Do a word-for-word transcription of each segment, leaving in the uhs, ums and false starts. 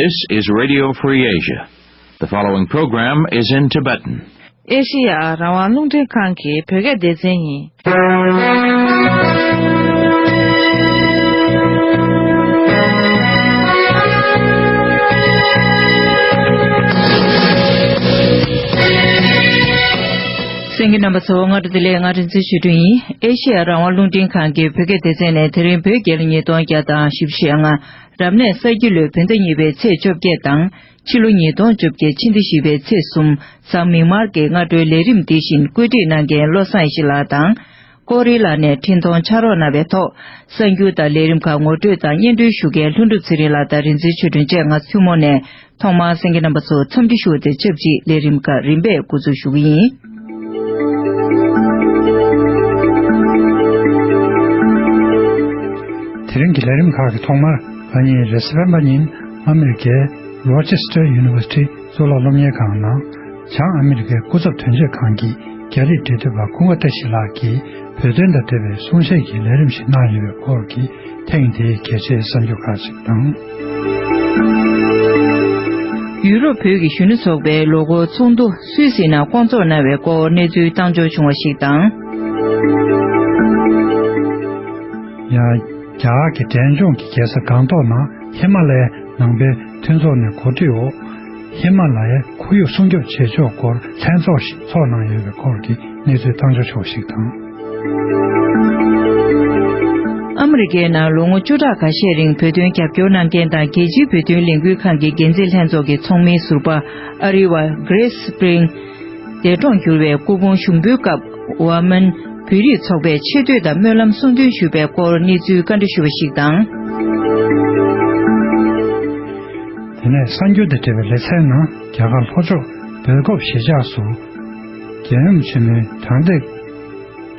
This is Radio Free Asia. The following program is in Tibetan. ཨེ་ཤེ་ཡ་རང་དབང་རླུང་འཕྲིན་ཁང་གི་བོད་སྐད་སྡེ་ཚན་ཡིན། གསན་མཁན་རྣམ་པ་ཚོ། སྔ་དྲོ་བདེ་ལེགས། ང་རིག་འཛིན་ཆོས་སྒྲོན་ཡིན། ཨེ་ཤེ་ཡ་རང་དབང་རླུང་འཕྲིན་ཁང་གི་བོད་སྐད་སྡེ་ཚན་ནས་དེ་རིང་བོད་རྒྱལ་ལོ་ཉིས་སྟོང་བརྒྱ་དང་བཞི་བཅུ་ཞེ་ལྔ། རབ་གནས་ས་ཁྱི་ལོའི་བོད་ཟླ་གཉིས་པའི་ཚེས་བཅོ་བརྒྱད་དང་། ཕྱི་ལོ་ཉིས་སྟོང་བཅོ་བརྒྱད་ཕྱི་ཟླ་བཞི་པའི་ཚེས་གསུམ། གཟའ་མིག་དམར་གྱི་སྔ་དྲོའི་ལས་རིམ་འདི་བཞིན་བཀོད་སྒྲིག་གནང་མཁན་བློ་བཟང་ཡེ་ཤེས་ལགས་དང་། ཀོ་རི་ལགས་ནས་འཕྲིན་གཏོང་ཕྱག་རོགས་གནང་བའི་ཐོག། གསར་འགྱུར་དང་ལས་རིམ་ཁག་ངོ་སྤྲོད་དང་སྙན་སྒྲོན་ཞུ་མཁན་ལྷུན་གྲུབ་ཚེ་རིང་ལགས་དང་རིག་འཛིན་ཆོས་སྒྲོན་བཅས་ང་ཚོ་ཐུན་མོང་ནས། ཐོག་མར་གསན་མཁན་རྣམ་པ་ཚོ་འཚམས་འདྲི་ཞུ་བ་དང་ཆབས་ཅིག་ལས་རིམ་ཁག་རིམ་པས་འགོ་འཛུགས་ཞུ་གི་ཡིན། དེ་རིང་གི་ལས་རིམ་ཁག་གི་ཐོག་མར། ཨ་ནི་རེས་གཟའ་སྤེན་པ་ཉིན་ཨ་མེ་རི་ཀའི་Rochester University གཙུག་ལག་སློབ་གཉེར་ཁང་ནང་། བྱང་ཨ་མེ་རི་ཀའི་སྐུ་ཚབ་དོན་གཅོད་ཁང་གི་རྒྱ་རིགས་འབྲེལ་མཐུད་པ་ཀུན་དགའ་བཀྲ་ཤིས་ལགས་ཀྱིས་བོད་དོན་དང་འབྲེལ་བའི་གསུང་བཤད་ཀྱི་ལས་རིམ་ཞིག་གནང་ཡོད་པའི་སྐོར་གྱི་ཐེངས་འདིའི་གལ་ཆེའི་གསར་འགྱུར་ཁག་ཅིག་དང་། ཡུ་རོབ་བོད་ཀྱི་གཞོན་ནུ་ཚོགས་པའི་ལོ་འཁོར་ཚོགས་འདུ་སུད་སི་ནང་བསྐོང་ཚོགས་གནང་བའི་སྐོར་གནས་ཚུལ་བཏང་འབྱོར་བྱུང་བ་ཞིག་དང་། ཡང་། རྒྱ་གར་གྱི་འབྲས་ལྗོངས་ཀྱི་རྒྱལ་ས་སྒང་ཏོག་ནང་ཧི་མ་ལ་ཡའི་ནང་པའི་མཐུན་ཚོགས་ནས་གོ་སྒྲིག་འོག་ཧི་མ་ལ་ཡའི་ཁོར་ཡུག་སྲུང་སྐྱོབ་བྱེད་ཕྱོགས་སྐོར་ལྷན་ཚོགས་ཤིག་ཚོགས་གནང་ཡོད་པའི་སྐོར་གྱི་གནས་ཚུལ་བཏང་འབྱོར་བྱུང་བ་ཞིག་དང་། ཨ་མི་རི་ཀའི་ནང་ལོ་ངོ་བཅུ་ཕྲག་ཁ་ཤས་རིང་བོད་དོན་རྒྱབ་སྐྱོར་གནང་མཁན་དང་རྒྱལ་སྤྱིའི་བོད་དོན་ལས་འགུལ་ཁང་གི་འགན་འཛིན་ལྷན་ཚོགས་ཀྱི་ཚོགས་མིའི་ཟུར་པ་ཨ་རི་བ་Grace Spring འདས་གྲོངས་གྱུར་བའི་སྐུ་ཕུང་ཞུགས་འབུལ་སྐབས་ཝ་མན་བོད་རིགས་ཚོགས་པས་ཆེ་བསྟོད་དང་སྨོན་ལམ་གསུང་འདོན་ཞུས་པའི་སྐོར་གནས་ཚུལ་བཀའ་འདྲི་ཞུས་པ་ཞིག་དང་། དེ་ནས་གསར་འགྱུར་དང་འབྲེལ་བའི་ལེ་ཚན་ནང་། རྒྱ་གར་ལྷོ་ཕྱོགས་སྦེལ་ཀོབ་གཞིས་ཆགས་སུ་རྒྱལ་ཡུམ་ཆེན་མོའི་དྲང་བདེན་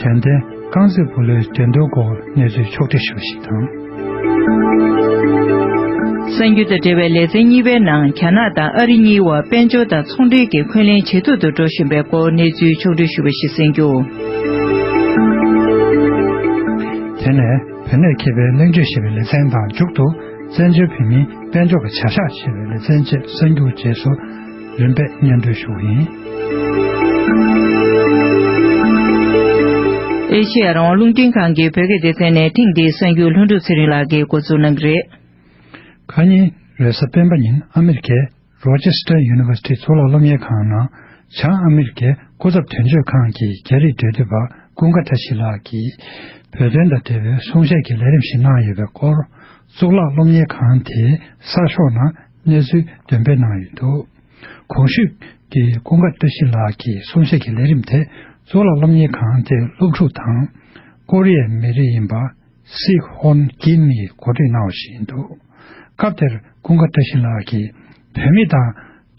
དྲན་རྟེན་རྐང་རྩེད་སྤོ་ལོའི་འགྲན་བསྡུར་སྐོར་གནས་ཚུལ་ཕྱོགས་སྒྲིག་ཞུས་པ་ཞིག་དང་། གསར་འགྱུར་དང་འབྲེལ་བའི་ལེ་ཚན་གཉིས་པའི་ནང་། རྒྱ་ནག་དང་ཨ་རི་གཉིས་བར་དཔལ་འབྱོར་དང་ཚོང་འབྲེལ་གྱི་འཁོན་ལན་ཇེ་སྡུག་ཏུ་འགྲོ་བཞིན་པའི་སྐོར་གནས་ཚུལ་ཕྱོགས་སྒྲིག་ཞུས་པ་ཞིག་གསན་རྒྱུ། དེ་ནས་བོད་གནས་མཁས་པའི་གླེང་བརྗོད་ཞེས་པའི་ལེ་ཚན་དང་མཇུག་ཏུ། བཙན་བྱོལ་བོད་མིའི་དཔལ་འབྱོར་གྱི་བྱ་གཞག་ཞེས་པའི་ལེ་ཚན་བཅས་གསར་འགྱུར་རྗེས་སུ་རིམ་པས་སྙན་སྒྲོན་ཞུ་གི་ཡིན། ཨེ་ཤེ་ཡ་རང་དབང་རླུང་འཕྲིན་ཁང་གི་བོད་སྐད་སྡེ་ཚན་ནས་ཐེངས་འདིའི་གསར་འགྱུར་ལྷུན་གྲུབ་ཚེ་རིང་ལགས་ཀྱིས་འགོ་འཛུགས་གནང་གི་རེད། ཁ་ཉིན་རེས་གཟའ་སྤེན་པ་ཉིན་ཨ་མེ་རི་ཀའི་Rochester University གཙུག་ལག་སློབ་གཉེར་ཁང་ནང་། བྱང་ཨ་མེ་རི་ཀའི་སྐུ་ཚབ་དོན་གཅོད་ཁང་གི་རྒྱ་རིགས་འབྲེལ་མཐུད་པ་ཀུན་དགའ་བཀྲ་ཤིས་ལགས་ཀྱིས་བོད་དོན་དང་འབྲེལ་བའི་གསུང་བཤད་ཀྱི་ལས་རིམ་ཞིག་གནང་ཡོད་པའི་སྐོར། གཙུག་ལག་སློབ་གཉེར་ཁང་དེའི་གསར་ཤོག་ནང་གནས་ཚུལ་འདོན་སྤེལ་གནང་ཡོད་འདུག་གོང་ཞུས་ཀྱི་ཀུན་དགའ་བཀྲ་ཤིས་ལགས་ཀྱི་གསུང་བཤད་ཀྱི་ལས་རིམ་དེ། གཙུག་ལག་སློབ་གཉེར་ཁང་དེའི་སློབ་ཕྲུག་དང་། ཀོ་རི་ཡའི་མི་རིགས་ཡིན་པ། སི་ཧོན་ཀིམ་ཡིས་གོ་སྒྲིག་གནང་བ་ཞིག་ཡིན་འདུག་སྐབས་དེར་ཀུན་དགའ་བཀྲ་ཤིས་ལགས་ཀྱིས། བོད་མི་དང་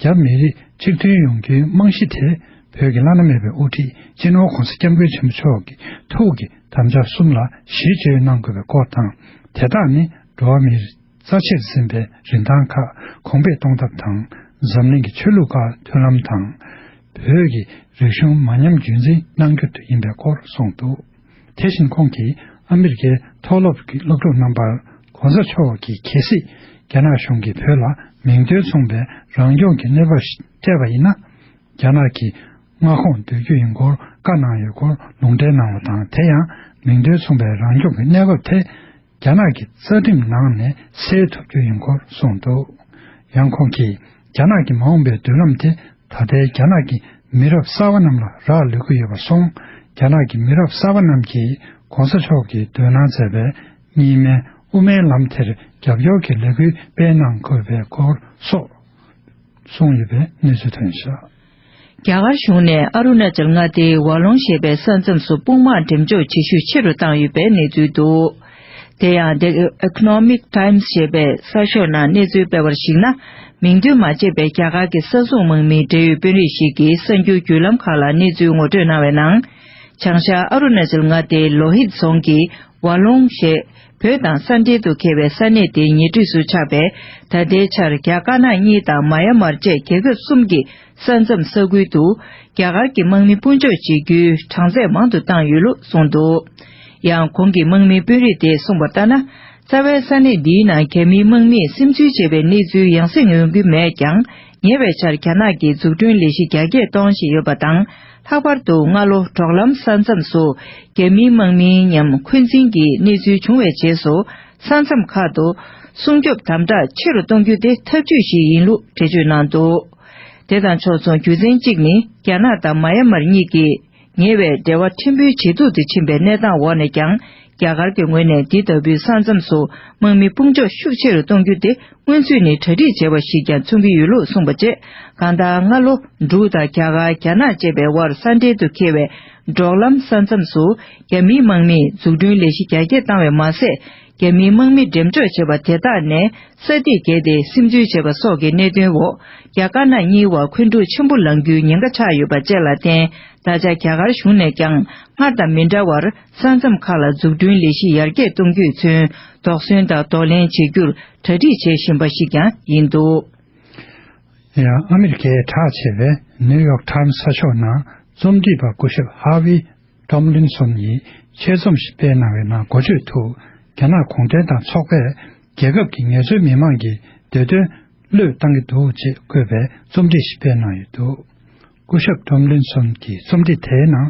རྒྱ་མི་རིགས་གཅིག་མཐུན་ཡོང་རྒྱུའི་རྨང་གཞི་དེ། བོད་ཀྱི་བླ་ན་མེད་པའི་དབུ་ཁྲིད་སྤྱི་ནོར་༧གོང་ས་༧སྐྱབས་མགོན་ཆེན་པོ་མཆོག་གི་ཐུགས་ཀྱི་དམ་བཅའ་གསུམ་ལ་གཞི་བཅོལ་གནང་དགོས་པའི་སྐོར་དང་། དེ་དག་ནི་འགྲོ་བ་མིའི་རྩ་ཆེར་འཛིན་པའི་རིན་ཐང་ཁག་གོང་འཕེལ་གཏོང་ཐབས་དང་། འཛམ་གླིང་གི་ཆོས་ལུགས་ཁག་མཐུན་ལམ་དང་། བོད་ཀྱི་རིག་གཞུང་མ་ཉམས་རྒྱུན་འཛིན་གནང་རྒྱུ་ཡིན་པའི་སྐོར་གསུངས་འདུག་དེ་བཞིན་ཁོང་གིས་ཨ་མི་རི་ཀའི་མཐོ་སློབ་ཀྱི་སློབ་ཕྲུག་རྣམ་པར། ༸གོང་ས་མཆོག་གིས་གལ་སྲིད་རྒྱ་ནག་གཞུང་གིས་བོད་ལ་མིང་དོན་མཚུངས་པའི་རང་སྐྱོང་གི་གནས་བབ་ཞིག་སྤྲད་པ་ཡིན་ན། རྒྱ་ནག་གི་མངའ་ཁོངས་བསྡུ་རྒྱུ་ཡིན་སྐོར་བཀའ་གནང་ཡོད་སྐོར་ལུང་འདྲེན་གནང་བ་དང་། དེ་ཡང་མིང་དོན་མཚུངས་པའི་རང་སྐྱོང་གི་གནས་བབ་དེ། རྒྱ་ནག་གི་རྩ་ཁྲིམས་ནང་ནས་སེལ་ཐུབ་རྒྱུ་ཡིན་སྐོར་གསུངས་འདུག་ཡང་ཁོང་གིས། རྒྱ་ནག་གི་མ་འོངས་པའི་མདུན་ལམ་དེ་ད་ལྟའི་རྒྱ་ནག་གི་མི་རབས་གསར་པ་རྣམས་ལ་རག་ལུས་ཀྱི་ཡོད་པར་སོང་། རྒྱ་ནག་གི་མི་རབས་གསར་པ་རྣམས་ཀྱིས་༸གོང་ས་མཆོག་གིས་འདོན་གནང་མཛད་པའི་གཉིས་སྨན་དབུ་མའི་ལམ་དེར་རྒྱབ་སྐྱོར་གྱི་ལས་འགུལ་སྤེལ་གནང་དགོས་པའི་སྐོར་སོགས་གསུངས་ཡོད་པའི་གནས་ཚུལ་ཐོན་བཞག་རྒྱ་གར་གཞུང་ནས་ཨ་རུ་ན་ཅལ་མངའ་སྡེའི་ཝ་ལོང་ཞེས་པའི་ས་མཚམས་སུ་དཔུང་དམག་འགྲེམས་འཇོག་བྱེད་ཤུགས་ཆེ་རུ་བཏང་ཡོད་པའི་གནས་ཚུལ་འདུག་དེ་ཡང་The Economic Times ཞེས་པའི་གསར་ཤོག་ནང་གནས་ཚུལ་སྤེལ་བར་གཞིགས་ན། མིང་འདོན་མ་བྱས་པའི་རྒྱ་གར་གྱི་ས་སྲུང་དམག་མིའི་འབྲེལ་ཡོད་དཔོན་རིགས་ཤིག་གིས་གསར་འགྱུར་བརྒྱུད་ལམ་ཁག་ལ་གནས་ཚུལ་ངོ་སྤྲོད་གནང་བའི་ནང་། བྱང་ཤར་ཨ་རུ་ན་ཅལ་མངའ་སྡེའི་ལོ་ཧིད་རྫོང་གི་ཝ་ལོང་ཞེས་བོད་དང་ས་འབྲེལ་དུ་འཁེལ་བའི་ས་གནས་དེའི་ཉེ་འཁྲིས་སུ་ཆགས་པའི་ད་ལྟའི་ཆར་རྒྱ་དཀར་ནག་གཉིས་དང་མཱ་ཡ་མར་བཅས་རྒྱལ་ཁབ་གསུམ་གྱི་ས་མཚམས་ས་ཁུལ་དུ་རྒྱ་གར་གྱི་དམག་མི་སྤུན་འཇོག་བྱེད་རྒྱུའི་གྲངས་ཚད་མང་དུ་བཏང་ཡོད་ལུགས་གསུངས་འདུག་ཡང་ཁོང་གིས་དམག་མི་དཔོན་རིགས་དེས་གསུངས་པ་ལྟར་ན། རྩ་བའི་ས་གནས་འདིའི་ནང་རྒྱ་མིའི་དམག་མིས་སིམ་འཛུལ་བྱས་པའི་གནས་ཚུལ་ཡང་སེ་ཡོང་གི་མེད་ཀྱང་། ཉེ་བའི་ཆར་རྒྱ་ནག་གིས་འཛུགས་སྐྲུན་ལས་གཞི་རྒྱ་སྐྱེད་གཏོང་བཞིན་ཡོད་པ་དང་། ལྷག་པར་དུ་སྔ་ལོ་གྲོགས་ལམ་ས་མཚམས་སུ་རྒྱ་མིའི་དམག་མིའི་ཉམས་འཁོན་འཛིན་གྱི་གནས་ཚུལ་བྱུང་བའི་རྗེས་སུ། ས་མཚམས་ཁག་ཏུ་སྲུང་སྐྱོབ་དམ་དྲག་ཆེ་རུ་གཏོང་རྒྱུ་དེ་ཐབས་ཇུས་ཤིག་ཡིན་ལུགས་འགྲེལ་བརྗོད་གནང་འདུག་དེ་དང་ཕྱོགས་མཚུངས། རྒྱུ་མཚན་གཅིག་ནི། རྒྱ་ནག་དང་མཱ་ཡ་མར་གཉིས་ཀྱིས་ཉེ་བའི་འབྲེལ་བ་ཕྲན་བུའི་ཇེ་སྡུག་ཏུ་ཕྱིན་པའི་གནས་སྟངས་འོག་ནས་ཀྱང་། རྒྱ་གར་གྱི་ངོས་ནས་འདི་ལྟ་བུའི་ས་མཚམས་སུ་དམག་མི་དཔུང་འཇོག་ཤུགས་ཆེ་རུ་གཏོང་རྒྱུ་དེ། སྔོན་ཚུད་ནས་གྲ་སྒྲིག་བྱས་པ་ཞིག་ཀྱང་མཚོན་གྱི་ཡོད་ལུགས་གསུངས་པ་བཅས། གང་ལྟར། སྔ་ལོ་འབྲུག་དང་རྒྱ་གར། རྒྱ་ནག་བཅས་པའི་དབར་ས་འབྲེལ་དུ་འཁེལ་བའི་འབྲོག་ལམ་ས་མཚམས་སུ་རྒྱ་མིའི་དམག་མིས་འཛུགས་སྐྲུན་ལས་གཞི་རྒྱ་སྐྱེད་བཏང་བས་མ་ཟད། རྒྱ་མིའི་དམག་མི་འགྲེམས་འཇོག་བྱས་པ་དེ་དག་ནས་ས་ཐིག་བརྒལ་ཏེ་སིམ་འཛུལ་བྱས་པ་སོགས་ཀྱི་གནད་དོན་འོག་རྒྱ་དཀར་ནག་གཉིས་བར་འཁོན་འཁྲུག་ཆེན་པོ་ལངས་རྒྱུའི་ཉེན་ཁ་ཆགས་ཡོད་པ་བཅས་ལ་བརྟེན། ད་ཆ་རྒྱ་གར་གཞུང་ནས་ཀྱང་སྔར་དང་མི་འདྲ་བར་ས་མཚམས་ཁག་ལ་འཛུགས་སྐྲུན་ལས་གཞི་ཡར་རྒྱས་གཏོང་རྒྱུས་མཚོན། དོགས་ཟོན་དང་གདོང་ལེན་བྱེད་རྒྱུར་གྲ་སྒྲིག་བྱེད་བཞིན་པ་ཞིག་ཀྱང་ཡིན་འདུག་ཡང་ཨ་མི་རི་ཀའི་གྲགས་ཆེ་བའི་ནིའུ་ཡོག་ཊའིམ་གསར་ཤོག་ནང་རྩོམ་སྒྲིག་པ་སྐུ་ཞབས་ཧ་ཝི་ཊོམ་ལིན་སོན་ཡིས་ཆེད་རྩོམ་ཞིག་སྤེལ་གནང་བའི་ནང་འགོ་བརྗོད་དུ། རྒྱ་ནག་གུང་ཁྲན་ཏང་ཚོགས་པས་རྒྱལ་ཁབ་ཀྱི་ངལ་རྩོལ་མི་མང་གི་བདེ་དོན་བློས་བཏང་གི་འདུག་ཅེས་བཀོད་པའི་རྩོམ་སྒྲིག་ཞིག་སྤེལ་གནང་ཡོད་འདུག་སྐུ་ཞབས་ཊོམ་ལིན་སོན་གྱི་རྩོམ་སྒྲིག་དེའི་ནང་།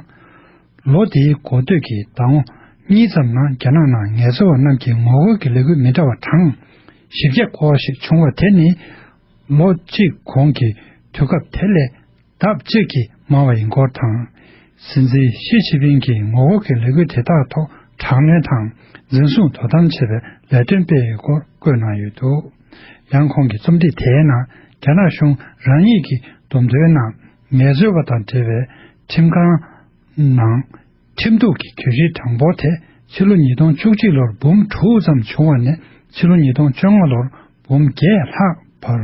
ལོ་འདིའི་འགོ་སྟོད་ཀྱི་ཟླ་ངོ་གཉིས་ཙམ་ནང་རྒྱ་ནག་ནང་ངལ་རྩོལ་བ་རྣམས་ཀྱི་ངོ་རྒོལ་གྱི་ལས་འགུལ་མི་འདྲ་བ་གྲངས་བཞི་བརྒྱ་སྐོར་ཞིག་བྱུང་བ་དེ་ནི། ལོ་གཅིག་གོང་གི་དུས་སྐབས་དེ་ལས་ལྡབ་གཅིག་གིས་མང་བ་ཡིན་སྐོར་དང་། སྲིད་འཛིན་ཞི་ཅིན་ཕིང་གིས་ངོ་རྒོལ་གྱི་ལས་འགུལ་དེ་དག་ཐོག་དྲག་གནོན་དང་འཛིན་བཟུང་དོ་དམ་བྱེད་པའི་ལས་དོན་སྤེལ་ཡོད་སྐོར་བཀོད་གནང་ཡོད་འདུག་ཡང་ཁོང་གི་རྩོམ་སྒྲིག་དེའི་ནང་། རྒྱ་ནག་གཞུང་རང་ཉིད་ཀྱི་བསྡོམས་ཐོན་ནང་ངལ་རྩོལ་བ་དང་འབྲེལ་བའི་ཁྲིམས་ཁང་ནང་། ཁྲིམས་གཏུག་གི་གྱོད་གཞིའི་གྲངས་འབོར་དེ་ཕྱི་ལོ་ཉིས་སྟོང་བཅུ་གཅིག་ལོར་འབུམ་དྲུག་ཙམ་བྱུང་བ་ནས་ཕྱི་ལོ་ཉིས་སྟོང་བཅོ་ལྔ་ལོར་འབུམ་བརྒྱད་ལྷག་བར་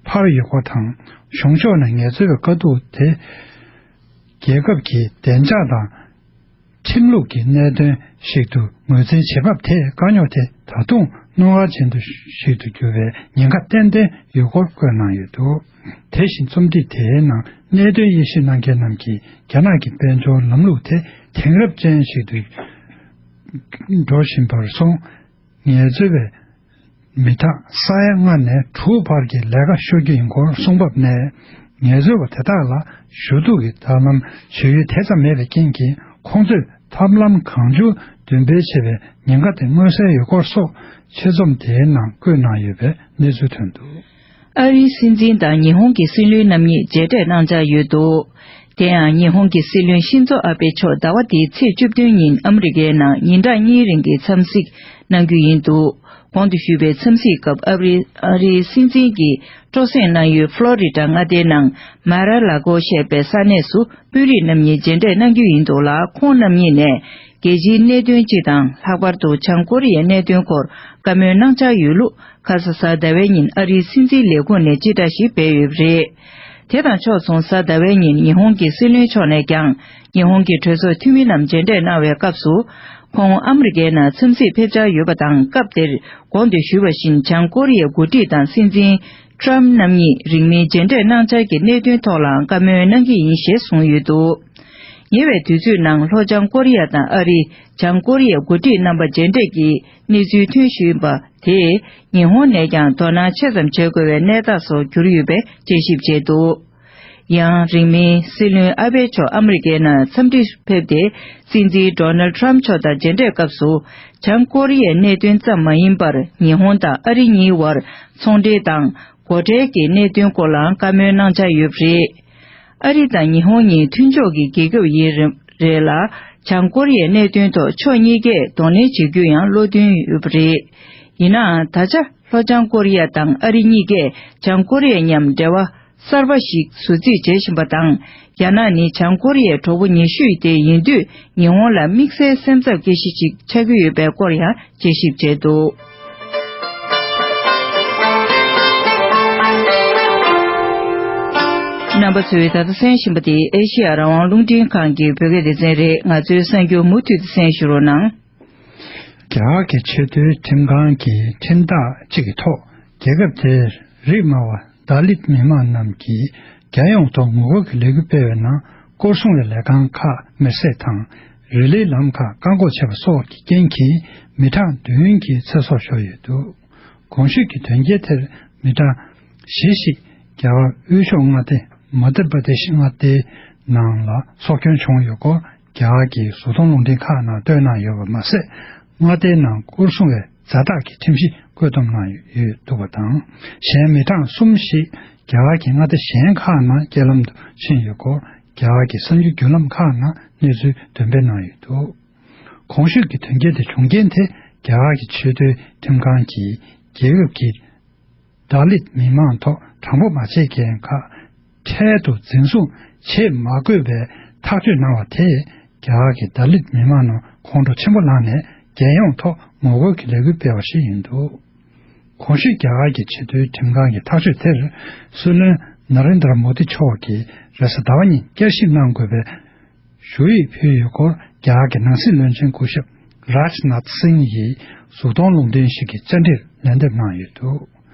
འཕར་ཡོད་སྐོར་དང་། གཞུང་ཕྱོགས་ནས་ངལ་རྩོལ་བའི་དཀའ་སྡུག་དེ་རྒྱལ་ཁབ་ཀྱི་བདེ་འཇགས་དང་ཁྲིམས་ལུགས་ཀྱི་གནད་དོན་ཞིག་ཏུ་ངོས་འཛིན་བྱེད་བབ་དེས་དཀའ་རྙོག་དེ་ད་དུང་རྣོ་ངར་ཅན་དུ་ཞིག་ཏུ་གྱུར་བའི་ཉེན་ཁ་ཏན་ཏན་ཡོད་སྐོར་བཀོད་གནང་ཡོད་འདུག་དེ་བཞིན་རྩོམ་སྒྲིག་དེའི་ནང་གནད་དོན་དབྱེ་ཞིབ་གནང་མཁན་རྣམས་ཀྱིས་རྒྱ་ནག་གི་དཔལ་འབྱོར་ལམ་ལུགས་དེ་དེང་རབས་ཅན་ཞིག་ཏུ་འགྲོ་བཞིན་པར་སོང་། ངལ་རྩོལ་བའི་མི་དག་ས་ཡ་ལྔ་ནས་དྲུག་བར་གྱི་ལས་ཀ་ཤོར་རྒྱུ་ཡིན་སྐོར་གསུངས་བབ་ནས། ངལ་རྩོལ་བ་དེ་དག་ལ་ཞུ་གཏུག་གི་ཐབས་ལམ་ཞུ་ཡུལ་དེ་ཙམ་མེད་པའི་རྐྱེན་གྱིས། ཁོང་ཚོས་ཐབས་ལམ་གང་བྱུང་འདོན་སྤེལ་བྱེད་པའི་ཉེན་ཁ་དེ་མངོན་གསལ་ཡོད་སྐོར་སོགས་ཆེད་རྩོམ་དེའི་ནང་བཀོད་གནང་ཡོད་པའི་གནས་ཚུལ་ཐོན་འདུག་ཨ་རིའི་སྲིད་འཛིན་དང་ཉི་ཧོང་གི་སྲིད་བློན་རྣམ་གཉིས་མཇལ་འཕྲད་གནང་འཆར་ཡོད་འདུག་དེ་ཡང་ཉི་ཧོང་གི་སྲིད་བློན་ཤིན་ཛོ་ཨ་བྷེ་མཆོག་ཟླ་བ་འདིའི་ཚེས་བཅུ་བདུན་ཉིན་ཨ་མི་རི་ཀའི་ནང་ཉིན་གྲངས་གཉིས་རིང་གི་འཚམས་གཟིགས་གནང་རྒྱུ་ཡིན་འདུག་གོང་དུ་ཞུས་པའི་འཚམས་གཟིགས་སྐབས་ཨ་རི་ཨ་རིའི་སྲིད་འཛིན་གྱིས་སྤྲོ་གསེང་གནང་ཡུལ་ཕློ་རི་ཌ་མངའ་སྡེའི་ནང་མ་ར་ལ་གོ་ཞེས་པའི་ས་གནས་སུ་དཔོན་རིགས་རྣམ་གཉིས་མཇལ་འཕྲད་གནང་རྒྱུ་ཡིན་འདུག་ལ། ཁོང་རྣམ་གཉིས་ནས་རྒྱལ་སྤྱིའི་གནད་དོན་སྤྱི་དང་། ལྷག་པར་དུ་བྱང་ཀོ་རི་ཡའི་གནད་དོན་སྐོར་བཀའ་མོལ་གནང་འཆར་ཡོད་ལུགས། ཁ་ས་གཟའ་ཟླ་བའི་ཉིན་ཨ་རིའི་སྲིད་འཛིན་ལས་ཁུངས་ནས་སྤྱི་བསྒྲགས་ཤིག་སྤེལ་ཡོད་པ་རེད། དེ་དང་ཕྱོགས་མཚུངས། གཟའ་ཟླ་བའི་ཉིན་ཉི་ཧོང་གི་སྲིད་བློན་མཆོག་ནས་ཀྱང་ཉི་ཧོང་གི་གྲོས་ཚོགས་འཐུས་མི་རྣམས་མཇལ་འཕྲད་གནང་བའི་སྐབས་སུ། ཁོང་ཨ་མི་རི་ཀའི་ནང་འཚམས་གཟིགས་ཕེབས་འཆར་ཡོད་པ་དང་། སྐབས་དེར་གོང་དུ་ཞུས་པ་བཞིན་བྱང་ཀོ་རི་ཡའི་འགོ་ཁྲིད་དང་སྲིད་འཛིན་ཊམ་རྣམ་གཉིས་རིང་མིན་མཇལ་འཕྲད་གནང་འཆར་གྱི་གནད་དོན་ཐོག་ལའང་བཀའ་མོལ་གནང་གི་ཡིན་ཞེས་གསུངས་ཡོད་འདུག་ཉེ་བའི་དུས་ཚོད་ནང་ལྷོ་བྱང་ཀོ་རི་ཡ་དང་ཨ་རི། བྱང་ཀོ་རི་ཡའི་འགོ་ཁྲིད་རྣམ་པ་མཇལ་འཕྲད་ཀྱི་གནས་ཚུལ་ཐོན་བཞིན་པ་དེས་ཉི་ཧོང་ནས་ཀྱང་དོ་སྣང་ཆེ་ཙམ་བྱེད་དགོས་པའི་གནས་སྟངས་སུ་གྱུར་ཡོད་པའི་དཔྱད་ཞིབ་བྱས་འདུག་ཡང་། རིང་མིན་སྲིད་བློན་ཨ་བྷེ་མཆོག་ཨ་མི་རི་ཀའི་ནང་འཚམས་འདྲིར་ཕེབས་ཏེ། སྲིད་འཛིན་ཌོ་ནལ་ཊམ་མཆོག་དང་མཇལ་འཕྲད་སྐབས་སུ། བྱང་ཀོ་རི་ཡའི་གནད་དོན་ཙམ་མ་ཡིན་པར། ཉི་ཧོང་དང་ཨ་རི་གཉིས་བར་ཚོང་འབྲེལ་དང་། སྒོ་ཁྲལ་གྱི་གནད་དོན་སྐོར་ལའང་བཀའ་མོལ་གནང་འཆར་ཡོད་པ་རེད། ཨ་རི་དང་ཉི་ཧོང་གཉིས་མཐུན་ཕྱོགས་ཀྱི་རྒྱལ་ཁབ་ཡིན་རེད་ལ། བྱང་ཀོ་རི་ཡའི་གནད་དོན་ཐོག་ཕྱོགས་གཉིས་ཀས་གདོང་ལེན་བྱེད་རྒྱུ་ཡང་བློ་མཐུན་ཡོད་པ་རེད། ཡིན་ནའང་། ད་ཆ་ལྷོ་བྱང་ཀོ་རི་ཡ་དང་ཨ་རི་གཉིས་ཀས་བྱང་ཀོ་རི་ཡ་མཉམ་འབྲེལ་བ་གསར་པ་ཞིག་ཟུར་འཛུགས་བྱེད་བཞིན་པ་དང་། རྒྱ་ནག་ནི་བྱང་ཀོ་རི་ཡའི་གྲོགས་པོ་ཉེ་ཤོས་དེ་ཡིན་དུས། ཉི་ཧོང་ལ་དམིགས་བསལ་སེམས་འཚབ་སྐྱེ་གཞི་ཞིག་ཆགས་ཀྱི་ཡོད་པའི་སྐོར་ཡང་དཔྱད་ཞིབ་བྱས་འདུག་རྣམ་པ་ཚོས་ད་ལྟ་གསན་བཞིན་པ་དེ་ཨེ་ཤེ་ཡ་རང་དབང་རླུང་འཕྲིན་ཁང་གི་བོད་སྐད་སྡེ་ཚན་རེད། ང་ཚོའི་གསར་འགྱུར་མུ་མཐུད་དུ་གསན་ཞུ་རོགས་གནང་། རྒྱ་གར་གྱི་ཆེས་མཐོའི་ཁྲིམས་ཁང་གིས་ཁྲིམས་ཐག་གཅིག་གི་ཐོག་རྒྱལ་ཁབ་དེའི་རིགས་དམའ་བ་དཱ་ལིད་མི་མང་རྣམས་ཀྱིས་རྒྱལ་ཡོངས་ཐོག་ངོ་རྒོལ་གྱི་ལས་འགུལ་སྤེལ་བའི་ནང་། སྐོར་སྲུང་བའི་ལས་ཁང་ཁག་མེར་སྲེག་དང་ རི་ལི་ལམ་ཁག་བཀག་འགོག་བྱས་པ་སོགས་ཀྱི་རྐྱེན་གྱིས་མི་གྲངས་བདུན་གྱི་ཚེ་སྲོག་ཤོར་ཡོད་འདུག། གོང་ཞུས་ཀྱི་དོན་རྐྱེན་དེར་མི་གྲངས་བཞི་ཞིག་རྒྱ་གར་དབུས་ཕྱོགས་མངའ་སྡེ་མ་དྷྱ་པྲ་དེཤ་མངའ་སྡེའི་ནང་ལ་སྲོག་སྐྱོན་བྱུང་ཡོད་སྐོར་རྒྱ་གར་གྱི་གཟུགས་མཐོང་རླུང་འཕྲིན་ཁག་ནང་བཏོན་གནང་ཡོད་པ་མ་ཟད། མངའ་སྡེའི་ནང་སྐོར་སྲུང་བའི་ཛ་དྲག་གི་ཁྲིམས་གཞི་བཀོད་འདོམས་གནང་ཡོད་འདུག་པ་དང་། གཞན་མི་གྲངས་གསུམ་ཞིག་རྒྱ་གར་གྱི་མངའ་སྡེ་གཞན་ཁག་ནང་རྐྱེན་ལམ་དུ་ཕྱིན་ཡོད་སྐོར་རྒྱ་གར་གྱི་གསར་འགྱུར་བརྒྱུད་ལམ་ཁག་ནང་གནས་ཚུལ་འདོན་སྤེལ་གནང་ཡོད་འདུག། གོང་ཞུས་ཀྱི་དོན་རྐྱེན་དེ་བྱུང་རྐྱེན་དེ་རྒྱ་གར་གྱི་ཆེས་མཐོའི་ཁྲིམས་ཁང་གིས་རྒྱལ་ཁབ་ཀྱི་དཱ་ལིད་མི་མང་ཐོག་དྲང་པོ་མ་བྱས་མཁན་ཁག་འཕྲལ་དུ་འཛིན་བཟུང་བྱེད་མ་དགོས་པའི་ཐག་གཅོད་གནང་བ་དེས་རྒྱ་གར་གྱི་དཱ་ལིད་མི་མང་ནང་ཁོང་ཁྲོ་ཆེན་པོ་ལངས་ནས་རྒྱལ་ཡོངས་ཐོག་ངོ་རྒོལ་གྱི་ལས་འགུལ་སྤེལ་བ་ཞིག་ཡིན་འདུག། གོང་ཞུས་རྒྱ་གར་གྱི་ཆེས་མཐོའི་ཁྲིམས་ཁང་གི་ཐག་གཅོད་དེར་སྲིད་བློན་ན་རེན་དྲ་མོ་དི་མཆོག་གིས་རེས་གཟའ་ཟླ་བ་ཉིན་བསྐྱར་ཞིབ་གནང་དགོས་པའི་ཞུ་ཡིག་ཕུལ་ཡོད་སྐོར་རྒྱ་གར་གྱི་ནང་སྲིད་བློན་ཆེན་སྐུ་ཞབས་རཱཇ་ནཱཐ་སིང་ཡིས་གཟུགས་མཐོང་རླུང་འཕྲིན་ཞིག་གི་བཅར་འདྲིར་ལན་འདེབས་གནང་ཡོད་འདུག།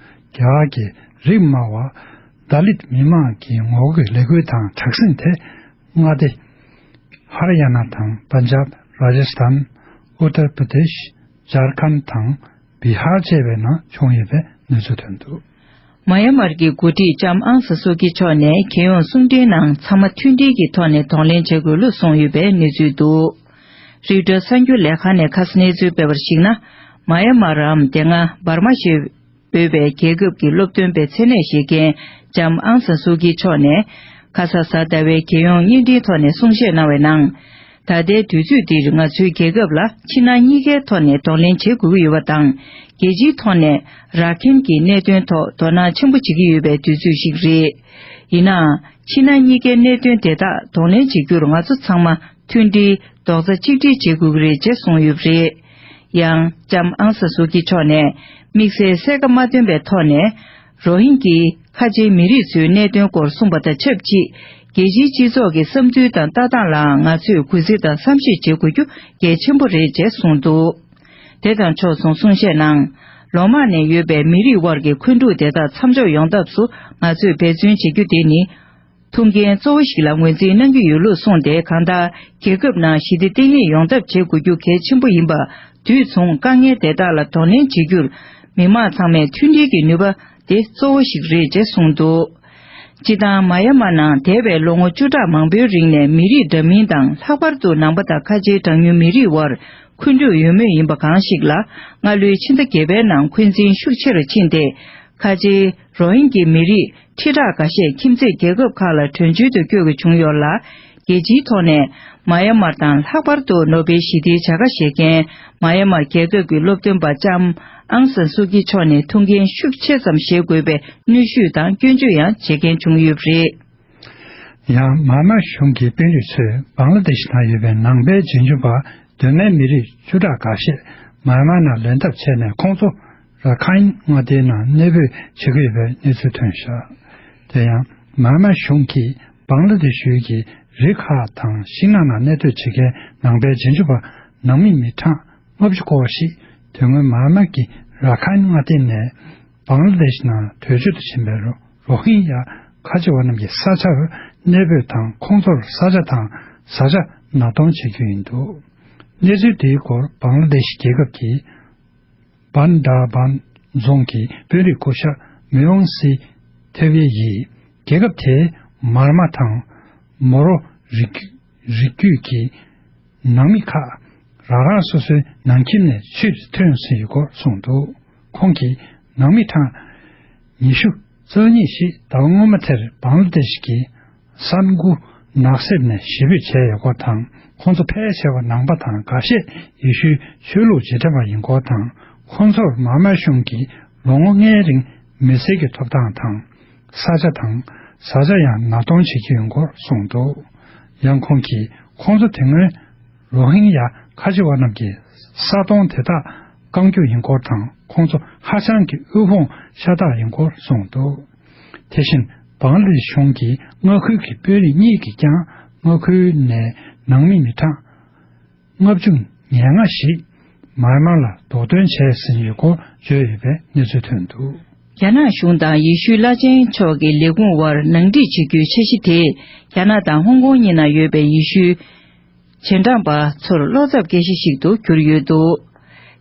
རྒྱ་གར་གྱི་རིགས་དམའ་བ་དཱ་ལིད་མི་མང་གི་ངོ་རྒོལ་ལས་འགུལ་དང་དྲག་ཟིང་དེ་མངའ་སྡེ་ཧ་རི་ཡ་ན་དང་པན་ཇབ། རཱ་ཇ་སི་ཐན། ཨུ་ཏར་པྲ་དེཤ། ཇར་ཁན་དང་བི་ཧར་བཅས་པའི་ནང་བྱུང་ཡོད་པའི་གནས་ཚུལ་ཐོན་འདུག། མ་ཡ་མར་གྱི་འགོ་ཁྲིད་ལྕམ་ཨང་སན་སུའུ་ཀི་མཆོག་ནས་རྒྱལ་ཡོངས་གསུང་འཕྲིན་ནང་ཚང་མ་མཐུན་སྒྲིལ་གྱི་ཐོག་ནས་གདོང་ལེན་བྱེད་དགོས་ལུགས་གསུངས་ཡོད་པའི་གནས་ཚུལ་འདུག། རོའི་ཊར་གསར་འགྱུར་ལས་ཁང་ནས་ཁ་སང་གནས་ཚུལ་སྤེལ་བར་གཞིགས་ན། མ་ཡ་མར་འམ་དེ་སྔ་འབར་མ་ཞེས་འབོད་པའི་རྒྱལ་ཁབ་ཀྱི་སློབ་སྟོན་པའི་མཚན་གནས་བཞེས་མཁན་ལྕམ་ཨང་སན་སུའུ་ཀི་མཆོག་ནས་ཁ་ས་གཟའ་ཟླ་བའི་རྒྱལ་ཡོངས་བརྙན་འཕྲིན་ཐོག་ནས་གསུང་བཤད་གནང་བའི་ནང་། ད་ལྟའི་དུས་ཚོད་འདིར་ང་ཚོའི་རྒྱལ་ཁབ་ལ་ཕྱི་ནང་གཉིས་ཀའི་ཐོག་ནས་གདོང་ལེན་བྱེད་དགོས་ཀྱི་ཡོད་པ་དང་། རྒྱལ་སྤྱིའི་ཐོག་ནས་རཱ་ཁེན་གྱི་གནད་དོན་ཐོག་དོ་སྣང་ཆེན་པོ་བྱེད་ཀྱི་ཡོད་པའི་དུས་ཚོད་ཞིག་རེད། ཡིན་ནའང་། ཕྱི་ནང་གཉིས་ཀའི་གནད་དོན་དེ་དག་གདོང་ལེན་བྱེད་རྒྱུར་ང་ཚོ་ཚང་མ་མཐུན་སྒྲིལ་རྡོག་རྩ་གཅིག་སྒྲིལ་བྱེད་དགོས་ཀྱི་རེད་ཅེས་གསུངས་ཡོད་པ་རེད། ཡང་ལྕམ་ཨང་སན་སུའུ་ཀི་མཆོག་ནས་དམིགས་བསལ་གསལ་ཁ་མ་བཏོན་པའི་ཐོག་ནས། རོ་ཧིན་གྱི་ཁ་ཆེའི་མི་རིགས་ཚོའི་གནད་དོན་སྐོར་གསུངས་པ་དང་ཆབས་ཅིག་རྒྱལ་སྤྱིའི་སྤྱི་ཚོགས་ཀྱི་བསམ་ཚུལ་དང་ལྟ་སྟངས་ལའང་ང་ཚོས་གུས་བརྩི་དང་བསམ་ཤེས་བྱེད་དགོས་རྒྱུ་གལ་ཆེན་པོ་རེད་ཅེས་གསུངས་འདུག། དེ་དང་ཕྱོགས་མཚུངས་གསུང་བཤད་ནང་། ལོ་མང་ནས་ཡོད་པའི་མི་རིགས་དབར་གྱི་འཁོན་འཁྲུག་དེ་དག་མཚམས་འཇོག་ཡོང་ཐབས་སུ་ང་ཚོས་འབད་བརྩོན་བྱེད་རྒྱུ་དེ་ནི། ཐུགས་འགན་གཙོ་བོ་ཞིག་ལ་ངོས་འཛིན་གནང་གི་ཡོད་ལུགས་གསུངས་ཏེ། གང་ལྟར་རྒྱལ་ཁབ་ནང་ཞི་བདེ་བརྟན་ལྷིང་ཡོང་ཐབས་བྱེད་དགོས་རྒྱུ་གལ་ཆེན་པོ་ཡིན་པ། དུས་མཚུངས་དཀའ་ངལ་དེ་དག་ལ་གདོང་ལེན་བྱེད་རྒྱུར་མི་མང་ཚང་མས་མཐུན་སྒྲིལ་གྱི་ནུས་པ་དེ་གཙོ་བོ་ཞིག་རེད་ཅེས་གསུངས་འདུག། སྤྱིར་བཏང་མ་ཡ་མ་ནང་འདས་པའི་ལོ་ངོ་བཅུ་ཕྲག་མང་པོའི་རིང་ནས་མི་རིགས་འདྲ་མིན་དང་། ལྷག་པར་དུ་ནང་པ་དང་ཁ་ཆེའི་གྲངས་ཉུང་མི་རིགས་དབར་འཁོན་འཁྲུག་ཡོད་མུས་ཡིན་པ་གང་ཞིག་ལ། སྔ་ལོའི་ཕྱི་ཟླ་བརྒྱད་པའི་ནང་འཁོན་འཛིན་ཤུགས་ཆེ་རུ་ཕྱིན་ཏེ། ཁ་ཆེའི་རོ་ཧིན་གྱི་མི་རིགས་ཁྲི་ཕྲག་འགའ་ཤས་ཁྱིམ་མཚེས་རྒྱལ་ཁབ་ཁག་ལ་བྲོས་བྱོལ་དུ་བསྐྱོད་དགོས་བྱུང་ཡོད་ལ། རྒྱལ་སྤྱིའི་ཐོག་ནས་མ་ཡ་མར་དང་ལྷག་པར་དུ་ནོ་བེལ་ཞི་བདེའི་བྱ་དགའ་བཞེས་མཁན་མ་ཡ་མར་རྒྱལ་ཁབ་ཀྱི་སློབ་སྟོན་པ་ལྕམ་ཨང་སན་སུའུ་ཀི་མཆོག་ནས་ཐུགས་འགན་ཤུགས་ཆེ་ཙམ་བཞེས་དགོས་པའི་གནོན་ཤུགས་དང་སྐྱོན་བརྗོད་ཡང་བྱེད་མཁན་བྱུང་ཡོད་པ་རེད། ཡང་མཱ་མཱ་གཞུང་གི་དཔོན་རིགས་ཚོས་བང་ལ་དེཤ་ནང་ཡོད་པའི་ནང་པའི་རྗེས་འཇུག་པ་གདོད་མའི་མི་རིགས་བཅུ་ཕྲག་འགའ་ཤས་མཱ་མཱ་ནང་ལེན་ཐབས་བྱས་ནས། ཁོང་ཚོ་ར་ཁཱིན་མངའ་སྡེའི་ནང་གནས་སྤོས་བྱེད་ཀྱི་ཡོད་པའི་གནས་ཚུལ་ཐོན་བཞག། དེ་ཡང་མཱ་མཱ་གཞུང་གིས་བང་ལ་དེཤ་ཡུལ་གྱི་རི་ཁག་དང་ཤིང་ནགས་ནང་གནས་སྡོད་བྱེད་མཁན་ནང་པའི་རྗེས་འཇུག་པ་ནང་མི་མི་གྲངས་ལྔ་བཅུ་སྐོར་ཞིག་དེ་སྔོན་མཱ་མཱ་གི་ར་ཁཱིན་མངའ་སྡེ་ནས་བང་ལ་དེཤ་ནང་བྲོས་བྱོལ་དུ་ཕྱིན་པའི་རོ་རོ་ཧིན་ཡ་ཁ་ཆེ་བ་རྣམས་ཀྱི་ས་ཆར་གནས་སྤོས་དང་། ཁོང་ཚོར་ས་ཆ་དང་བཟའ་བཅའ་ནག་གཏོང་བྱེད་རྒྱུ་ཡིན་འདུག། གནས་ཚུལ་དེའི་སྐོར་བང་ལ་དེཤ་རྒྱལ་ཁབ་ཀྱི་བན་ཌ་བན་རྫོང་གི་དཔོན་རིགས་སྐུ་ཞབས་མེ་ཝང་སི་ཐེ་ཝེ་ཡིས། རྒྱལ་ཁབ་དེའི་མར་མ་དང་མོ་རོ་རིགས་རིགས་རྒྱུད་ཀྱི་ནང་མི་ཁག་རང་རང་སོ་སོའི་ནང་ཁྱིམ་ནས་ཕྱིར་ཐོན་ཟིན་ཡོད་སྐོར་གསུངས་འདུག། ཁོང་གིས་ནང་མི་གྲངས་ཉི་ཤུ་རྩ་གཉིས་ཤིག་ཟླ་བ་སྔོན་མ་དེར་བང་ལ་དེཤ་གི་སན་གུ་ནགས་གསེབ་ནས་ཞེ་འབོད་བྱས་ཡོད་སྐོར་དང་། ཁོང་ཚོ་ཕལ་ཆེ་བ་ནང་པ་དང་། འགའ་ཤས་ཡེ་ཤུའི་ཆོས་ལུགས་རྗེས་དྲན་པ་ཡིན་སྐོར་དང་། ཁོང་ཚོར་མཱ་མཱ་གཞུང་གིས་ལོ་ངོ་ལྔའི་རིང་མི་སེར་གྱི་ཐོབ་ཐང་དང་། ས་ཆ་དང་བཟའ་བཅའ་ཡང་ནག་གཏོང་བྱེད་ཀྱི་ཡོད་སྐོར་གསུངས་འདུག། ཡང་ཁོང་གིས་ཁོང་ཚོ་དེ་སྔོན་རོ་ཧིན་ཡ་ཁ་ཆེ་བ་རྣམས་ཀྱི་ས་སྟོང་དེ་དག་བཀང་རྒྱུ་ཡིན་སྐོར་དང་། ཁོང་ཚོ་ཧ་ཅང་གི་དབུལ་ཕོངས་ཤ་སྟག་ཡིན་སྐོར་གསུངས་འདུག། དེ་བཞིན་བང་ལ་དེཤ་གཞུང་གི་མངའ་ཁུལ་གྱི་དཔོན་རིགས་གཉིས་ཀྱིས་ཀྱང་མངའ་ཁུལ་ནས་ནང་མི་མི་གྲངས་ལྔ་བཅུ་ང་ལྔ་ཞིག་མར་མ་ལ་རྡོག་ཐོན་བྱས་ཟིན་ཡོད་སྐོར་བརྗོད་ཡོད་པའི་གནས་ཚུལ་ཐོན་འདུག། རྒྱ་ནག་གཞུང་དང་ཡེ་ཤུའི་བླ་ཆེན་མཆོག་གི་ལས་ཁུངས་དབར་ནང་འགྲིག་བྱེད་རྒྱུའི་འཆར་གཞི་དེས། རྒྱ་ནག་དང་ཧོང་ཀོང་གཉིས་ནང་ཡོད་པའི་ཡེ་ཤུའི་ རྗེས་འབྲང་པ་ཚོར་བློ་འཚབ་སྐྱེ་གཞི་ཞིག་ཏུ་གྱུར་ཡོད་འདུག་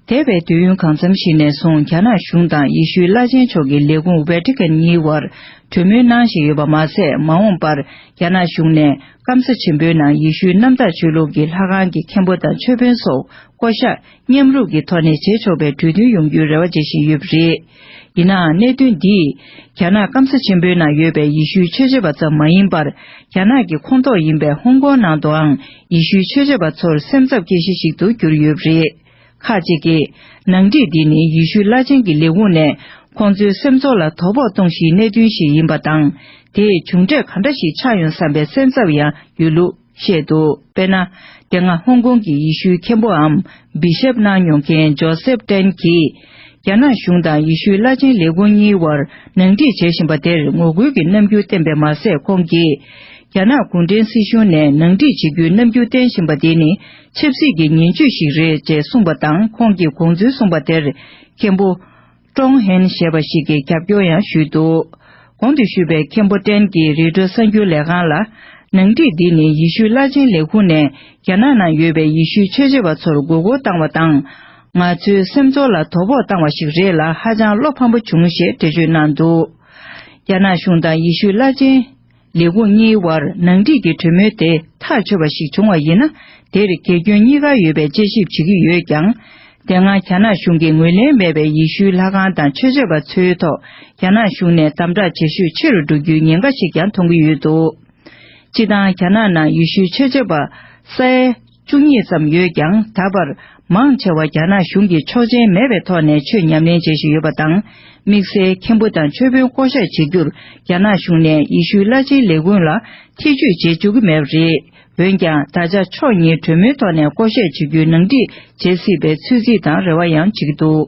འདས་པའི་དུས་ཡུན་གང་འཚམ་ཞིག་ནས་བཟུང་རྒྱ་ནག་གཞུང་དང་ཡེ་ཤུའི་བླ་ཆེན་མཆོག་གི་ལས་ཁུངས་ཝེ་ཏི་ཀན་གཉིས་དབར་གྲོས་མོལ་གནང་བཞིན་ཡོད་པ་མ་ཟད། མ་འོངས་པར་རྒྱ་ནག་གཞུང་ནས་སྐམ་ས་ཆེན་པོའི་ནང་ཡེ་ཤུའི་གནམ་བདག་ཆོས་ལུགས་ཀྱི་ལྷ་ཁང་གི་མཁན་པོ་དང་ཆོས་དཔོན་སོགས་བསྐོ་བཞག་མཉམ་རུབ་ཀྱི་ཐོག་ནས་བྱེད་ཆོག་པའི་གྲོས་མཐུན་ཡོང་རྒྱུའི་རེ་བ་བྱེད་བཞིན་ཡོད་པ་རེད། ཡིན་ནའང་གནད་དོན་འདིས་རྒྱ་ནག་སྐམ་ས་ཆེན་པོའི་ནང་ཡོད་པའི་ཡེ་ཤུའི་ཆོས་བྱེད་པ་ཙམ་མ་ཡིན་པར། རྒྱ་ནག་གི་ཁོངས་གཏོགས་ཡིན་པའི་ཧོང་ཀོང་ནང་དུའང་ཡེ་ཤུའི་ཆོས་བྱེད་པ་ཚོར་སེམས་འཚབ་སྐྱེ་གཞི་ཞིག་ཏུ་གྱུར་ཡོད་པ་རེད། ཁག་ཅིག་གིས་ནང་འགྲིག་འདི་ནི་ཡེ་ཤུའི་བླ་ཆེན་གྱི་ལས་ཁུངས་ནས་ཁོང་ཚོའི་སེམས་ཚོར་ལ་དོ་ཕོག་གཏོང་གཞིའི་གནད་དོན་ཞིག་ཡིན་པ་དང་། དེས་མཇུག་འབྲས་ག་འདྲ་ཞིག་ཆགས་ཡོང་བསམ་པའི་སེམས་འཚབ་ཡང་ཡོད་ལུགས་བཤད་འདུག་དཔེར་ན། དེ་སྔ་ཧོང་ཀོང་གི་ཡེ་ཤུའི་མཁན་པོའམ་བི་ཤོབ་གནང་མྱོང་མཁན་ཇོ་སེབ་ཏན་གྱིས། རྒྱ་ནག་གཞུང་དང་ཡེ་ཤུའི་བླ་ཆེན་ལས་ཁུངས་གཉིས་དབར་ནང་འགྲིག་བྱེད་བཞིན་པ་དེར་ངོ་རྒོལ་གྱི་རྣམ་འགྱུར་བསྟན་པས་མ་ཟད། ཁོང་གིས། རྒྱ་ནག་གུང་ཁྲན་སྲིད་གཞུང་ནས་ནང་འགྲིག་བྱེད་རྒྱུའི་རྣམ་འགྱུར་བསྟན་བཞིན་པ་དེ་ནི་ཆབ་སྲིད་ཀྱི་ངན་ཇུས་ཤིག་རེད་ཅེས་གསུངས་པ་དང་། ཁོང་གིས་དགོངས་ཚུལ་གསུངས་པ་དེར་མཁན་པོ་ཀྲོང་ཧན་ཞེས་པ་ཞིག་གིས་རྒྱབ་སྐྱོར་ཡང་ཞུས་འདུག་གོང་དུ་ཞུས་པའི་མཁན་པོ་ཏན་གྱིས་རོའི་ཊར་གསར་འགྱུར་ལས་ཁང་ལ། ནང་འགྲིག་འདི་ནི་ཡེ་ཤུའི་བླ་ཆེན་ལས་ཁུངས་ནས་རྒྱ་ནག་ནང་ཡོད་པའི་ཡེ་ཤུའི་ཆོས་བྱེད་པ་ཚོར་མགོ་སྐོར་བཏང་བ་དང་། ང་ཚོའི་སེམས་ཚོར་ལ་དོ་ཕོག་བཏང་བ་ཞིག་རེད་ལ། ཧ་ཅང་བློ་ཕམ་པོ་བྱུང་ཞེས་འགྲེལ་བརྗོད་གནང་འདུག་རྒྱ་ནག་གཞུང་དང་ཡེ་ཤུའི་བླ་ཆེན་ལས་ཁུངས་གཉིས་དབར་ནང་འགྲིག་གི་གྲོས་མོལ་དེ་ཐག་ཆོད་པ་ཞིག་བྱུང་བ་ཡིན་ན། དེར་དགེ་སྐྱོན་གཉིས་ཀ་ཡོད་པའི་དཔྱད་ཞིབ་བྱེད་ཀྱི་ཡོད་ཀྱང་། དེ་སྔ་རྒྱ་ནག་གཞུང་གིས་ངོས་ལེན་མེད་པའི་ཡེ་ཤུའི་ལྷ་ཁང་དང་ཆོས་བྱེད་པ་ཚོའི་ཐོག་རྒྱ་ནག་གཞུང་ནས་དམ་དྲག་བྱེད་ཤུགས་ཆེ་རུ་འགྲོ་རྒྱུའི་ཉེན་ཁ་ཞིག་ཀྱང་མཐོང་གི་ཡོད་འདུག་སྤྱིར་བཏང་རྒྱ་ནག་ནང་ཡེ་ཤུའི་ཆོས་བྱེད་པ་ས་ཡ་བཅུ་གཉིས་ཙམ་ཡོད་ཀྱང་། ད་བར་མང་ཆེ་བ་རྒྱ་ནག་གཞུང་གིས་ཆོག་མཆན་མེད་པའི་ཐོག་ནས་ཆོས་ཉམས་ལེན་བྱེད་བཞིན་ཡོད་པ་དང་། དམིགས་བསལ་མཁན་པོ་དང་ཆོས་དཔོན་བསྐོ་གཞག་བྱེད་རྒྱུར་རྒྱ་ནག་གཞུང་ནས་ཡེ་ཤུའི་བླ་ཆེན་ལས་ཁུངས་ལ་ཐེ་བྱུས་བྱེད་བཅུག་གི་མེད་པ་རེད། འོན་ཀྱང་། ད་ཆ་ཕྱོགས་གཉིས་གྲོས་མོལ་ཐོག་ནས་བསྐོ་གཞག་བྱེད་རྒྱུའི་ནང་འགྲིག་བྱེད་སྲིད་པའི་ཚོད་རྩིས་དང་རེ་བ་ཡང་བྱེད་ཀྱི་འདུག་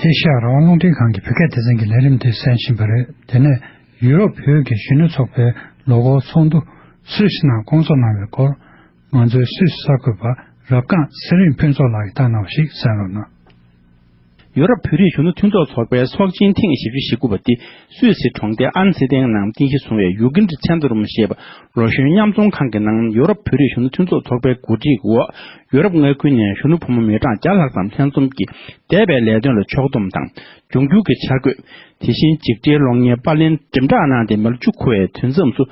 ཨེ་ཤ་ཡ་རང་དབང་རླུང་འཕྲིན་ཁང་གི་བོད་སྐད་སྡེ་ཚན་གྱི་ལས་རིམ་དེ་གསན་བཞིན་པ་རེད། དེ་ནས་ཡུ་རོབ་བོད་ཀྱི་གཞོན་ནུ་ཚོགས་པའི་ལོ་འཁོར་ཚོགས་འདུ་སུད་སི་ནང་བསྐོང་ཚོགས་གནང་བའི་སྐོར། ང་ཚོའི་སུད་སི་གསར་འགོད་པ་རབ་སྒང་ཚེ་རིང་ཕུན་ཚོགས་ལགས་ཀྱིས་བཏང་གནང་བ་ཞིག་གསན་རོགས་གནང་། ཡོ་རོབ་བོད་རིགས་གཞོན་ནུ་མཐུན་ཚོགས་ཚོགས་པའི་ཚོགས་ཆེན་ཐེངས་བཞི་བཅུ་ཞེ་དགུ་པ་འདི་སུད་སི་གྲོང་རྡལ་ཨན་སི་ཏན་ནང་རྟེན་གཞི་བཟུང་བའི་ཡུ་གིན་ཌི་ཚན་ཏྲུམ་ཞེས་པ་ལོ་གཞོན་མཉམ་འཛོམས་ཁང་གི་ནང་ཡོ་རོབ་བོད་རིགས་གཞོན་ནུ་མཐུན་ཚོགས་ཚོགས་པའི་གོ་སྒྲིག་འོག་ཡོ་རོབ་མངའ་ཁུལ་ནས་གཞོན་ནུ་ཕོ་མོ་མི་གྲངས་བརྒྱ་ལྷག་ཙམ་ལྷན་འཛོམས་ཀྱིས་འདས་པའི་ལས་དོན་ལ་ཕྱོགས་བསྡོམས་དང་། འབྱུང་འགྱུར་གྱི་འཆར་འགོད། དེ་བཞིན་འཇིགས་བྲལ་གློག་བརྙན་པར་ལེན་འགྲེམས་བསྒྲགས་གནང་སྟེ་མི་ལོ་བཅུ་འཁོར་བའི་དུས་མཚམས་སུ་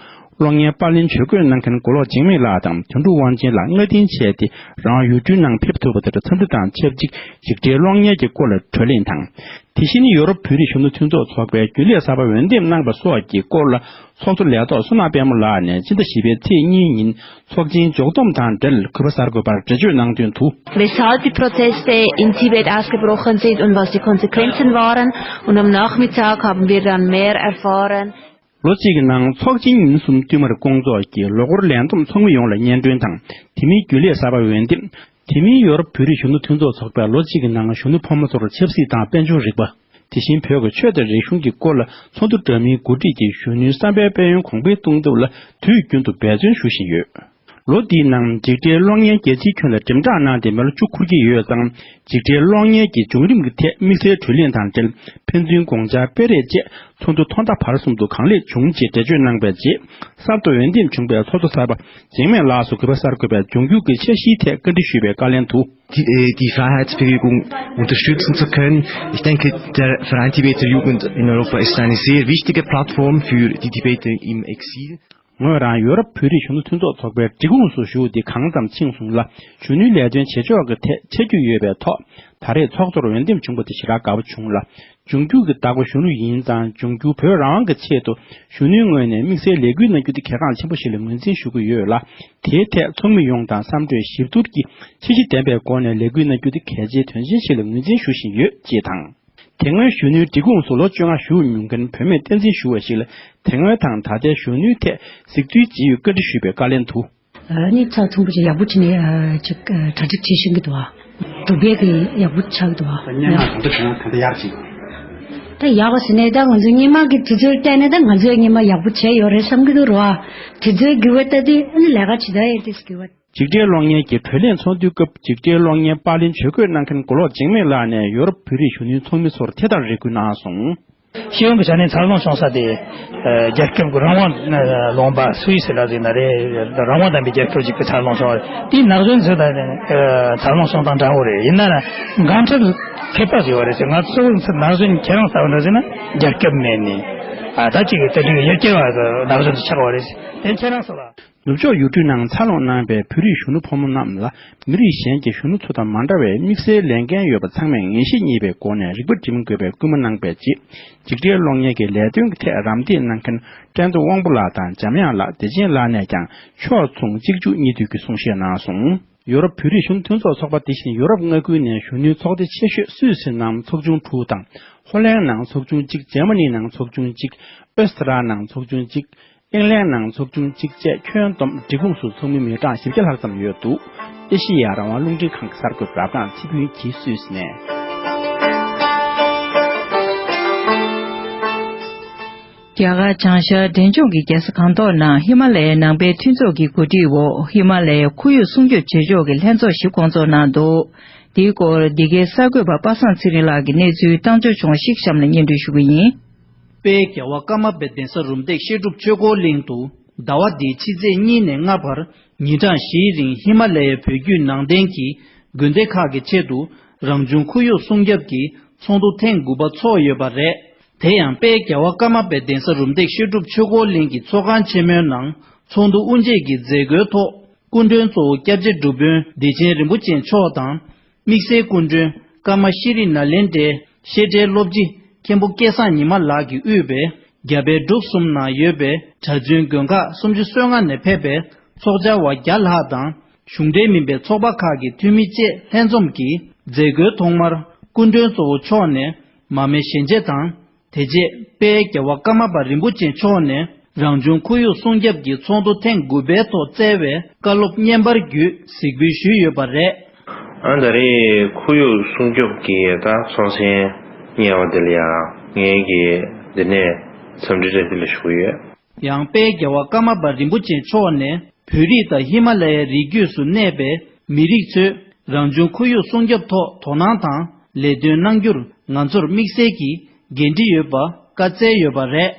གློག་བརྙན་པར་ལེན་ཇུས་འགོད་གནང་མཁན་མགོ་ལོག་འཇིགས་མེད་ལགས་དང་དོན་གྲུབ་དབང་ཆེན་ལགས་སྔ་རྟིང་བྱས་ཏེ་རང་དབང་ཡུལ་གྲུའི་ནང་ཕེབས་ཐུབ་པ་དེར་འཚམས་འདྲི་དང་ཆབས་ཅིག་འཇིགས་བྲལ་གློག་བརྙན་གྱི་སྐོར་ལ་བགྲོ་གླེང་དང་། དེ་བཞིན་ཡོ་རོབ་བོད་རིགས་གཞོན་ནུ་མཐུན་ཚོགས་ཚོགས་པའི་རྒྱུན་ལས་གསར་པ་འོས་འདེམས་གནང་པ་སོགས་ཀྱི་སྐོར་ལ་ཚོགས་གཙོ་ལས་ཐོག་བསོད་ནམས་དཔལ་མོ་ལགས་ནས་ཕྱི་ཟླ་བཞི་པའི་ཚེས་གཉིས་ཉིན་ཚོགས་ཆེན་མཇུག་བསྡོམས་དང་འབྲེལ་གུས་པ་གསར་འགོད་པར་འགྲེལ་བརྗོད་གནང་དོན་དུ། Weshalb die Proteste in Tibet ausgebrochen sind und was die Konsequenzen waren. Und am Nachmittag haben wir dann mehr erfahren. ལོ་གཅིག་གི་ནང་ཚོགས་ཆེན་ཉིན་གསུམ་བསྟུད་མར་བསྐོང་ཚོགས་ཀྱིས་ལོ་འཁོར་ལས་བསྡོམས་ཚོགས་མི་ཡོངས་ལ་སྙན་སྒྲོན་དང་། དེ་མིན་རྒྱུན་ལས་གསར་པ་འོས་འདེམས། དེ་མིན་ཡོ་རོབ་བོད་རིགས་གཞོན་ནུ་མཐུན་ཚོགས་ཚོགས་པས་ལོ་གཅིག་གི་ནང་གཞོན་ནུ་ཕོ་མོ་ཚོར་ཆབ་སྲིད་དང་དཔལ་འབྱོར་རིག་པ། དེ་བཞིན་བོད་ཀྱི་ཆོས་དང་རིག་གཞུང་གི་སྐོར་ལ་ཚོགས་འདུ་འདྲ་མིན་གོ་སྒྲིག་གིས་གཞོན་ནུའི་བསམ་པའི་དཔལ་ཡོན་གོང་འཕེལ་གཏོང་ཐབས་ལ་དུས་རྒྱུན་དུ་འབད་བརྩོན་ཞུ་བཞིན་ཡོད། ལོ་འདིའི་ནང་འཇིགས་བྲལ་གློག་བརྙན་རྒྱལ་སྤྱིའི་ཁྱོན་ལ་འགྲེམས་བསྒྲགས་གནང་སྟེ་མི་ལོ་བཅུ་འཁོར་གྱི་ཡོད་ཙང་། འཇིགས་བྲལ་གློག་བརྙན་གྱི་བྱུང་རིམ་གྱི་ཐད་དམིགས་བསལ་བགྲོ་གླེང་དང་འབྲེལ་ཕན་ཚུན་དགོངས་འཆར་སྤེལ་རེས་བཅས་ཚོགས་འདུ་ཐོག་མཐའ་བར་གསུམ་དུ་གང་ལེགས་བྱུང་ཅེས་འགྲེལ་བརྗོད་གནང་པའི་རྗེས། གསར་དུ་འོས་འདེམས་བྱུང་པའི་ཚོགས་གཙོ་གསར་པ་འཇིགས་མེད་ལགས་སུ་གུས་པ་གསར་འགོད་པས་འབྱུང་འགྱུར་གྱི་འཆར་གཞིའི་ཐད་བཀའ་འདྲི་ཞུས་པའི་བཀའ་ལན་དུ། Die, äh, die Freiheitsbewegung unterstützen zu können. Ich denke, der Verein Tibeter Jugend in Europa ist eine sehr wichtige Plattform für die Tibeter im Exil. ངོས་རང་ཡོ་རོབ་བོད་རིགས་གཞོན་ནུ་མཐུན་ཚོགས་ཚོགས་པའི་སྒྲིག་ཁོངས་སུ་ཞུགས་ཏེ་གང་ཙམ་ཕྱིན་སོང་ལ། གཞོན་ནུའི་ལས་དོན་བྱེད་ཕྱོགས་ཀྱི་ཐད་ཆ་རྒྱུས་ཡོད་པའི་ཐོག་ད་རེས་ཚོགས་གཙོར་འོས་འདེམས་བྱུང་པ་དེ་ཞེ་དྲག་དགའ་པོ་བྱུང་ལ། འབྱུང་འགྱུར་གྱི་བདག་པོ་གཞོན་ནུ་ཡིན་ཙང་། འབྱུང་འགྱུར་བོད་རང་དབང་གི་ཆེད་དུ་གཞོན་ནུའི་ངོས་ནས་དམིགས་བསལ་ལས་འགུལ་གནང་རྒྱུ་དེ་གལ་འགངས་ཆེན་པོ་ཞིག་ལ་ངོས་འཛིན་ཞུ་གི་ཡོད་ལ། དེའི་ཐད་ཚོགས་མི་ཡོངས་དང་བསམ་གྲོས་ཞིབ་བསྡུར་གྱིས་འཆར་གཞི་ལྡན་པའི་སྒོ་ནས་ལས་འགུལ་གནང་རྒྱུ་དེ་གལ་ཆེའི་དོན་ཆེན་ཞིག་ལ་ངོས་འཛིན་ཞུ་བཞིན་ཡོད་ཅེས་དང་། དེ་སྔོན་གཞོན་ནུའི་སྒྲིག་ཁོངས་སུ་ལོ་བཅོ་ལྔ་ཞུགས་མྱོང་མཁན་བུད་མེད་བསྟན་འཛིན་ཞུ་བ་ཞིག་ལ་དེ་སྔོན་དང་ད་ལྟའི་གཞོན་ནུའི་ཐད་གཟིགས་ཚུལ་ཇི་ཡོད་བཀའ་འདྲི་ཞུས་པའི་བཀའ་ལན་དུ། ཨ་ནི་ཚགས་ཚུད་པོ་ཅིག་ཡག་པོ་བྱས་ནས་ཨ་ཅིག་ཨ་གྲ་སྒྲིག་བྱེད་ཤེས་ཀྱི་འདུག་ཨ། སྒྲུབ་ཡས་ཀྱི་ཡག་པོ་ཆགས་ཀྱི་འདུག་ཨ། སྔོན་མ་གང་འདྲ་བྱུང་གང་འདྲ་ཡག་ཅིག་ད་ཡག་པ་ཟེར་ནས་ད་ང་ཚོའི་སྔོན་མ་གི་དུས་ཚོད་བལྟས་ནས་ད་ང་ཚོས་སྔོན་མ་ཡག་པོ་བྱས་ཡོད་རེད་བསམ་གྱི་འདུག་རོ་ཨ། དུས་ཚོད་འགྱུར་བ་ལྟ་དུས་ཨ་ནི་ལས་ཀ་ཇི་ལྟར་ཡིན་དེ་འགྱུར་བ། འཇིགས་བྲལ་གློག་བརྙན་གྱི་བགྲོ་གླེང་ཚོགས་འདུའི་སྐབས་འཇིགས་བྲལ་གློག་བརྙན་པར་ལེན་ཇུས་འགོད་གནང་མཁན་མགོ་ལོག་འཇིགས་མེད་ལགས་ནས་ཡོ་རོབ་བོད་རིགས་གཞོན་ནུའི་ཚོགས་མི་ཚོར་དེ་ལྟར་རེ་སྐུལ་གནང་སོང་། ཤེས་ཡོན་གྱི་ཆ་ནས་འཚར་ལོངས་བྱུང་ས་དེ། ཨ། རྒྱལ་ཁབ་ཀྱི་རང་དབང་ལུང་པ་སུད་སི་ལ་ཟེར་ན་རེད། རང་དབང་ལྡན་པའི་རྒྱལ་ཁབ་ཅིག་གི་འཚར་ལོངས་བྱུང་བ་རེད། དེའི་ན་གཞོན་ཚོས་ད་ནི་འཚར་ལོངས་བྱུང་སྟངས་འདྲ་བོ་རེད། ཡིན་ན་འགན་འཁྲི་ཁྱད་པར་ཡོད་རེད་ཟེར། ང་ཚོ་ན་གཞོན་ཁྱེད་རང་ལྟ་བུ་འདྲ་ཟེར་ན་རྒྱལ་ཁབ་མེད་ནི། ཨ། ད་ཅིག་གི་དེ་འདྲའི་ཡར་རྒྱས་པ་ན་གཞོན་ཚོ་ཆགས་པ་རེད། དེ་ཁྱེད་རང་ཚོ་ལ། ནུབ་ཕྱོགས་ཡུལ་གྲུའི་ནང་འཚར་ལོངས་གནང་བའི་བོད་རིགས་གཞོན་ནུ་ཕོ་མོ་རྣམས་ལ། མི་རིགས་གཞན་གྱི་གཞོན་ནུ་ཚོ་དང་མ་འདྲ་བའི་དམིགས་བསལ་ལས་འགན་ཡོད་པ་ཚང་མས་ངེས་ཤེས་རྙེད་པའི་སྒོ་ནས་རིག་པ་སྒྲིམ་དགོས་པའི་སྐུལ་མ་གནང་བའི་རྗེས། འཇིགས་བྲལ་གློག་བརྙན་གྱི་ལས་དོན་གྱི་ཐད་རམ་འདེགས་གནང་མཁན་བཀྲས་མཐོང་དབང་པོ་ལགས་དང་འཇམ་དབྱངས་ལགས། བདེ་ཆེན་ལགས་ནས་ཀྱང་ཕྱོགས་མཚུངས་གཅིག་མཇུག་གཉིས་མཐུད་ཀྱི་གསུང་བཤད་གནང་སོང་། ཡོ་རོབ་བོད་རིགས་གཞོན་ནུ་མཐུན་ཚོགས་ཚོགས་པ་དེ་བཞིན་ཡོ་རོབ་མངའ་ཁུལ་ནས་གཞོན་ནུའི་ཚོགས་སྡེ་ཆེ་ཤོས་སུད་སི་ནང་ཚོགས་ཆུང་དྲུག་དང་། ཧོ་ལན་ནང་ཚོགས་ཆུང་གཅིག་འཇར་མ་ནི་ནང་ཚོགས་ཆུང་གཅིག་ཨོ་སི་ཏྲ་ལི་ཡ་ནང་ཚོགས་ཆུང་གཅིག་ཨིང་ལན་ནང་ཚོགས་ཆུང་གཅིག་བཅས་ཁྱོན་བསྡོམས་འབྲི་གུང་སུ་ཚོགས་མི་མི་གྲངས་བཞི་བརྒྱ་ལྷག་ཙམ་ཡོད་འདུག་ཨེ་ཤེ་ཡ་རང་དབང་རླུང་འཕྲིན་ཁང་གི་གསར་འགོད་པ་རབ་སྒྲོན་ཚེ་ཕུན་གྱིས་སུད་སི་ནས། རྒྱ་གར་བྱང་ཤར་འབྲས་ལྗོངས་ཀྱི་རྒྱལ་ས་སྒང་ཏོག་ནང་ཧི་མ་ལ་ཡའི་ནང་པའི་མཐུན་ཚོགས་ཀྱི་གོ་སྒྲིག་འོག་ཧི་མ་ལ་ཡའི་ཁོར་ཡུག་སྲུང་སྐྱོབ་བྱེད་ཕྱོགས་ཀྱི་ལྷན་ཚོགས་ཤིག་སྐོང་ཚོགས་གནང་འདུག་དེའི་སྐོར་འདི་གའི་གསར་འགོད་པ་པ་སངས་ཚེ་རིང་ལགས་ཀྱིས་གནས་ཚུལ་བཏང་འབྱོར་བྱུང་བ་ཞིག་གཤམ་ལ་སྙན་སྒྲོན་ཞུ་གི་ཡིན། དཔལ་རྒྱལ་བ་ཀརྨ་པའི་གདན་ས་རུམ་བཏེག་བཤད་སྒྲུབ་ཆོས་འཁོར་གླིང་དུ་ཟླ་བ་འདིའི་ཕྱི་ཚེས་གཉིས་ནས་ལྔ་བར་ཉིན་གྲངས་བཞིའི་རིང་ཧི་མ་ལ་ཡའི་བོད་བརྒྱུད་ནང་བསྟན་གྱི་དགོན་སྡེ་ཁག་གི་ཆེད་དུ་རང་བྱུང་ཁོར་ཡུག་སྲུང་སྐྱོབ་ཀྱི་ཚོགས་འདུ་ཐེངས་དགུ་པ་ཚོགས་ཡོད་པ་རེད། དེ་ཡང་དཔལ་རྒྱལ་བ་ཀརྨ་པའི་གདན་ས་རུམ་བཏེག་བཤད་སྒྲུབ་ཆོས་འཁོར་གླིང་གི་ཚོགས་ཁང་ཆེན་མོའི་ནང་ཚོགས་འདུ་དབུ་འབྱེད་ཀྱི་མཛད་སྒོའི་ཐོག་སྐུ་མགྲོན་གཙོ་བོ་སྐྱབས་རྗེ་སྒྲུབ་དཔོན་བདེ་ཆེན་རིན་པོ་ཆེ་མཆོག་དང་། དམིགས་བསལ་སྐུ་མགྲོན་ཀརྨ་ཤྲི་ནཱ་ལེནྡྲའི་བཤད་གྲྭའི་སློབ་སྤྱི་མཁན་པོ་སྐལ་བཟང་ཉི་མ་ལགས་ཀྱིས་དབུས་པའི་རྒྱ་བལ་འབྲུག་གསུམ་ནང་ཡོད་པའི་གྲྭ་བཙུན་དགོན་ཁག་སུམ་ཅུ་སོ་ལྔ་ནས་ཕེབས་པའི་ཚོགས་བཅར་བ་བརྒྱ་ལྷག་དང་། གཞུང་འབྲེལ་མིན་པའི་ཚོགས་པ་ཁག་གི་འཐུས་མི་བཅས་ལྷན་འཛོམས་ཀྱིས་མཛད་སྒོའི་ཐོག་མར་སྐུ་མགྲོན་གཙོ་བོ་མཆོག་ནས་མར་མེ་ཞལ་འབྱེད་དང་། དེ་རྗེས་དཔལ་རྒྱལ་བ་ཀརྨ་པ་རིན་པོ་ཆེ་མཆོག་ནས་རང་བྱུང་ཁོར་ཡུག་སྲུང་སྐྱོབ་ཀྱི་ཚོགས་འདུ་ཐེངས་དགུ་པའི་ཐོག་བསྩལ་བའི་བཀའ་སློབ་བརྙན་པར་བརྒྱུད་གཟིགས་འབུལ་ཞུས་ཡོད་པ་རེད། ཨ། ད་རེས་ཁོར་ཡུག་སྲུང་སྐྱོབ་ཀྱི་ད་ཚོགས་ཆེན་གཉེར་བ་དེ་ལ་ཡང་ངས་ཀྱིས་འདི་ནས་འཚམས་འདྲི་བཀྲ་ཤིས་བདེ་ལེགས་ཞུ་གི་ཡོད། ཡང་དཔལ་རྒྱལ་བ་ཀརྨ་པ་རིན་པོ་ཆེ་མཆོག་ནས་བོད་རིགས་དང་ཧི་མ་ལ་ཡའི་རི་རྒྱུད་སུ་གནས་པའི་མི་རིགས་ཚོས་རང་བྱུང་ཁོར་ཡུག་སྲུང་སྐྱོབ་ཐོག་དོ་སྣང་དང་ལས་དོན་གནང་རྒྱུར་ང་ཚོར་དམིགས་བསལ་གྱི་འགན་འཁྲི་ཡོད་པ་བཀའ་སྩལ་ཡོད་པ་རེད།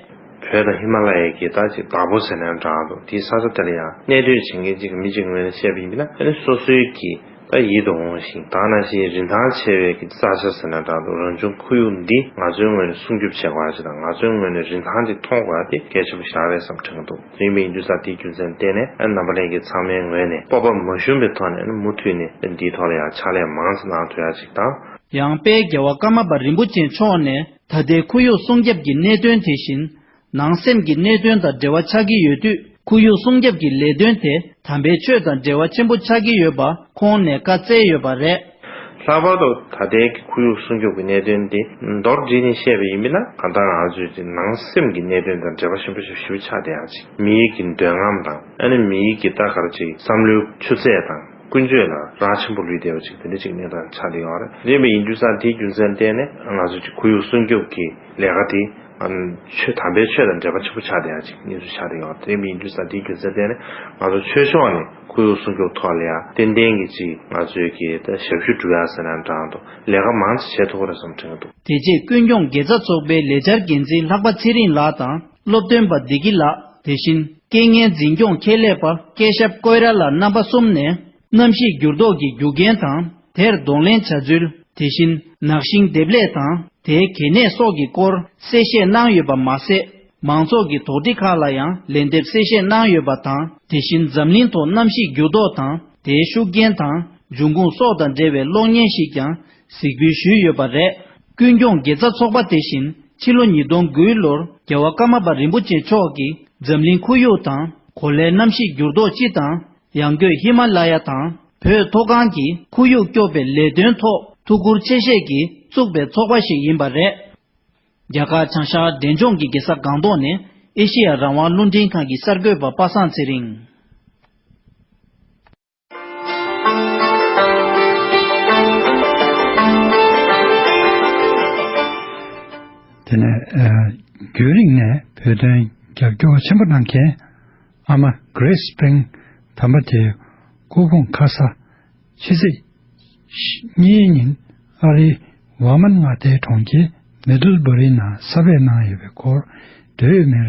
བོད་དང་ཧི་མ་ལ་ཡའི་གི་ད་ཅིག་བདག་པོ་ཟེར་ན་འདྲ་འདུག་དེའི་ས་ཆ་དེ་ལ་ཡང་གནས་སྡོད་བྱེད་མཁན་ཅིག་མི་གཅིག་ངོས་ནས་བཤད་པ་ཡིན་ན་ཨ་ནི་སོ་སོའི་གི་ད་ཡིད་དུ་འོང་ཞིང་དེ་ནང་བཞིན་རིན་ཐང་ཆེ་བའི་གི་ས་ཆ་ཟེར་ན་འདྲ་འདུག་རང་བྱུང་ཁོར་ཡུག་འདི་ང་ཚོའི་ངོས་ནས་སྲུང་སྐྱོབ་བྱེད་དགོས་ཡ་ཅིག་དང་ང་ཚོའི་ངོས་ནས་རིན་ཐང་ཅིག་མཐོང་དགོས་ཡ་དེ་གལ་ཆེན་པོ་ཞིག་རེད་བསམ་དྲན་གི་འདུག་དེ་ཡིན་པའི་ཡིན་དུས་ཙང་དེའི་རྒྱུ་མཚན་བརྟེན་ནས་ཨ་རྣམ་པ་ལྷན་རྒྱས་ཚང་མའི་ངོས་ནས་སྤོབས་པ་མ་ཞུམ་པའི་ཐོག་ནས་ཨ་ནི་མུ་མཐུད་ནས་འདིའི་ཐོག་ལ་ཡང་ཕྱག་ལས་མང་ཙམ་གནང་ཐུབ་ཡ་ཅིག་དང་། ཡང་དཔལ་རྒྱལ་བ་ཀརྨ་པ་རིན་པོ་ཆེ་མཆོག་ནས་ད་ལྟའི་ཁོར་ཡུག་སྲུང་སྐྱོབ་ཀྱི་གནད་དོན་དེ་བཞིན་ནང་སེམས་ཀྱི་གནད་དོན་དང་འབྲེལ་བ་ཆགས་ཀྱི་ཡོད་དུས་ཁོར་ཡུག་སྲུང་སྐྱོབ་ཀྱི་ལས་དོན་དེ་དམ་པའི་ཆོས་དང་འབྲེལ་བ་ཆེན་པོ་ཆགས་ཀྱི་ཡོད་པ་ཁོང་ནས་བཀའ་སྩལ་ཡོད་པ་རེད། ལྷག་པར་དུ་ད་ལྟའི་ཁོར་ཡུག་སྲུང་སྐྱོབ་ཀྱི་གནད་དོན་འདི་མདོར་བསྡུས་ནས་བཤད་པ་ཡིན་པ་ན་གང་ལྟར་ང་ཚོའི་ནང་སེམས་ཀྱི་གནད་དོན་དང་འབྲེལ་བ་ཆེན་པོ་ཞེ་པོ་ཆགས་བསྡད་ཡ་ཅིག་མིའི་གི་འདོད་རྔམ་དང་ཨ་ནི་མིའི་གི་ད་ག་རེ་ཅིག་བསམ་བློའི་ཆུ་ཚད་དང་། ཀུན་སྤྱོད་ལ་རག་ཆེན་པོ་ལུས་བསྡད་པ་ཅིག་དེ་འདྲ་ཅིག་གནས་སྟངས་ཆགས་བསྡད་ཡོད་རེད། དེ་ཡིན་པ་ཡིན་དུས་ཙང་དེའི་རྒྱུ་མཚན་བརྟེན་ནས་ང་ཚོ་ཅིག་ཁོར་ཡུག་སྲུང་སྐྱོབ་ཀྱི་ལས་ཀ་དེ་ཨ་ཆོས་དམ་པའི་ཆོས་དང་འབྲེལ་བ་ཆེན་པོ་ཆགས་བསྡད་ཡ་ཅིག་གནས་ཚུལ་ཆགས་བསྡད་ཡོད་རེད། དེ་ཡིན་པ་ཡིན་དུས་ཙང་དེའི་རྒྱུ་མཚན་བརྟེན་ནས་ང་ཚོ་ཆོས་ཕྱོགས་ནས་ཁོར་ཡུག་སྲུང་སྐྱོབ་ཐོག་ལ་ཡ་ཏན་ཏན་གྱི་ཅིག་ང་ཚོའི་གི་ད་ཞབས་ཞུ་སྒྲུབ་ཡ་ཟེར་ན་འདྲ་འདུག་ལས་ཀ་མང་ཙམ་བྱེད་ཐུབ་ཀྱི་རེད་བསམ་དྲན་གྱི་འདུག་དེ་རྗེས་ཀུན་སྐྱོང་དགེ་རྩ་ཚོགས་པའི་ལས་འཆར་འགན་འཛིན་ལྷག་པ་ཚེ་རིང་ལགས་དང་སློབ་སྟོན་པ་བདེ་སྐྱིད་ལགས། དེ་བཞིན་རྐྱེན་ངན་འཛིན་སྐྱོང་ཁྱད་ལས་པ་སྐལ་ཞབས་ཀོས་ར་ལགས་རྣམ་པ་གསུམ་ནས་གནམ་གཤིས་འགྱུར་ལྡོག་གི་རྒྱུ་རྐྱེན་དང་དེར་གདོང་ལེན་བྱ་ཚུལ། དེ་བཞིན་ནགས་ཤིང་འདེབས་ལས་དང་དེའི་གལ་གནད་སོགས་ཀྱི་སྐོར་གསལ་བཤད་གནང་ཡོད་པ་མ་ཟད། མང་ཚོགས་ཀྱི་དོགས་འདྲི་ཁག་ལ་ཡང་ལན་འདེབས་གསལ་བཤད་གནང་ཡོད་པ་དང་། དེ་བཞིན་འཛམ་གླིང་ཐོག་གནམ་གཤིས་འགྱུར་ལྡོག་དང་དེའི་ཤུགས་རྐྱེན་དང་འབྱུང་ཁུངས་སོགས་དང་འབྲེལ་བའི་གློག་བརྙན་ཞིག་ཀྱང་གཟིགས་འབུལ་ཞུས་ཡོད་པ་རེད། ཀུན་སྐྱོང་དགེ་རྩ་ཚོགས་པ་དེ་བཞིན་ཕྱི་ལོ་ཉིས་སྟོང་དགུའི་ལོར་རྒྱལ་བ་ཀརྨ་པ་རིན་པོ་ཆེ་མཆོག་གིས་འཛམ་གླིང་ཁོར་ཡུག་དང་གོ་ལའི་གནམ་གཤིས་འགྱུར་ལྡོག་སྤྱི་དང་ཡང་སྒོས་ཧི་མ་ལ་ཡ་དང་བོད་མཐོ་སྒང་གི་ཁོར་ཡུག་སྐྱོབ་པའི་ལས་དོན་ཐོག་ཐུགས་ཁུར་ཆེ་བཞེས་ཀྱིས་བཙུགས་པའི་ཚོགས་པ་ཞིག་ཡིན་པ་རེད། རྒྱ་གར་བྱང་ཤར་འབྲས་ལྗོངས་ཀྱི་རྒྱལ་ས་སྒང་ཏོག་ནས་ཨེ་ཤེ་ཡ་རང་དབང་རླུང་འཕྲིན་ཁང་གི་གསར་འགོད་པ་པ་སངས་ཚེ་རིང་། དེ་ནས་ཨ་རྒྱུན་རིང་ནས་བོད་དོན་རྒྱབ་སྐྱོར་ཆེན་པོ་གནང་མཁན་ཨ་མ་Grace Spring དམ་པ་དེའི་སྐུ་ཕུང་ཁ་ས་ཕྱི་ཚེས་གཉིས་ཉིན་ཨ་རིའི་ཝ་མན་མངའ་སྡེའི་གྲོང་ཁྱེར་ མེ་ཏུལ་བྷ་རི་ནང་ས་བེད་གནང་ཡོད་པའི་སྐོར། སྡོད་མི་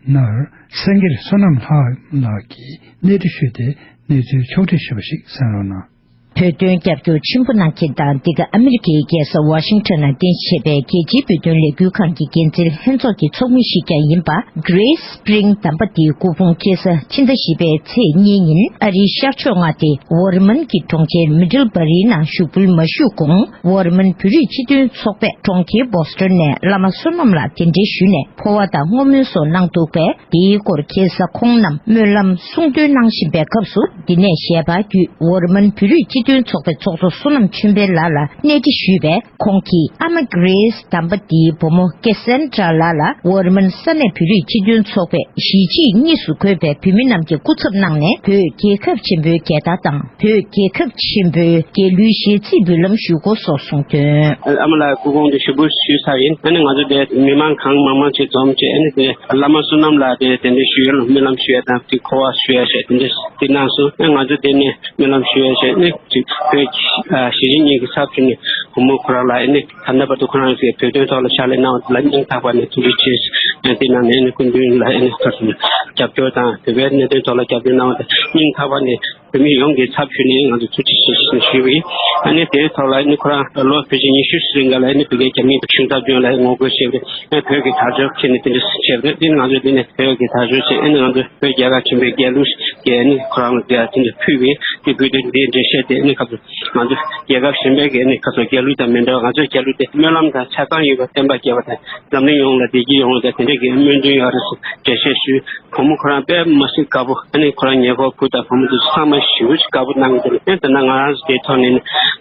སྣར་སེང་གེར་བསོད་ནམས་ལྷ་མོ་ལགས་ཀྱིས་གནས་འདྲི་ཞུས་ཏེ་གནས་ཚུལ་ཕྱོགས་སྒྲིག་ཞུས་པ་ཞིག་གསན་རོགས་གནང་། བོད་དོན་རྒྱབ་སྐྱོར་ཆེན་པོ་གནང་མཁན་དང་། འདི་ག་ཨ་མི་རི་ཀའི་རྒྱལ་ས་ཝ་ཤིང་ཊོན་ནང་རྟེན་གཞི་བྱས་པའི་རྒྱལ་སྤྱིའི་བོད་དོན་ལས་འགུལ་ཁང་གི་འགན་འཛིན་ལྷན་ཚོགས་ཀྱི་ཚོགས་མི་ཞིག་ཀྱང་ཡིན་པ། Grace Spring དམ་པ་དེའི་སྐུ་ཕུང་སྐྱེས་ས་ཕྱི་ཟླ་བཞི་པའི་ཚེས་གཉིས་ཉིན་ཨ་རིའི་ཤར་ཕྱོགས་མངའ་སྡེ་ཝོ་རི་མན་གྱི་གྲོང་ཁྱེར་མི་ཌལ་བྷ་རིའི་ནང་ཞུགས་འབུལ་མ་ཞུས་གོང་། ཝོ་རི་མན་བོད་རིགས་སྤྱི་མཐུན་ཚོགས་པས་གྲོང་ཁྱེར་བོ་སི་ཊོན་ནས་བླ་མ་བསོད་ནམས་ལ་གདན་འདྲེན་ཞུས་ནས་འཕོ་བ་དང་བསྔོ་སྨོན་སོགས་གནང་འདུག་པས། འདིའི་སྐོར་ཁ་སང་ཁོང་རྣམས་སྨོན་ལམ་གསུང་འདོན་གནང་བཞིན་པའི་སྐབས་སུ། འདི་ནས་ཞལ་པར་བརྒྱུད་ཝོ་རི་མན་བོད་རིགས་སྤྱི་མཐུན་ཚོགས་པའི་ཚོགས་གཙོ་བསོད་ནམས་ཆོས་འཕེལ་ལགས་ལ་གནས་འདྲི་ཞུས་པས། ཁོང་གིས་ཨ་མ་གྷི་རེས་དམ་པ་འདིའི་བུ་མོ་ཀེ་སན་ཌྲ་ལགས་ལ་ཝོ་རི་མན་ས་གནས་བོད་རིགས་སྤྱི་མཐུན་ཚོགས་པས་གཞིས་བྱེས་གཉིས་སུ་བགོས་པའི་བོད་མི་རྣམས་ཀྱི་སྐུ་ཚབ་གནང་ནས། བོད་རྒྱལ་ཁབ་ཆེན་པོའི་རྒྱལ་དར་དང་། བོད་རྒྱལ་ཁབ་ཆེན་པོའི་རྒྱལ་གླུའི་གཞས་ཚིག་འབུལ་ལམ་ཞུ་སྐོར་སོགས་གསུངས་དོན། ཨ་མ་ལགས་སྐུ་ཕུང་དེ་ཞུགས་འབུལ་ཞུས་ཚར་ཡིན། ཨ་ནི་ང་ཚོ་དེ་མི་མང་གང་མང་མང་ཅིག་འཛོམས་བྱས། ཨ་ནི་དེ་བླ་མ་བསོད་ནམས་ལགས་དེ་དེ་འདྲ་ཞུ་ཡ་ལ་སྨོན་ལམ་ཞུ་ཡ་དང་དེ་འཁོར་བ་ཞུ་ཡ་བྱས་དེ་འདྲ་དེ་གནང་སོང་། ཨ་ང་ཚོ་དེ་ནས་སྨོན་ལམ་ཞུ་ཡ་བྱས་ནི་ཅིག་བོད་ཀྱི་ཨ་གཞིས་བྱེས་གཉིས་ཀྱི་ཚབ་བྱས་ནས་བུ་མོ་ཁོ་རང་ལ་ཨ་ནི་ད་ལྟ་བར་དུ་ཁོ་རང་གིས་བོད་དོན་ཐོག་ལ་ཕྱག་ལས་གནང་བ་དེ་ལ་སྙིང་ཐག་པ་ནས་ཐུགས་རྗེ་ཆེ། ཨ་དེ་ནང་ནས་ཨ་ནི་སྐུ་མདུན་ལ་ཨ་ནི་ཁ་སང་རྒྱབ་སྐྱོར་དང་བོད་པའི་གནད་དོན་ཐོག་ལ་རྒྱབ་སྐྱོར་གནང་བ་དེ་སྙིང་ཐག་པ་ནས་བོད་མི་ཡོངས་ཀྱི་ཚབ་ཞུས་ནས་ང་ཚོ་ཐུགས་རྗེ་ཆེ་ཞེས་ཞུས་པ་ཡིན། ཨ་ནི་དེའི་ཐོག་ལ་ཨ་ནི་ཁོ་རང་ལོ་ཕལ་ཆེར་ཉི་ཤུ་ཙམ་རིང་ག་ལ་ཨ་ནི་བོད་རྒྱ་མིའི་ཁྲིམས་ཐག་བཅད་ལ་ངོ་རྒོལ་བྱས་པ་རེད། ཨ་བོད་ཀྱི་དར་ལྕོག་འཁྱེར་ནས་དེ་འདྲ་བྱས་པ་རེད། དེ་ནི་ང་ཚོས་དེ་ནས་བོད་ཀྱི་དར་ལྕོག་བྱས། ཨ་ནི་ང་ཚོས་བོད་རྒྱལ་ཁབ་ཆེན་པོའི་རྒྱལ་གླུ་དེ་ཨ་ནི་ཁོ་རང་ལ་དེ་ཨ་དེ་འདྲ་ཕུལ་བས། དེ་བོད་དོན་འདིའི་འགྲེལ་བཤད་དེ་ཨ་ནི་ཁ་སང་ང་ཚོ་རྒྱལ་ཁབ་གཞན་པའི་གི་ཨ་ནི་ཁ་སང་རྒྱལ་གླུ་དང་མི་འདྲ་བ། ང་ཚོའི་རྒྱལ་གླུ་དེ་སྨོན་ལམ་དང་ཆ་ཚང་ཡོད་པ། བསྟན་པ་རྒྱས་པ་དང་འཛམ་གླིང་ཡོངས་ལ་བདེ་སྐྱིད་ཡོང་བ་དང་དེ་འདྲའི་གི་སྨོན་འདུན་ཡོད་རེད་ཟེར་འགྲེལ་བཤད་ཞུས། བུ་མོ་ཁོ་རང་དཔེ་མ་སྲིད་དགའ་པོ། ཨ་ནི་ཁོ་རང་ཉེ་འཁོར་བུ་དང་བུ་མོ་དེ་ཚོ་ཚང་མ་ཞེ་པོ་ཅིག་དགའ་པོ་གནང་གི་འདུག་ཨ་ད་ནང་ང་རང་ཚོ་དེའི་ཐོག་ནས་ནི་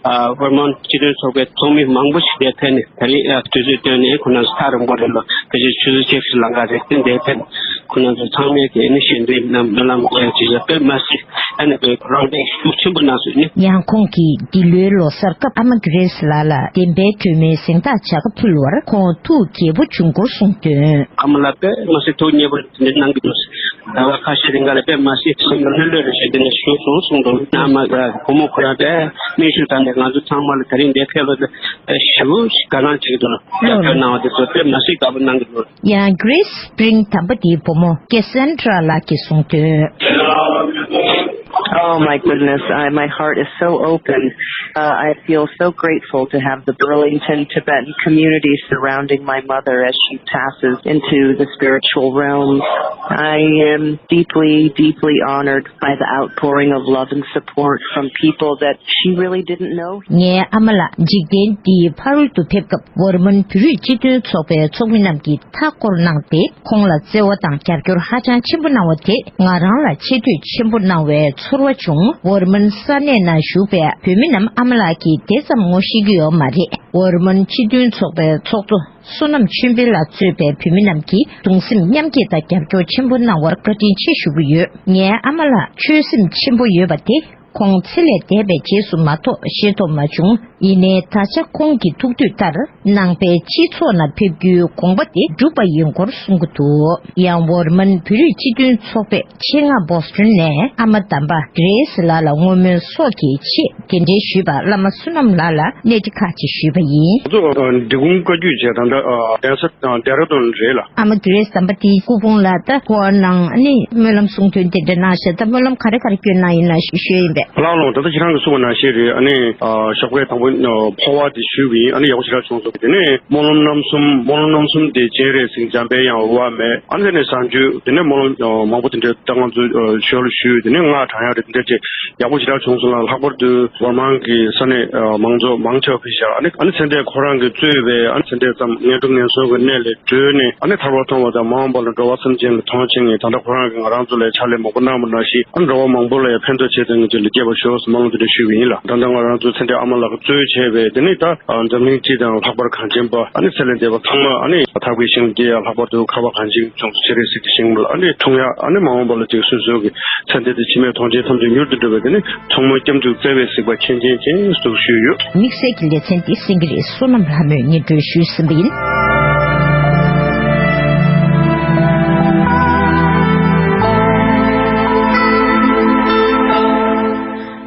ཨ་ཝེར་མོན་སྤྱི་མཐུན་ཚོགས་པའི་ཚོགས་མི་མང་པོ་ཞིག་དེར་ཕེབས་ནས་ད་རེས་ཨ་དུས་ཚོད་བཏོན་ནས་ཁོ་རང་ཚོ་ཐག་རིང་པོ་རེད་ལ་ཕལ་ཆེར་ཆུ་ཚོད་བཅུ་གཅིག་ལང་ཀ་རེད། དེ་འདིར་ཕེབས་ནས་ཁོ་རང་ཚོ་ཚང་མས་དེ་ནི་ཞལ་འདོན་གནང་། སྨོན་ལམ་ཡང་ཅི་བྱ་དཔེ་མ་སྲིད་ཨ་ནི་དཔེ་རང་དཔེ་ཤུགས་ཆེན་པོ་གནང་སོང་ནི། ཡང་ཁོང་གིས་འདི་ལོའི་ལོ་གསར་སྐབས་ཨ་མ་གྷི་རེས་ལགས་ལ་བདེན་པའི་སྒྲོལ་མའི་གཟེངས་རྟགས་བྱ་དགའ་ཕུལ་བར་ཁོང་ཐུགས་དགྱེས་པོ་བྱུང་སྐོར་གསུངས་དོན། ཨ་མ་ལགས་དཔེ་མ་སྲིད་ཐུགས་མཉེས་པོ་དེ་འདྲ་གནང་གི་འདུག་ཟླ་བ་ཁ་ཤས་རིང་ག་ལ་དཔེ་མ་སྲིད་སེམས་ལྷོད་ལྷོད་རེ་བྱས་དེ་འདྲ་ཞུ་སོང་གསུངས་འདུག་ཨ་མ་ལགས་བུ་མོ་ཁོ་རང་དཔེ་གནོན་ཤུགས་བཏང་ནས་ང་ཚོ་ཚང་མ་ལ་ད་རིང་འདིར་ཕེབས་པ་དེ་ཞེ་པོ་ཞིག་དགའ་སྣང་བྱེད་ཀྱི་འདུག་རྒྱབ་སྐྱོར་གནང་བ་དེ་ཚོ་དཔེ་མ་སྲིད་དགའ་པོ་གནང་གི་འདུག་ཡང་Grace Spring དམ་པ་དེའི་བུ་མོ་ཀེ་སན་ཌྲ་ལགས་ཀྱིས་གསུངས་དོན། Oh my goodness, I, my heart is so open. Uh, I feel so grateful to have the Burlington Tibetan community surrounding my mother as she passes into the spiritual realm. I am deeply, deeply honored by the outpouring of love and support from people that she really didn't know. ངའི་ཨ་མ་ལགས་འཇིག་རྟེན་འདིའི་ཕ་རོལ་ཏུ་ཕེབས་སྐབས་ཝོར་མོན་བོད་རིགས་སྤྱི་མཐུན་ཚོགས་པའི་ཚོགས་མི་རྣམས་ཀྱིས་མཐའ་བསྐོར་གནང་སྟེ། ཁོང་ལ་བརྩེ་བ་དང་རྒྱབ་སྐྱོར་ཧ་ཅང་ཆེན་པོ་གནང་བ་དེས་ང་རང་ལ་ཆེ་བསྟོད་ཆེན་པོ་གནང་བའི་ཚོར་བ་བྱུང་། ཝོར་མོན་ས་གནས་ནང་བཞུགས་པའི་བོད་མི་རྣམས་ཨ་མ་ལགས་ཀྱིས་དེ་ཙམ་ངོ་ཤེས་ཀྱི་ཡོད་མ་རེད། ཝོར་མོན་སྤྱི་མཐུན་ཚོགས་པའི་ཚོགས་གཙོ་བསོད་ནམས་ཆོས་འཕེལ་ལགས་གཙོས་པའི་བོད་མི་རྣམས་ཀྱིས་གདུང་སེམས་མཉམ་སྐྱེད་དང་རྒྱབ་སྐྱོར་ཆེན་པོ་གནང་བར་བཀའ་དྲིན་ཆེ་ཞུ་གི་ཡོད། ངའི་ཨ་མ་ལགས་ཆོད་སེམས་ཆེན་པོ་ཡོད་པ་དེ། ཁོང་ཚེ་ལས་འདས་པའི་རྗེས་སུ་མ་གཏོགས་ཤེས་རྟོགས་མ་བྱུང་། ཡིན་ནའི་ད་ཆ་ཁོང་གི་ཐུགས་འདོད་ལྟར་ནང་པའི་སྤྱི་ཚོགས་ནང་ཕེབས་རྒྱུའི་དགོངས་པ་དེ་འགྲུབ་པ་ཡིན་སྐོར་གསུང་གི་འདུག་ཡང་ཝོར་མོན་བོད་རིགས་སྤྱི་མཐུན་ཚོགས་པའི་ཆེད་མངགས་བོ་སི་ཊོན་ནས་ཨ་མ་དམ་པ་གྷི་རེས་ལགས་ལ་བསྔོ་སྨོན་སོགས་ཀྱི་ཆེད་གདན་འདྲེན་ཞུས་པ་བླ་མ་བསོད་ནམས་ལགས་ལ་གནས་འདྲི་ཁག་ཅིག་ཞུས་པ་ཡིན། ང་ཚོ་འབྲི་གུང་བཀའ་བརྒྱུད་བཅས་ད་ལྟ་གདན་ས་ལྡེ་ར་ལྡུན་རེད་ལ། ཨ་མ་གྷི་རེས་དམ་པ་དེའི་སྐུ་ཕུང་ལ་ད་ཁོ་ནང་ནི་སྨོན་ལམ་གསུང་འདོན་དེ་འདྲ་གནང་ཤག་ད་སྨོན་ལམ་ག་རེ་ག་རེ་སྐྱོན་གནང་ཡིན་ན་ཞུ་ཞུས་ཡིན་པས། ལགས་ལགས། ད་ལྟ་ཁྱེད་རང་གིས་གསུངས་པ་ནང་བཞིན་རེད། ཨ་ནི་ཨ་ཞོགས་པའི་དང་པོ་ཨ་འཕོ་བ་དེ་ཞུས་པ་ཡིན། ཨ་ནི་ཡག་པོ་ཞེ་དྲག་བྱུང་སོང་། དེ་ནས་སྨོན་ལམ་རྣམ་གསུམ། སྨོན་ལམ་རྣམ་གསུམ་དེ་སྤྱན་རས་གཟིགས་འཇམ་དཔལ་དབྱངས་འོད་དཔག་མེད། ཨ་ནི་དེ་ནས་གསང་སྤྱོད། དེ་ནས་སྨོན་ལམ་ཨ་མང་པོ་དེ་འདྲ་ད་ང་ཚོ་ཨ་ཞོར་ལ་ཞུས། དེ་ནས་སྔགས་བགྲང་ཡག་རེད། དེ་འདྲ་བྱས་ཡག་པོ་ཞེ་དྲག་བྱུང་སོང་ལ། ལྷག་པར་དུ་ཝར་མན་གྱི་ས་གནས་ཨ་མང་ཚོགས་མང་ཆེ་བ་ཕེབས་ཤག་ཨ་ནི་ཨ་ནི་ཚེ་འདས་ཁོ་རང་གིས་གཙོས་པའི་ཨ་ནི་ཚེ་འདས་ཙམ་ངན་འགྲོ་ངན་སོང་གི་གནས་ལས་གྲོལ་ནས་ཨ་ནི་ཐར་པ་མཐོང་བ་དང་མ་འོངས་པ་ལ་འགྲོ་བ་སེམས་ཅན་གྱི་མཐོང་ཆེན་གྱི་ད་ལྟ་ཁོ་རང་གིས་ང་རང་ཚོ་ལ་ཕྱག་ལས་མང་པོ་གནང་བ་ནང་བཞིན་ཨ་ནི་འགྲོ་བ་མང་པོ་ལ་ཡང་ཕན་ཐོགས་བྱེད་ཐུབ་མཁན་ཅིག་ལ་སྐྱེས་པར་ཤོག་ཟེར་སྨོན་ལམ་དེ་འདྲ་ཞུས་པ་ཡིན་ལ། ད་ལྟ་ང་རང་ཚོ་ཚེ་འདས་ཨ་མ་ལགས་ཀྱིས་གཙོས་བྱས་པའི་དེ་ནི་ད་འཛམ་གླིང་སྤྱི་དང་ལྷག་པར་གངས་ཅན་པ་ཨ་ནི་ཚེ་ལས་འདས་པ་ཚང་མ་ཨ་ནི་ཐབས་མཁས་ཤིང་རྒྱས་ཡ། ལྷག་པར་དུ་ཁ་བ་གངས་ཅན་གྱི་ལྗོངས་སུ་སྤྱན་རས་གཟིགས་ཀྱི་ཞིང་ལ་ཨ་ནི་འཁྲུངས་ཡ། ཨ་ནི་མ་འོངས་པ་ལ་ཅིག་སོ་སོ་གི་ཚེ་འདས་དེ་ཕྱི་མའི་མཐོང་ཆེན་ཐམས་ཅད་མྱུར་དུ་འགྲུབ་པའི་དེ་ནི་ཐུན་མོང་སྐྱབས་འཇུག་བརྩེ་བའི་གཟིགས་པ་མཁྱེན་ཅན་ཅན་སུ་ཞུས་ཡོད། དམིགས་བསལ་གྱི་ལེ་ཚན་འདི་སེང་གེ་རི་བསོད་ནམས་ལྷ་མོས་སྙན་སྒྲོན་ཞུས་ཟིན་པ་ཡིན།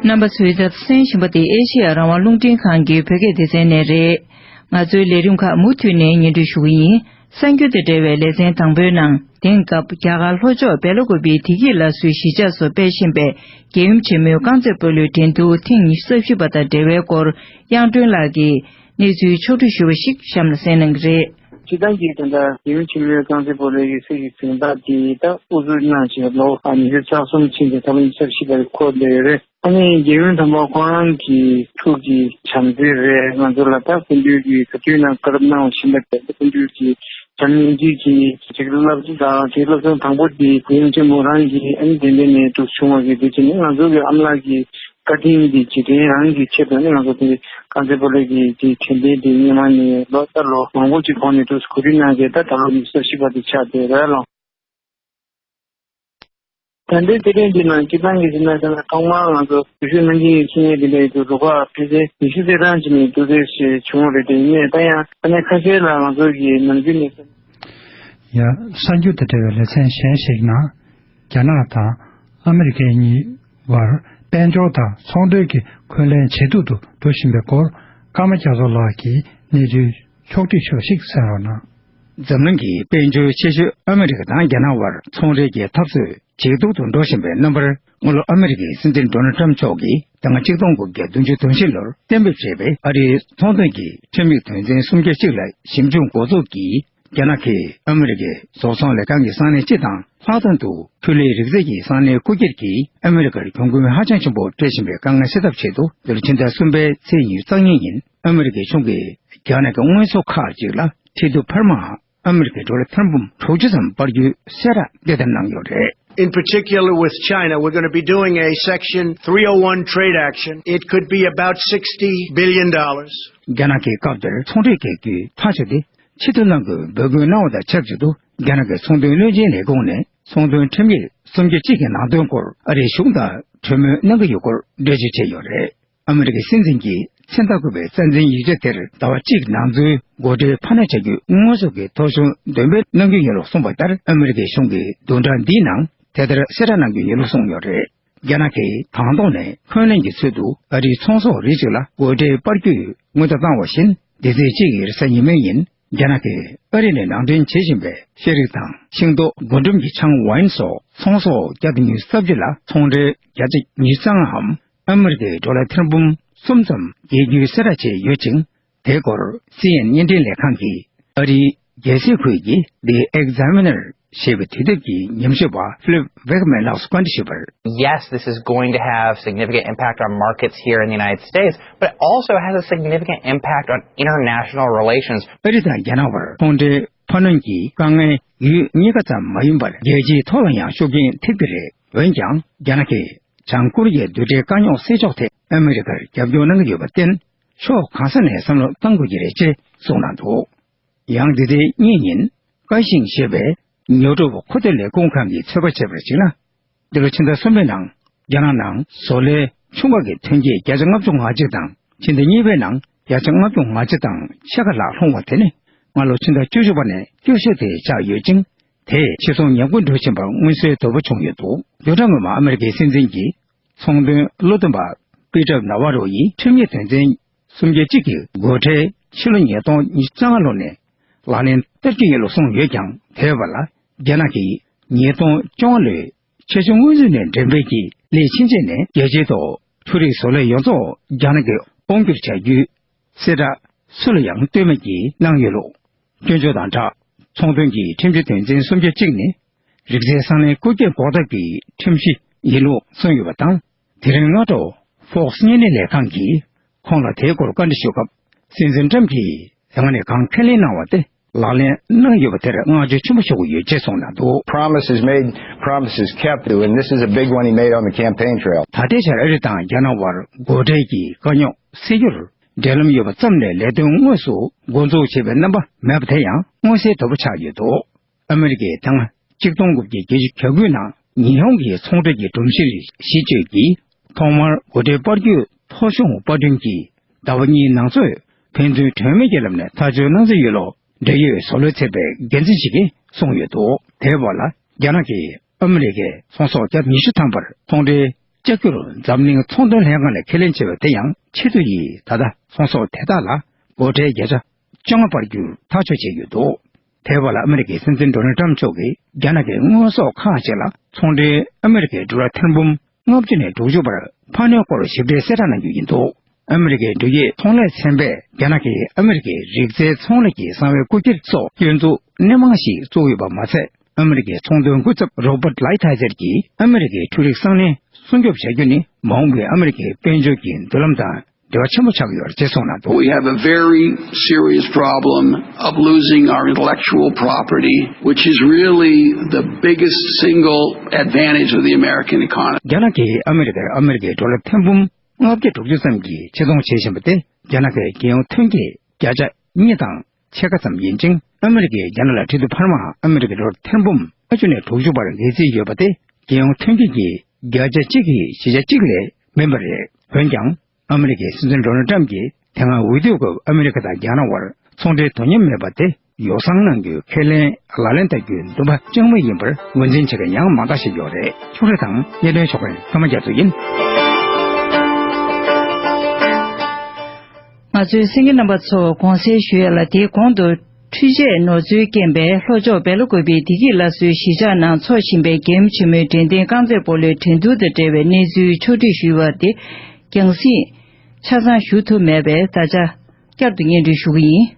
རྣམ་པ་ཚོས་ད་གསན་བཞིན་པ་དེ་ཨེ་ཤེ་ཡ་རང་དབང་རླུང་འཕྲིན་ཁང་གི་བོད་སྐད་སྡེ་ཚན་ནས་རེད། ང་ཚོའི་ལས་རིམ་ཁག་མུ་མཐུད་ནས་སྙན་སྒྲོན་ཞུ་གི་ཡིན། གསར་འགྱུར་དང་འབྲེལ་བའི་ལེ་ཚན་དང་པོའི་ནང་། དེང་སྐབས་རྒྱ་གར་ལྷོ་ཕྱོགས་སྦེལ་ཀོབ་པི་བདེ་སྐྱིད་སླར་གསོའི་གཞིས་ཆགས་སུ་སྤེལ་བཞིན་པའི་རྒྱལ་ཡུམ་ཆེན་མོའི་རྐང་རྩེད་སྤོ་ལོའི་འགྲན་བསྡུར་ཐེངས་ཉི་ཤུ་རྩ་བཞི་པ་དང་འབྲེལ་བའི་སྐོར། དབྱངས་སྒྲོན་ལགས་ཀྱིས་གནས་ཚུལ་ཕྱོགས་བསྒྲིགས་ཞུས་པ་ཞིག་གཤམ་ལ་གསན་གནང་གི་རེད། སྤྱིར་བཏང་གི་ད་ལྟ་རྒྱལ་ཡུམ་ཆེན་མོའི་རྐང་རྩེད་སྤོ་ལོའི་གི་སྲིད་ཀྱི་འཛིན་བདག་དེ་ད་དབུ་བཙུགས་གནང་བྱས་ལོ་ཉི་ཤུ་རྩ་གསུམ་ཕྱིན་ཏེ་ད་ལོ་ཉི་ཤུ་རྩ་བཞི་པ་རེད། འཁོར་བསྡད་ཡོད་རེད། ཨ་ནི་རྒྱལ་ཡུམ་དམ་པ་ཁོ་རང་གི་ཐུགས་ཀྱི་བྱམས་བརྩེ་རེད། ང་ཚོ་ལ་ད་སྐུ་མདུན་གྱི་ག་དུས་ན་བཀའ་སློབ་གནང་བ་བཞིན་པ་དེ་སྐུ་མདུན་གྱི་བྱམས་སྙིང་རྗེ་གི་ཅིག་བསླབ་བྱ་དང་དེ་བསླབ་ཚན་དང་པོ་དེ་རྒྱལ་ཡུམ་ཆེན་མོ་རང་གི་ཨ་ནི་དེ་འདྲ་ནས་འདུག་བྱུང་བ་གི་དེ་བྱས་ནས་ང་ཚོ་གི་ཨ་མ་ལགས་ཀྱི་བཀའ་དྲིན་གྱི་རྗེས་དྲན་རང་གི་ཆེད་དུ་ནི་ང་ཚོ་དེ་རྐང་རྩེད་སྤོ་ལོ་གི་དེ་དྲན་རྟེན་དེ་སྔོན་མ་ནས་ལོ་ལྟར་ལོ་མང་པོ་ཅིག་གོང་ནས་འདུག་གོ་སྒྲིག་གནང་བྱས་ད་ད་ལོ་ཉི་ཤུ་རྩ་བཞི་པ་དེ་ཆགས་བསྡད་རེད་ལོ། ད་ལྟའི་དེ་རིང་འདི་ནང་སྤྱི་བཏང་གི་ཟིན་ན་ཟེར་ན་ཐོག་མར་ང་ཚོ་འཛུལ་ཞུགས་གནང་གི་ཡིན་ཞུ་མཁན་དེ་འདྲ་ཡོད་དུས་རུ་ཁག་ཕལ་ཆེར་ཉི་ཤུ་རྩ་གྲངས་ཅིག་ནས་འདུག་སེ་ཞེས་བྱུང་བ་རེད་དེ་ཡིན་ནའི་ད་ཡང་ས་གནས་ཁ་ཤས་ལ་ང་ཚོ་གི་ནམ་རྒྱུན་ནས། ཡང་གསར་འགྱུར་དང་འབྲེལ་བའི་ལེ་ཚན་གཞན་ཞིག་ནང་རྒྱ་ནག་དང་ཨ་མི་རི་ཀའི་གཉིས་བར་དཔལ་འབྱོར་དང་ཚོང་དོན་གྱི་འཁོན་ལན་ཇེ་སྡུག་ཏུ་འགྲོ་བཞིན་པའི་སྐོར་ཀརྨ་རྒྱ་མཚོ་ལགས་ཀྱིས་གནས་ཚུལ་ཕྱོགས་བསྒྲིགས་ཞུས་པ་ཞིག་གསན་རོགས་གནང་། འཛམ་གླིང་གི་དཔལ་འབྱོར་ཆེ་ཤོས་ཨ་མི་རི་ཀ་དང་རྒྱ་ནག་དབར་ཚོང་འབྲེལ་གྱི་འཐབ་རྩོད་ཇེ་སྡུག་ཏུ་འགྲོ་བཞིན་པའི་རྣམ་པར། སྔ་ལོ་ཨ་མི་རི་ཀའི་སྲིད་འཛིན་ཌོ་ནལ་ཊམ་མཆོག་གིས་ཟླ་ལྔ་ཆིག་སྟོང་དགུ་བརྒྱ་བདུན་ཅུ་དོན་བཞི་ལོར་གཏན་འབེབས་བྱས་པའི་ཨ་རིའི་ཚོང་དོན་གྱི་ཁྲིམས་ཡིག་དོན་ཚན་སུམ་བརྒྱ་གཅིག་ལ་ཞིབ་འཇུག་འགོ་འཛུགས་ཀྱིས། རྒྱ་ནག་གིས་ཨ་མི་རི་ཀའི་བཟོ་ཚོང་ལས་ཁང་གི་ས་གནས་སྤྱི་དང་ལྷག་དོན་དུ་ཆུ་ལྷའི་རིག་རྩལ་གྱི་ས་གནས་རྐུ་འཁྱེར་གྱིས་ཨ་མི་རི་ཀར་གྱོང་གུན་ཧ་ཅང་ཆེན་པོ་སྤྲད་བཞིན་པའི་དཀའ་ངལ་སེལ་ཐབས་ཆེད་དུ། འདི་ལོ་ཕྱི་ཟླ་གསུམ་པའི་ཚེས་ཉི་ཤུ་རྩ་གཉིས་ཉིན་ཨ་མི་རི་ཀའི་གཞུང་གིས་རྒྱ་ནག་གི་དངོས་ཟོག་ཁག་ཅིག་ལ་ཁྲལ་བསྡུ་འཕར་མ། ཨ་མི་རི་ཀའི་ཌོ་ལར་ཐེར་འབུམ་དྲུག་ཅུ་ཙམ་སྤར་རྒྱུའི་གསལ་བསྒྲགས་འདི་ལྟར་གནང་ཡོད་རེད། In particular with China, we're going to be doing a Section three oh one trade action. It could be about sixty billion dollars. རྒྱ་ནག་གིས་སྐབས་དེར་ཚོང་འབྲེལ་གྱི་རྒྱུའི་ཐག་གཅོད་དེ་ཕྱིར་བསྡུ་གནང་དགོས་འབོད་སྐུལ་གནང་བ་དང་ཆབས་ཅིག་ཏུ། རྒྱ་ནག་གི་ཚོང་དོན་བློན་ཆེན་ལས་ཁུངས་ནས་ཚོང་དོན་ཁྲིམས་ཡིག་སུམ་བརྒྱ་གཅིག་གི་ནང་དོན་སྐོར་ཨ་རིའི་གཞུང་དང་གྲོས་མོལ་གནང་གི་ཡོད་སྐོར་འགྲེལ་བརྗོད་བྱས་ཡོད་རེད། ཨ་མི་རི་ཀའི་སྲིད་འཛིན་གྱིས་མཚན་རྟགས་བཀོད་པའི་རྩ་འཛིན་ཡིག་ཆ་དེར་ཟླ་བ་གཅིག་ནང་ཚུད་སྒོ་ཁྲལ་འཕར་སྣོན་བྱ་རྒྱུའི་དངོས་ཟོག་གི་ཐོ་གཞུང་འདོན་སྤེལ་གནང་རྒྱུ་ཡིན་ལུགས་གསུངས་པ་ལྟར། ཨ་མི་རི་ཀའི་གཞུང་གིས་བདུན་ཕྲག་འདིའི་ནང་དེ་ལྟར་གསལ་བསྒྲགས་གནང་རྒྱུ་ཡིན་ལུགས་གསུངས་ཡོད་རེད། རྒྱ་ནག་གིས་དང་ཐོག་ནས་འཁོན་ལན་གྱི་ཚུལ་དུ་ཨ་རིའི་ཚོང་ཟོག་རིགས་གཅིག་ལ་སྒོ་ཁྲལ་སྤར་རྒྱུའི་སྔོན་བརྡ་བཏང་བ་བཞིན། འདི་ཚེས་གཅིག་གི་རེས་གཟའ་ཉི་མའི་ཉིན། རྒྱ་ནག་གིས་ཨ་རི་ནས་ནང་འདྲེན་བྱེད་བཞིན་པའི་ཤ་རིགས་དང་ཤིང་ཏོག་། རྒུན་འབྲུམ་གྱི་ཆང་། ཝའིན་སོགས་ཚོང་ཟོག་བརྒྱ་དང་ཉི་ཤུ་རྩ་བརྒྱད་ལ་ཚོང་ཁྲལ་བརྒྱ་ཆ་ཉི་ཤུ་རྩ་ལྔའམ། ཨ་མི་རི་ཀའི་ཌོ་ལར་ཐེར་འབུམ་གསུམ་ཙམ་འགེལ་རྒྱུའི་གསལ་བསྒྲགས་བྱས་ཡོད་ཅིང་། དེའི་སྐོར་སི་ཨེན་བརྙན་འཕྲིན་ལས་ཁང་གིས་ཨ་རིའི་རྒྱལ་སྲིད་ཁུལ་གྱི་The Examiner ཞེས་པའི་དུས་དེབ་ཀྱི་ཉམས་ཞིབ་པ་Philip Wegman ལགས་སུ་བཀའ་འདྲི་ཞུས་པར། Yes, this is going to have significant impact on markets here in the United States, but it also has a significant impact on international relations. ཨ་རི་དང་རྒྱ་ནག་བར་ཚོང་འབྲེལ་འཕར་སྣོན་གྱི་དཀའ་ངལ་ཡུལ་གཉིས་ཀ་ཙམ་མ་ཡིན་པར་རྒྱལ་སྤྱིའི་ཐོག་ལ་ཡང་ཤུགས་རྐྱེན་ཐེབས་ཀྱི་རེད། འོན་ཀྱང་རྒྱ་ནག་གིས་བྱང་ཀོ་རི་ཡའི་རྡུལ་ཕྲན་དཀའ་རྙོག་སེལ་ཕྱོགས་ཐད་ཨ་མི་རི་ཀར་རྒྱབ་སྐྱོར་གནང་གི་ཡོད་པར་བརྟེན། ཕྱོགས་གང་ས་ནས་བསམ་བློ་གཏང་དགོས་ཀྱི་རེད་ཅེས་གསུངས་གནང་འདུག། ཡང་འདི་ཟླའི་གཉིས་ཉིན་ཀ་ཤིང་ཞེས་པའི་ཉོ་སྒྲུབ་མཁོ་སྤྲོད་ལས་ཁུངས་ཁང་གིས་ཚོད་དཔག་བྱས་པར་གཞིགས་ན། འདི་ལོ་ཕྱི་ཟླ་གསུམ་པའི་ནང་རྒྱ་ནག་ནང་བཟོ་ལས་ཆུང་ཁག་གི་ཐོན་སྐྱེད་བརྒྱ་ཆ་ལྔ་བཅུ་ང་གཅིག་དང་། ཕྱི་ཟླ་གཉིས་པའི་ནང་བརྒྱ་ཆ་ལྔ་བཅུ་ང་གཅིག་དང་ཕྱེད་ཀ་ལྷག་ལྷུང་བ་དེ་ནི་སྔ་ལོ་ཕྱི་ཟླ་བཅུ་བཞི་པ་ནས་སྐྱོ་ཤོས་དེ་ཆགས་ཡོད་ཅིང་། དེས་ཕྱིར་ཚོང་ཉམས་རྒུད་འགྲོ་བཞིན་པར་མངོན་གསལ་དོད་པོ་བྱུང་ཡོད་འདུག། བདུན་ཕྲག་སྔོན་མ་ཨ་མི་རི་ཀའི་སྲིད་འཛིན་གྱིས་ཚོང་དོན་བློ་འདོན་པ་པི་ཀྲ་ན་ཝ་རོ་ཡིས་ཁྲིམས་ཡིག་དོན་ཚན་སུམ་བརྒྱ་གཅིག་གི་སྒོ་ཁྲལ་ཕྱི་ལོ་ཉིས་སྟོང་ཉི་ཤུ་རྩ་ལྔ་ལོ་ནས་ལག་ལེན་བསྟར་རྒྱུ་ཡིན་ལུགས་གསུངས་ཡོད་ཀྱང་། དེའི་བར་ལ་རྒྱ་ནག་གིས་ཉིས་སྟོང་བཅོ་ལྔ་ལོའི་ཆེད་སྦྱོང་སྔོན་ཚུད་ནས་འགྲེམས་སྤེལ་གྱིས་ལས་ཕྱིན་ཆད་ནས་རྒྱལ་སྤྱིའི་ཐོག་འཕྲུལ་རིག་བཟོ་ལས་ཡོངས་རྫོགས་རྒྱ་ནག་གིས་དབང་སྒྱུར་བྱ་རྒྱུའི་གསལ་བསྒྲགས་སུ་ལ་ཡང་ལྟོས་མེད་ཀྱིས་གནང་ཡོད་ལུགས། སྐྱོན་བརྗོད་དང་སྦྲགས། ཚོང་དོན་གྱི་ཁྲིམས་གཞི་དོན་ཚན་སུམ་བརྒྱ་གཅིག་ནི། རིག་རྩལ་གསང་ལྷན་རྐུ་འཁྱེར་འགོག་ཐབས་ཀྱི་ཁྲིམས་གཞི་ཡིན་ལུགས་གསུངས་ཡོད་པ་དང་། དེ་རིང་སྔ་དྲོ་Fox་བརྙན་ལེན་ལས་ཁང་གིས་ཁོང་ལ་དེའི་སྐོར་བཀའ་འདྲི་ཞུ་སྐབས། སྲིད་འཛིན་ཊམ་གྱིས་དེ་སྔ་ནས་གང་ཁས་ལེན་གནང་བ་དེ་ལག་ལེན་གནང་ཡོད་པ་དེར་བསྔགས་བརྗོད་ཆེན་པོ་ཞུ་གི་ཡོད་ཅེས་གསུངས་གནང་འདུག། Promises made, promises kept, and this is a big one he made on the campaign trail. ད་ལྟའི་ཆར་ཨ་རི་དང་རྒྱ་ནག་དབར་སྒོ་ཁྲལ་གྱི་དཀའ་རྙོག་སེལ་རྒྱུར་འབྲེལ་ལམ་ཡོད་པ་ཙམ་ལས་ལས་དོན་དངོས་སུ་འགོ་འཛུགས་བྱེད་པའི་རྣམ་པ་མེད་པ་དེ་ཡང་མངོན་གསལ་དོད་པོ་ཆགས་ཡོད་འདུག། ཨ་མི་རི་ཀས་ད་སྔ་ཆིག་སྟོང་དགུ་བརྒྱ་བརྒྱད་ཅུ་གྱ་དགུའི་ནང་ཉི་ཧོང་གི་ཚོང་འབྲེལ་གྱི་སྒྲོམ་གཞིར་གཞི་བཅོལ་གྱིས་ཐོག་མར་སྒོ་ཁྲལ་སྤར་རྒྱུའི་ཐོ་གཞུང་དཔར་སྐྲུན་གྱིས་ཟླ་བ་གཉིས་ནང་ཚུད་ཕན་ཚུན་གྲོས་མོལ་གྱི་ལམ་ནས་ཐག་གཅོད་གནང་རྩིས་ཡོད་ལུགས་འབྲེལ་ཡོད་བཟོ་ལས་ཚད་པའི་འགན་འཛིན་ཞིག་གིས་གསུངས་ཡོད་འདུག། དེའི་བར་ལ་རྒྱ་ནག་གིས་ཨ་མི་རི་ཀའི་ཚོང་ཟོག་བརྒྱ་ཉི་ཤུ་ཐམ་པར་ཚོང་འབྲེལ་བཅའ་རྒྱུར་འཛམ་གླིང་ཚོང་དོན་ལྷན་ཁང་ནས་ཁས་ལེན་བྱས་པ་དེ་ཡང་ཆེད་དུ་ཡིས་ད་ལྟ་ཚོང་ཟོག་དེ་དག་ལ་སྒོ་ཁྲལ་བརྒྱ་ཆ་ བཅོ་ལྔ་སྤར་རྒྱུར་ཐག་གཅོད་བྱས་ཡོད་འདུག་དེ་བར་ལ་ཨ་མི་རི་ཀའི་སྲིད་འཛིན་ཌོ་ནལ་ཊམ་མཆོག་གིས་རྒྱ་ནག་གི་དངོས་ཟོག་ཁག་ཅིག་ལ་ཚོང་འབྲེལ་ཨ་མི་རི་ཀའི་ཌོ་ལར་ཐེར་འབུམ་ལྔ་བཅུ་ནས་དྲུག་ཅུ་བར་འཕར་སྣོན་སྐོར་ཞིབ་ཕྲའི་གསལ་བསྒྲགས་གནང་རྒྱུ་ཡིན་འདུག་ཨ་མི་རི་ཀའི་འགྲུལ་སྐྱེལ་ཚོང་ལས་ཚན་པས་རྒྱ་ནག་གིས་ཨ་མི་རི་ཀའི་རིག་རྩལ་ཚོང་ལས་ཀྱི་གསང་བའི་རྐུ་འཁྱེར་སོགས་སྐྱོན་འཛུགས་སྣེ་མང་ཞིག་བཙུགས་ཡོད་པ་མ་ཚད། ཨ་མི་རི་ཀའི་ཚོང་དོན་སྐུ་ཚབ་རོ་བར་ལའི་ཐའི་ཛེར་གྱིས་ཨ་མི་རི་ཀའི་འཕྲུལ་རིག་གསང་གནས་སྲུང་སྐྱོབ་བྱ་རྒྱུ་ནི་མ་འོངས་པའི་ཨ་མི་རི་ཀའི་དཔལ་འབྱོར་གྱི་མདུན་ལམ་དང་འབྲེལ་བ་ཆེན་པོ་ཆགས་ཀྱི་ཡོད་རེད་ཅེས་གསུངས་གནང་འདུག We have a very serious problem of losing our intellectual property, which is really the biggest single advantage of the American economy. རྒྱ་ནག་གིས་ཨ་མི་རི་ཀར་ཨ་མི་རི་ཀའི་ཌོ་ལར་ཐེར་འབུམ་ལྔ་བརྒྱ་དྲུག་ཅུ་ཙམ་གྱི་ཕྱིར་ཚོང་བྱེད་བཞིན་པ་དེ་རྒྱ་ནག་གི་རྒྱལ་ཡོངས་ཐོན་སྐྱེད་བརྒྱ་ཆ་གཉིས་དང་ཕྱེད་ཀ་ཙམ་ཡིན་ཅིང་། ཨ་མི་རི་ཀས་རྒྱ་ནག་ལ་འཕྲལ་དུ་འཕར་མ་ཨ་མི་རི་ཀའི་ཌོ་ལར་ཐེར་འབུམ་ལྔ་བཅུ་ནས་དྲུག་ཅུ་བར་འགེལ་རྩིས་ཡོད་པ་དེ་རྒྱལ་ཡོངས་ཐོན་སྐྱེད་ཀྱི་བརྒྱ་ཆ་གཅིག་གི་བཞི་ཆ་གཅིག་ལས་མིན་པ་རེད། འོན་ཀྱང་། ཨ་མི་རི་ཀའི་སྲིད་འཛིན་ཌོ་ནལ་ཊམ་གྱིས་དེ་སྔ་འོས་བསྡུའི་སྐབས་ཨ་མི་རི་ཀ་དང་རྒྱ་ནག་དབར་ཚོང་འབྲེལ་དོ་མཉམ་མེད་པ་དེ་ཡོ་བསྲང་གནང་རྒྱུའི་ཁས་ལེན་ལག་ལེན་བསྟར་རྒྱུའི་འདུན་པ་བཅངས་མུས་ཡིན་པར་ངོས་འཛིན་བྱེད་མཁན་ཡང་མང་དག་ཞིག་ཡོད་རེད། ཕྱོགས་སྒྲིག་དང་སྙན་སྒྲོན་ཞུ་མཁན་ཀརྨ་རྒྱ་མཚོ་ཡིན། ང་ཚོའི་གསན་མཁན་རྣམ་པ་ཚོ་དགོངས་སེལ་ཞུ་ཡ་ལ། དེའི་གོང་དུ་འཕྲུལ་ཆས་ནོར་འཛོལ་རྐྱེན་པས་ལྷོ་ཕྱོགས་སྦེ་ལ་ཀུ་པེའི་བདེ་སྐྱིད་སླར་གསོའི་གཞིས་ཆགས་ནང་འཚོགས་བཞིན་པའི་རྒྱལ་ཡུམ་ཆེན་མོའི་དྲན་རྟེན་རྐང་རྩེད་སྤོ་ལོའི་འགྲན་བསྡུར་དང་འབྲེལ་བའི་གནས་ཚུལ་ཕྱོགས་སྒྲིག་ཞུས་པ་དེ་རྒྱང་སྲིང་ཆ་ཚང་ཞུ་ཐུབ་མེད་པས། ད་ཆ་བསྐྱར་དུ་སྙན་སྒྲོན་ཞུ་གི་ཡིན།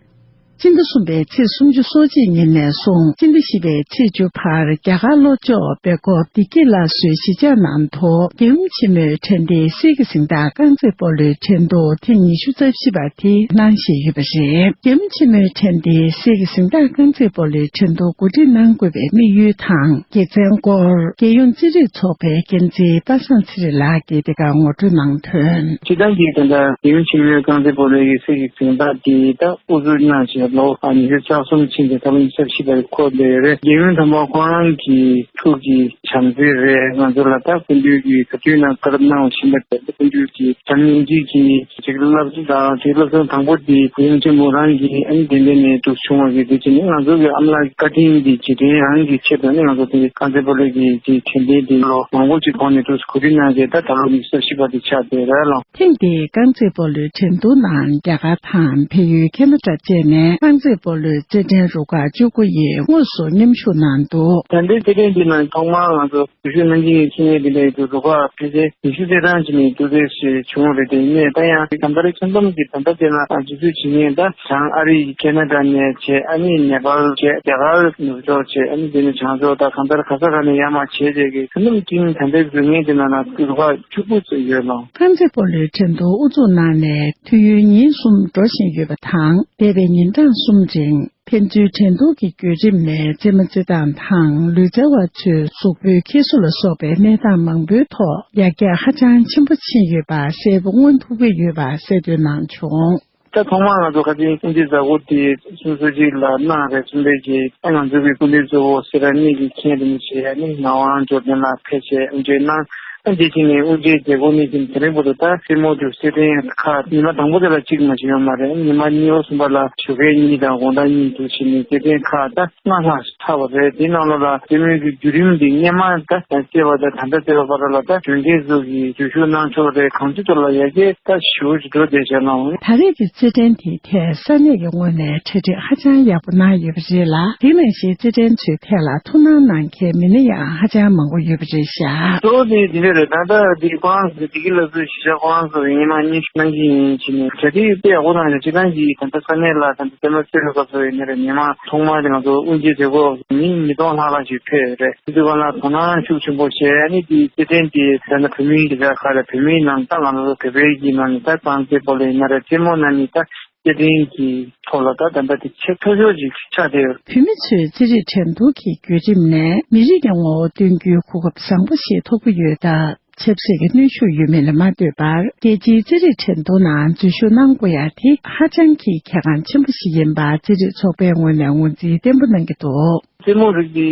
སྤྱི་ཟླ་གསུམ་པའི་ཚེས་སུམ་ཅུ་སོ་གཅིག་ཉིན་ནས་བཟུང་སྤྱི་ཟླ་བཞི་པའི་ཚེས་བཅུ་བར་རྒྱ་གར་ལྷོ་ཕྱོགས་སྦེལ་ཀོབ་བདེ་སྐྱིད་སླར་གསོའི་གཞིས་ཆགས་ནང་དུ་རྒྱལ་ཡུམ་ཆེན་མོའི་དྲན་རྟེན་གསེར་གྱི་གཟེངས་རྟགས་རྐང་རྩེད་སྤོ་ལོའི་འགྲན་བསྡུར་ཐེངས་ཉི་ཤུ་རྩ་བཞི་པ་དེ་གནང་བཞིན་ཡོད་པ་རེད། རྒྱལ་ཡུམ་ཆེན་མོའི་དྲན་རྟེན་གསེར་གྱི་གཟེངས་རྟགས་རྐང་རྩེད་སྤོ་ལོའི་འགྲན་བསྡུར་གོ་སྒྲིག་གནང་དགོས་པའི་དམིགས་ཡུལ་དང་དགེ་མཚན་སྐོར་རྒྱལ་ཡོངས་རྩེད་རིགས་ཚོགས་པའི་འགན་འཛིན་པ་སངས་ཚེ་རིང་ལགས་ཀྱིས་འདི་གར་ངོ་སྤྲོད་གནང་དོན། སྤྱིར་བཏང་གི་ད་ལྟ་རྒྱལ་ཡུམ་ཆེན་མོའི་རྐང་རྩེད་སྤོ་ལོའི་གི་གསེར་གྱི་གཟེངས་རྟགས་དེ་ད་དབུ་འཛུགས་གནང་བྱས་ལོ་ཉི་ཤུ་རྩ་གསུམ་ཕྱིན་ཏེ་ད་ལོ་ཉི་ཤུ་རྩ་བཞི་པར་འཁོར་བསྡད་ཡོད་རེད། རྒྱལ་ཡུམ་དམ་པ་ཁོང་རང་གི་ཐུགས་ཀྱི་བྱམས་བརྩེ་རེད། ང་ཚོ་ལ་ད་སྐུ་མདུན་གྱི་ག་དུས་ན་བཀའ་སློབ་གནང་བ་བཞིན་པ་དེ་སྐུ་མདུན་གྱི་བྱམས་སྙིང་རྗེ་གི་ཅིག་བསླབ་གསོ་དང་དེ་བསླབ་གསོ་དང་པོ་དེ་གུ་ཡུམ་ཆེན་མོ་རང་གིས་ཨ་ནི་དེ་འདྲ་ནས་འདུག་བྱུང་བ་གི་དེ་བྱས་ནས་ང་ཚོ་གི་ཨ་མ་ལགས་བཀའ་དྲིན་གྱི་རྗེས་དྲན་རང་གི་ཆེད་དུ་ནི་ང་ཚོ་དེ་རྐང་རྩེད་སྤོ་ལོ་གི་དེ་དྲན་རྟེན་དེ་ལོ་མང་པོ་ཅིག་གོང་ནས་འདུག་གོ་སྒྲིག་གནང་བྱས་ད་ད་ལོ་ཉི་ཤུ་རྩ་བཞི་པ་དེ་ཆགས་བསྡད་རེད་ལོ། ཐེངས་འདིའི་རྐང་རྩེད་སྤོ་ལོའི་འགྲན་བསྡུར་ནང་རྒྱ་གར་དང་བལ་ཡུལ་ཁེ་ན་ཌ་བཅས་ནས་རྐང་རྩེད་སྤོ་ལོའི་རྩེད་འགྲན་རུ་ཁག་བཅུ་དགུ་ཡིས་དངོས་སུ་མཉམ་ཞུགས་གནང་འདུག་ད་ལྟའི་རྩེད་འགྲན་འདི་ནང་ཐོག་མར་ང་ཚོ་འཛུལ་ཞུགས་གནང་གི་ཡིན་ཟེར་ནས་འདི་འདྲ་ཡོད་དུས་རུ་ཁག་ཕལ་ཆེར་ཉི་ཤུ་རྩ་གྲངས་ཅིག་ནས་འདུག་སེ་ཞིག་བྱུང་རེད། དེ་ཡིན་ནའི་ད་ཡང་གང་ལྟར་ཁྱོན་བསྡོམས་ཀྱི་ད་ལྟ་དེ་ལ་འཛུལ་ཞུགས་བྱེད་མཁན་ད་བྱང་ཨ་རི་ཡི་ཁེ་ན་ཌ་ནས་བྱས། ཨ་ནི་ནེ་པཱལ་བྱས། རྒྱ་གར་ནུབ་ཕྱོགས་བྱས། ཨ་ནི་དེ་ནས་བྱང་ཕྱོགས་ད་གང་ལྟར་ག་ས་ག་ནས་ཡར་མར་བྱས་བྱས་ཀྱི་ཁྱོན་བསྡོམས་ཀྱིས་ད་ལྟའི་འཛུལ་མཁན་དེ་ནང་ན་རུ་ཁག་བཅུ་དགུ་ཙམ་ཡོད་ལོ། རྐང་རྩེད་སྤོ་ལོའི་འགྲན་བསྡུར་དབུ་འཛུགས་གནང་ནས་དུས་ཡུན་ཉིན་གསུམ་འགྲོ་བཞིན་ཡོད་པ་དང་། འདས་པའི་ཉིན་གྲངས་གསུམ་རིང་ཕན་ཚུན་འགྲན་བསྡུར་གྱི་བརྒྱུད་རིམ་ནས་རྩེད་མོ་རྩེ་སྟངས་དང་ལུས་རྩལ་བ་ཚོའི་གཟུགས་པོའི་འཁྱེར་སོ་ལ་སོགས་པའི་གནས་སྟངས་མང་པོའི་ཐོག་ཡར་རྒྱས་ཧ་ཅང་ཆེན་པོ་ཕྱིན་ཡོད་པ་གསལ་པོ་མངོན་ཐུབ་ཀྱི་ཡོད་པ་གསལ་སྟོན་གནང་བྱུང་། ད་ཐོག་མར་ང་ཚོ་ཁ་སང་དབུ་འབྱེད་མཛད་སྒོ་དེ་གསུམ་བཅུ་གཅིག་ལ་གནང་རེད། གསུམ་པའི་གི་ད་ང་ཚོ་གི་སྐུ་མདུན་གཙོ་བོ་སེ་ར་གནས་ཀྱི་མཁན་རིན་པོ་ཆེ་ཨ་ནི་ངག་དབང་འབྱོར་ལྡན་ལགས་ཕེབས་བྱས་དབུ་འབྱེད་གནང་། ཨ་འདི་ཕྱི་ནས་དབུ་འབྱེད་མཛད་སྒོ་གནང་བཞིན་དེ་རིང་བར་དུ་ད་རྩེད་མོ་དང་རྩེད་འགྲན་ཁག་ཉི་མ་དང་པོ་དེ་ལ་གཅིག་མ་ཞིག་ཡོད་མ་རེད། ཉི་མ་གཉིས་པ་གསུམ་པ་ལ་ཞོགས་ཀས་གཉིས་དང་དགོང་དག་གཉིས་འདུག་བྱས་ནས་རྩེད་འགྲན་ཁག་ད་ལྔ་ལྷག་ཆགས་པ་རེད། དེའི་ནང་ལོགས་ལ་རྩེད་མོའི་གི་བརྒྱུད་རིམ་འདི་སྔོན་མ་ད་རྩེད་པ་དང་ད་ལྟ་རྩེད་པ་བར་ལ་ད་གྲོས་འགན་ཚོ་གིས་འཛུལ་ཞུགས་གནང་ཕྱོགས་རེད། གང་ཅི་ཐོག་ལ་ཡར་རྒྱས་ད་ཞེ་པོ་ཅིག་འགྲོ་བསྡད་བཞག་ན། ད་རེས་ཀྱི་རྩེད་འགྲན་དེའི་ཐད་ས་གནས་ཀྱི་ངོས་ནས་གྲ་སྒྲིག་ཧ་ཅང་ཡག་པོ་གནང་ཡོད་པ་རེད་ལ། དེ་ནང་བཞིན་རྩེད་འགྲན་ཚོའི་ཐད་ལ་ཐུགས་སྣང་གནང་མཁན་མི་སྣ་ཡང་ཧ་ཅང་མང་པོ་ཡོད་པ་རེད་ཤག་གཙོ་བོ་དེ་འདི་འདྲ་རེད། ད་ལྟ་འདི་ཁོ་རང་ཚོ་བདེ་སྐྱིད་སླར་གསོའི་གཞིས་ཆགས་ཁོ་རང་ཚོ་སྔོན་མ་སྙན་ཞུ་གནང་གི་ཡིན་བྱས་ནས་གྲ་སྒྲིག་དཔེ་ཡག་པོ་གནང་ཡོད། སྤྱིར་བཏང་གི་ད་ལྟ་ས་གནས་ལ་ད་ལྟ་རྩེད་མོ་རྩེ་བའི་སྐབས་སུ་ཡིན་ན་རེད། ཉི་མ་ཐོག་མ་དེ་ང་ཚོ་དབུ་འབྱེད་མཛད་སྒོ་མི་ཉིས་སྟོང་ལྷག་ལྷག་ཞིག་ཕེབས་ཡོད་རེད། དེ་ཚོའི་སྒང་ལ་དོ་སྣང་ཤུགས་ཆེན་པོ་བྱས། ཨ་ནི་དེའི་རྩེད་འགྲན་དེ་ད་ནི་བོད་མིའི་གི་ས་ཁ་ལ་བོད་མིའི་ནང་ད་ང་ཚོ་བོད་པའི་གི་ནང་ནས་ད་རྐང་རྩེད་སྤོ་ལོ་ཡིན་ན་རེད། རྩེད་མོ་ནང་ནས་ད་རྩེད་འགྲན་གྱི་ཐོག་ལ་ད་ད་ལྟ་དེ་ཆེས་མཐོ་ཤོས་ཅིག་ཆགས་བསྡད་ཡོད། བོད་མི་ཚོའི་རྩེད་རིགས་འགྲན་བསྡུར་གྱི་བརྒྱུད་རིམ་ནས་མི་རིགས་ཀྱི་ངོ་བོ་སྟོན་རྒྱུའི་གོ་སྐབས་བཟང་པོ་ཞིག་ཐོབ་ཀྱི་ཡོད་སྟབས། ཆབ་སྲིད་ཀྱི་གནོན་ཤུགས་ཡོད་མེད་ལ་མ་ལྟོས་པར་རྒྱལ་སྤྱིའི་རྩེད་རིགས་འགྲན་བསྡུར་ནང་འཛུལ་ཞུགས་གནང་དགོས་ཡ་དེ་ཧ་ཅང་གི་གལ་འགངས་ཆེན་པོ་ཞིག་ཡིན་པ་རྩེད་རིགས་ཚོགས་པའི་ངོས་ནས་ངོས་འཛིན་བརྟན་པོ་གནང་གི་འདུག་རྩེད་མོ་རིགས་འདི་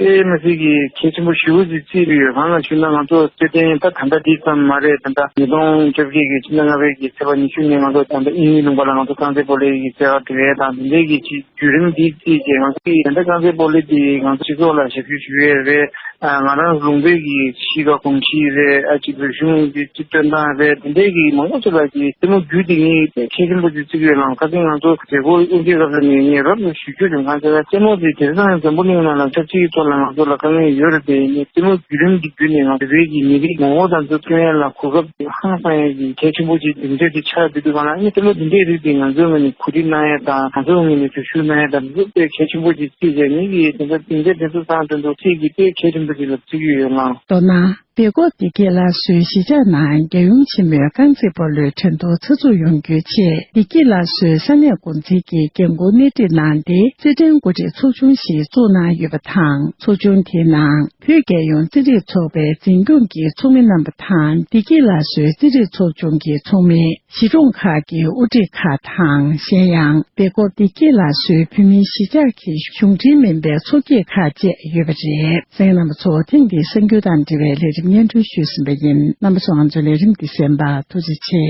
དཔེ་མི་སྲིད་ཀྱི་གལ་ཆེན་པོ་ཞེ་པོ་ཅིག་བརྩིས་ཡོད། གང་ལགས་ཞུས་ན་ང་ཚོ་རྩེད་འགྲན་ད་ད་ལྟ་འདི་ཙམ་མ་རེད། ད་ལྟ་ཉིས་སྟོང་བཅོ་བརྒྱད་ཀྱི་ཕྱི་ཟླ་ལྔ་པའི་གི་ཚེས་པ་ཉི་ཤུ་ནས་ང་ཚོ་ད་ལྟ་དབྱིན་ཡུལ་ལུང་པ་ལ་ང་ཚོ་རྐང་རྩེད་སྤོ་ལོའི་གི་རྩེད་གར་འགྲོ་ཡས་དང་དེ་འདྲའི་གི་ཅིག་བརྒྱུད་རིམ་འདི་བརྩིས་བྱས། ང་ཚོ་གི་ད་ལྟ་རྐང་རྩེད་སྤོ་ལོ་འདི་ང་ཚོ་སྤྱི་ཚོགས་ལ་ཞབས་ཞུ་ཞུ་ཡས་རེད། ང་རང་ལུང་པའི་གི་གཞིས་ཀ་གོམས་གཤིས་རེད། ཨ་ཅིག་རིག་གཞུང་གི་སྤྱི་སྟོན་སྟངས་རེད། དེ་འདྲའི་གི་མང་པོ་ཅིག་ལ་གི་རྩེད་མོ་བརྒྱུད་དེ་ངས་གལ་ཆེན་པོ་ཅིག་བརྩི་གི་ཡོད་ལགས། ཁ་སང་ང་ཚོ་མཛད་སྒོ་དབུ་འབྱེད་སྐབས་ལ་ནས་ངས་རོབ་ནས་ཞུ་རྒྱུ་དེ་གང་ཟེར་ན། རྩེད་མོ་དེ་དེང་སང་འཛམ་བུ་གླིང་ནང་ལ་ཆབ་སྲིད་ཀྱི་ཐོག་ལ་ང་ཚོ་ལ་དཀའ་ངལ་ཡོད་རེད་དེ། ངས་རྩེད་མོ་བརྒྱུད་རིམ་གྱི་བརྒྱུད་ནས་ང་ཚོ་བོད་ཀྱི་མི་རིགས་ངོ་བོ་དང་ཚོ་མཚོན་ཡ་ལ་གོ་སྐབས་ཧང་སང་ཡ་གི་གལ་ཆེན་པོ་ཅིག་སྡིངས་ཆ་ཅིག་ཆགས་བསྡད་འདུག་ག་ལ། ངས་རྩེད་མོ་འདི་འདྲའི་རིགས་དེ་ང་ཚོའི་ངོས་ནས་གོ་སྒྲིག་གནང་ཡ་དང་ང་ཚོའི་ངོས་ནས་རྒྱབ་སྐྱོར་གནང་ཡ་དང་འདི་ཚོ་དཔེ་གལ་ཆེན་པོ་ཅིག་བརྩིས་བྱས། ངེད་ཀྱིས་དེ་འདྲ་སྡིངས་ཆ་དེ་ཚོ་བཏང་དོན་དུ་ཁྱེད་ཀྱིས་དཔེ་གལ་ཆེན་པོ་ཅིག་ལ་བརྩི་གི་ཡོད་ལགས། མདོར་ན། སྦེལ་ཀོབ་བདེ་སྐྱིད་ལགས་སུའི་གཞིས་ཆགས་ནང་རྒྱལ་ཡུམ་ཆེན་མོའི་རྐང་རྩེད་སྤོ་ལོའི་ཁྲོད་དུ་ཚགས་ཚུད་ཡོང་རྒྱུའི་ཆེད། བདེ་སྐྱིད་ལགས་སུའི་ས་གནས་འགོ་འཛིན་གྱིས་འགན་འཁུར་སྣེ་ཁྲིད་གནང་སྟེ། རྩེད་འགྲན་འགོ་ཁྲིད་ཚོགས་ཆུང་ཞིག་བཙུགས་གནང་ཡོད་པ་དང་། ཚོགས་ཆུང་དེའི་ནང་བོད་རྒྱལ་ཡོངས་རྩེད་རིགས་ཚོགས་པའི་འཛིན་སྐྱོང་གི་ཚོགས་མི་རྣམ་པ་དང་། བདེ་སྐྱིད་ལགས་སུའི་རྩེད་རིགས་ཚོགས་ཆུང་གི་ཚོགས་མི། གཞིས་གྲོང་ཁག་གི་དབུ་ཁྲིད་ཁག་དང་། གཞན་ཡང་སྦེལ་ཀོབ་བདེ་སྐྱིད་ལགས་སུའི་བོད་མིའི་གཞིས་ཆགས་ཀྱི་གཞུང་འབྲེལ་མིན་པའི་ཚོགས་སྐྱིད་ཁག་བཅས་ཡོད་པ་རེད། གསན་མཁན་རྣམ་པ་ཚོ། ཐེངས་འདིའི་གསར་འགྱུར་དང་འབྲེལ་བའི་ལས་རིམ་སྙན་སྒྲོན་ཞུས་ཟིན་པ་ཡིན། རྣམ་པ་ཚོ་ང་ཚོའི་ལས་རིམ་འདི་གསན་པར་ཐུགས་རྗེ་ཆེ།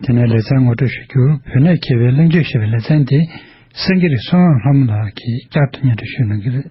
དེ་ནས་ལེ་ཚན་ངོ་སྤྲོད་ཞུ་རྒྱུ། བོད་གནས་མཁས་པའི་གླེང་བརྗོད་ཞེས་པའི་ལེ་ཚན་དེ་སེང་གེ་རི་བསོད་ནམས་ལྷ་མོ་ལགས་ཀྱིས་བསྐྱར་དུ་སྙན་སྒྲོན་ཞུ་གནང་གི་རེད།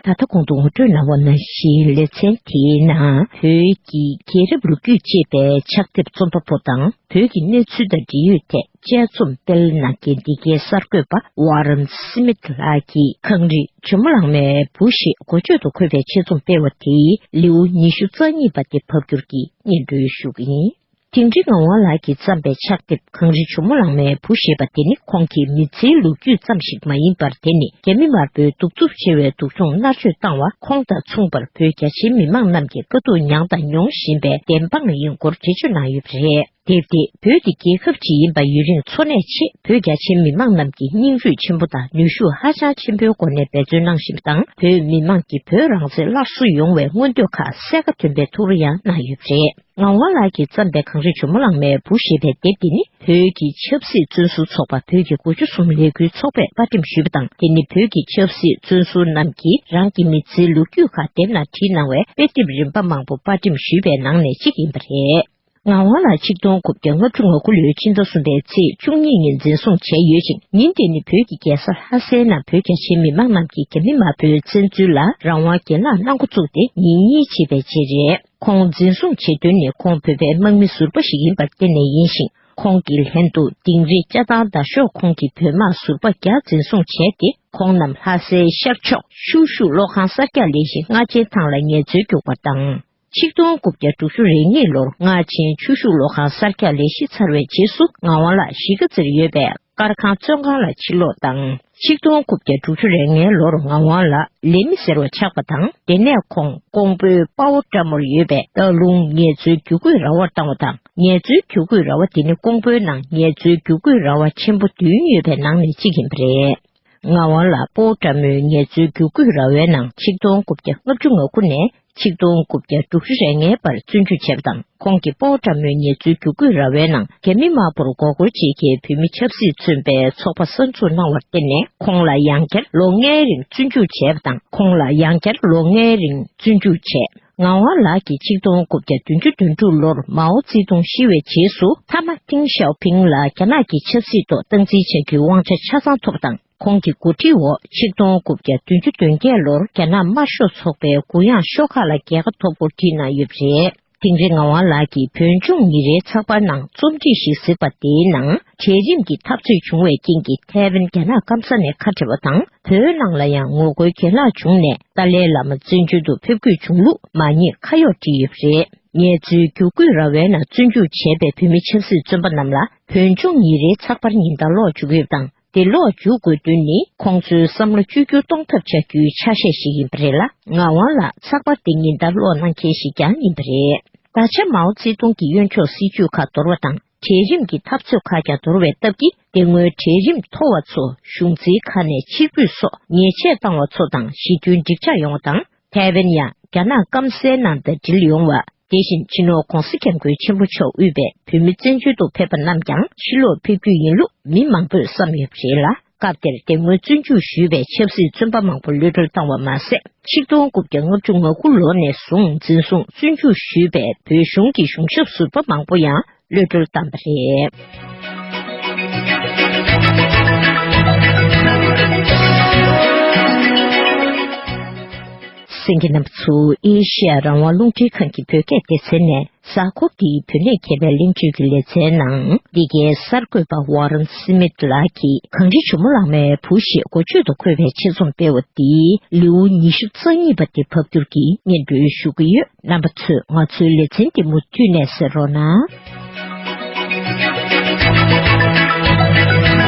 ད་ལྟ་གོང་དུ་ངོ་སྤྲོད་གནང་བ་ནང་བཞིན། ལེ་ཚན་དེའི་ནང་བོད་ཀྱི་རྒྱལ་རབས་ལོ་རྒྱུས་ཅེས་པའི་ཕྱག་དེབ་རྩོམ་པ་པོ་དང་བོད་ཀྱི་གནས་ཚུལ་དང་འབྲེལ་ཡོད་ཐད་དཔྱད་རྩོམ་སྤེལ་གནང་མཁན་འདི་གའི་གསར་འགོད་པ་ཝཱ་རན་སི་མིད་ལགས་ཀྱིས་གངས་རི་ཇོ་མོ་གླང་མའི་བུ་ཞེས་འགོ་བརྗོད་དུ་འཁོད་པའི་ཆེད་རྩོམ་སྤེལ་བ་དེའི་ལེའུ་ཉི་ཤུ་རྩ་གཉིས་པ་དེ་ཕབ་བསྒྱུར་གྱིས་སྙན་སྒྲོན་ཞུ་གི་ཡིན། དིང་རི་ངག་དབང་ལགས་ཀྱིས་བརྩམས་པའི་ཕྱག་དེབ་གངས་རི་ཇོ་མོ་གླང་མའི་བུ་ཞེས་པ་དེ་ནི་ཁོང་གི་མི་ཚེའི་ལོ་རྒྱུས་ཙམ་ཞིག་མ་ཡིན་པར། དེ་ནི་རྒྱ་མི་དམར་པོའི་གདུག་རྩུབ་ཆེ་བའི་སྡུག་སྦྱོང་མནར་གཅོད་བཏང་བ། ཁོང་དང་མཚུངས་པར་བོད་རྒྱ་ཆེའི་མི་མང་རྣམས་ཀྱི་དཀའ་སྡུག་མྱངས་དང་མྱོང་བཞིན་པའི་བདེན་དཔང་ཡིན་སྐོར་འགྲེལ་བརྗོད་གནང་ཡོད་པ་རེད། དེབ་དེ་བོད་འདི་རྒྱལ་ཁབ་ཅིག་ཡིན་པ་ཡུན་རིང་འཚོ་གནས་ཆེད་བོད་རྒྱ་ཆེའི་མི་མང་རྣམས་ཀྱིས་སྙིང་རུས་ཆེན་པོ་དང་ནུས་ཤུགས་ཧ་ཅང་ཆེན་པོའི་སྒོ་ནས་འབད་བརྩོན་གནང་བཞིན་པ་དང་། བོད་མི་མང་གིས་བོད་རང་བཙན་སླར་གསོ་ཡོང་བའི་མངོན་འདོད་ཁག་གསལ་ཁ་ཐོན་པའི་ཐུགས་རེ་ཡང་གནང་ཡོད་པ་རེད། ངག་དབང་ལགས་ཀྱིས་བརྩམས་པའི་གངས་རི་ཇོ་མོ་གླང་མའི་བུ་ཞེས་པའི་དེབ་འདི་ནི། བོད་ཀྱི་ཆབ་སྲིད་བཙོན་ཟུར་ཚོགས་པ་བོད་ཀྱི་དགུ་བཅུ་གསུམ་ལས་འགུལ་ཚོགས་པས་པར་འགྲེམས་ཞུས་པ་དང་། དེ་ནི་བོད་ཀྱི་ཆབ་སྲིད་བཙོན་ཟུར་རྣམས་ཀྱིས་རང་གི་མི་ཚེའི་ལོ་རྒྱུས་ཁག་དེབ་ནང་བྲིས་གནང་བའི་དཔེ་དེབ་རིམ་པ་མང་པོ་པར་འགྲེམས་ཞུས་པའི་ནང་ནས་གཅིག་ཡིན་པ་རེད། ངག་དབང་ལགས་ཆིག་སྟོང་དགུ་བརྒྱ་ལྔ་བཅུ་ང་དགུ་ལོའི་ཕྱི་ཟླ་གསུམ་པའི་ཚེས་བཅུ་གཉིས་ཉིན་འཛིན་བཟུང་བྱས་ཡོད་ཅིང་། ཉིན་དེ་ནི་བོད་ཀྱི་རྒྱལ་ས་ལྷ་སའི་ནང་བོད་རྒྱ་ཆེའི་མི་མང་རྣམས་ཀྱིས་རྒྱ་མི་དམར་པོའི་བཙན་འཛུལ་ལ་རང་དབང་སྒེར་ལངས་གནང་འགོ་བཙུགས་ཏེ་ཉིན་གཉིས་ཕྱིན་པའི་རྗེས་རེད། ཁོང་འཛིན་བཟུང་བྱེད་དོན་ནི་ཁོང་བོད་པའི་དམག་མི་ཟུར་པ་ཞིག་ཡིན་པར་བརྟེན་ནས་ཡིན་ཞིང་། ཁོང་གི་ལྷན་དུ་དིང་རི་ཅ་ཐང་མདའ་ཤོག་ཁོངས་ཀྱི་བོད་དམག་ཟུར་པ་བརྒྱ་འཛིན་བཟུང་བྱས་ཏེ། ཁོང་རྣམས་ལྷ་སའི་ཤར་ཕྱོགས་ཆུ་ཤུགས་གློག་ཁང་གསར་རྒྱག་ལས་གཞི་རྔ་ཆེན་ཐང་ལ་ངལ་རྩོལ་རྒྱུག་པར་བཏང་། ཆིག་སྟོང་དགུ་བརྒྱ་དྲུག་ཅུ་རེ་གཉིས་ལོར་རྔ་ཆེན་ཆུ་ཤུགས་གློག་ཁང་གསར་རྒྱག་ལས་གཞི་ཚར་བའི་རྗེས་སུ། ངག་དབང་ལགས་གཞིས་ཀ་རྩེར་ཡོད་པའི་སྐར་ཁང་བཙོན་ཁང་ལ་ཕྱིར་ལོག་བཏང་། ཆིག་སྟོང་དགུ་བརྒྱ་དྲུག་ཅུ་རེ་ལྔའི་ལོར་ངག་དབང་ལགས་ལས་མི་ཟེར་བ་ཆགས་པ་དང་། དེ་ནས་ཁོང་ཀོང་པོའི་པའོ་ཀྲ་མོར་ཡོད་པའི་སྟག་ལུང་ངལ་རྩོལ་བརྒྱུད་སྐུལ་ར་བར་བཏང་བ་དང་། ངལ་རྩོལ་བརྒྱུད་སྐུལ་ར་བ་དེ་ནི་ཀོང་པོའི་ནང་ངལ་རྩོལ་བརྒྱུད་སྐུལ་ར་བ་ཆེན་པོ་བདུན་ཡོད་པའི་ནང་ནས་གཅིག་ཡིན་པ་རེད། ངག་དབང་ལགས་པའོ་ཀྲ་མོའི་ངལ་རྩོལ་བརྒྱུད་སྐུལ་ར་བའི་ནང་ཆིག་སྟོང་དགུ་བརྒྱ་ལྔ་བཅུ་ང་དགུ་ནས་ཆིག་སྟོང་དགུ་བརྒྱ་དྲུག་ཅུ་རེ་ལྔའི་བར་བཙོན་འཇུག་བྱས་པ་དང་། ཁོང་གིས་པའོ་ཀྲ་མོའི་ངལ་རྩོལ་བརྒྱུད་སྐུལ་ར་བའི་ནང་རྒྱ་མི་དམར་པོར་མགོ་སྐོར་བྱེད་མཁན་བོད་མི་ཆབ་སྲིད་བཙོན་པའི་ཚོགས་པ་གསར་འཛུགས་གནང་བར་བརྟེན་ནས། ཁོང་ལ་ཡང་བསྐྱར་ལོ་ལྔའི་རིང་བཙོན་འཇུག་བྱས་པ་དང་། ཁོང་ལ་ཡང་བསྐྱར་ལོ་ལྔའི་རིང་བཙོན་འཇུག་བྱས། ངག་དབང་ལགས་ཀྱིས་ཆིག་སྟོང་དགུ་བརྒྱ་བདུན་ཅུ་དོན་དྲུག་ལོར་མའོ་ཙེ་ཏུང་ཤི་བའི་རྗེས་སུ། མཐའ་མ་ཏིང་ཞའོ་ཕིང་ལ་རྒྱ་ནག་གི་ཆབ་སྲིད་ཐོག་སྟངས་འཛིན་བྱ་རྒྱུའི་དབང་ཆ་ཆ་ཚང་ཐོབ་པ་དང་། ཁོང་གི་འགོ་ཁྲིད་འོག་ཆིག་སྟོང་དགུ་བརྒྱ་བདུན་ཅུ་དོན་བརྒྱད་ལོར་རྒྱ་ནག་དམར་ཤོག་ཚོགས་པའི་གུ་ཡངས་ཤོག་ཁག་ལ་རྒྱལ་ཁ་ཐོབ་སྐོར་བྲིས་གནང་ཡོད་པ་རེད། དིང་རི་ངག་དབང་ལགས་ཀྱིས་བོད་ལྗོངས་ཉིན་རེའི་ཚགས་པར་ནང་རྩོམ་སྒྲིག་ཞིག་གཟིགས་པ་དེའི་ནང་། གྲལ་རིམ་གྱི་འཐབ་རྩོད་བྱུང་བའི་རྐྱེན་གྱིས་ཐའེ་ཝན་རྒྱ་ནག་སྐམ་ས་ནས་ཁ་བྲལ་བ་དང་། བོད་ནང་ལ་ཡང་ངོ་རྒོལ་གྱེན་ལངས་བྱུང་ནས་ཏཱ་ལའི་བླ་མ་བཙན་བྱོལ་དུ་ཕེབས་དགོས་བྱུང་ལུགས་མ་ཉེས་ཁ་གཡོག་བྲིས་ཡོད་པ་རེད། ངལ་རྩོལ་བརྒྱུད་སྐུལ་ར་བའི་ནང་བཙོན་འཇུག་བྱས་པའི་བོད་མི་ཆབ་སྲིད་བཙོན་པ་རྣམས་ལ་བོད་ལྗོངས་ཉིན་རེའི་ཚགས་པར་ཉིན་ལྟར་ཀློག་འཇུག་གི་ཡོད་པ་དང་། དེ་ཀློག་འཇུག་དགོས་དོན་ནི་ཁོང་ཚོའི་བསམ་བློ་བཅོས་བསྒྱུར་གཏོང་ཐབས་བྱ་རྒྱུའི་ཆ་ཤས་ཤིག་ཡིན་པ་རེད་ལ། ངག་དབང་ལགས་ཚགས་པར་དེ་ཉིན་ལྟར་ཀློག་གནང་མཁན་ཞིག་ཀྱང་ཡིན་པ་རེད། ད་ཆ་མའོ་ཙེ་ཏུང་གིས་གཡོན་ཕྱོགས་སྲིད་ཇུས་ཁག་འདོར་བ་དང་། གྲལ་རིམ་གྱི་འཐབ་རྩོད་ཁག་ཀྱང་འདོར་བའི་སྟབས་ཀྱིས། དེ་སྔོན་གྲལ་རིམ་མཐོ་བ་ཚོ་གཞུང་འཛིན་ཁག་ནས་ཕྱིར་འབུད་སོགས་ཉེས་ཆད་བཏང་བ་ཚོ་དང་། ཞི་མཐུན་འགྲིག་འཇགས་ཡོང་བ་དང་། ཐའེ་ཝན་ཡང་རྒྱ་ནག་སྐམ་སའི་ནང་དང་འབྲེལ་ཡོང་བ། དེ་བཞིན་སྤྱི་ནོར་༧གོང་ས་༧སྐྱབས་མགོན་ཆེན་པོ་མཆོག་དབུས་པའི་བོད་མི་བཙན་བྱོལ་དུ་ཕེབས་པ་རྣམས་ཀྱང་ཕྱིར་ལོག་ཕེབས་རྒྱུ་ཡིན་ལུགས་མི་མང་པོས་བསམ་ཡོད་པ་རེད་ལ། སྐབས་དེར་དེ་སྔོན་བཙོན་འཇུག་ཞུས་པའི་ཆབ་སྲིད་བཙོན་པ་མང་པོ་གློད་གྲོལ་བཏང་བ་མ་ཟད། ཆིག་སྟོང་དགུ་བརྒྱ་ལྔ་བཅུ་ང་དགུ་ལོ་ནས་བཟུང་འཛིན་བཟུང་བཙོན་འཇུག་ཞུས་པའི་བོད་གཞུང་གི་གཞུང་ཞབས་ཟུར་པ་མང་པོ་ཡང་གློད་གྲོལ་བཏང་བ་རེད། གསན་མཁན་རྣམ་པ་ཚོ། ཨེ་ཤེ་ཡ་རང་དབང་རླུང་འཕྲིན་ཁང་གི་བོད་སྐད་སྡེ་ཚན་ནས། གཟའ་འཁོར་འདིའི་བོད་གནས་མཁས་པའི་གླེང་བརྗོད་ཀྱི་ལེ་ཚན་ནང་། འདི་གའི་གསར་འགོད་པ་ཝ་རན་སི་མིད་ལགས་ཀྱིས་གངས་རི་ཇོ་མོ་གླང་མའི་བུ་ཞེས་འགོ་བརྗོད་དུ་འཁོད་པའི་ཆེད་རྩོམ་སྤེལ་བ་འདིའི་ལེའུ་ཉི་ཤུ་རྩ་གཉིས་པ་དེ་ཕབ་བསྒྱུར་གྱིས་སྙན་སྒྲོན་ཞུ་གི་ཡོད། རྣམ་པ་ཚོས་ང་ཚོའི་ལེ་ཚན་འདི་མུ་མཐུད་ནས་གསན་རོགས་གནང་།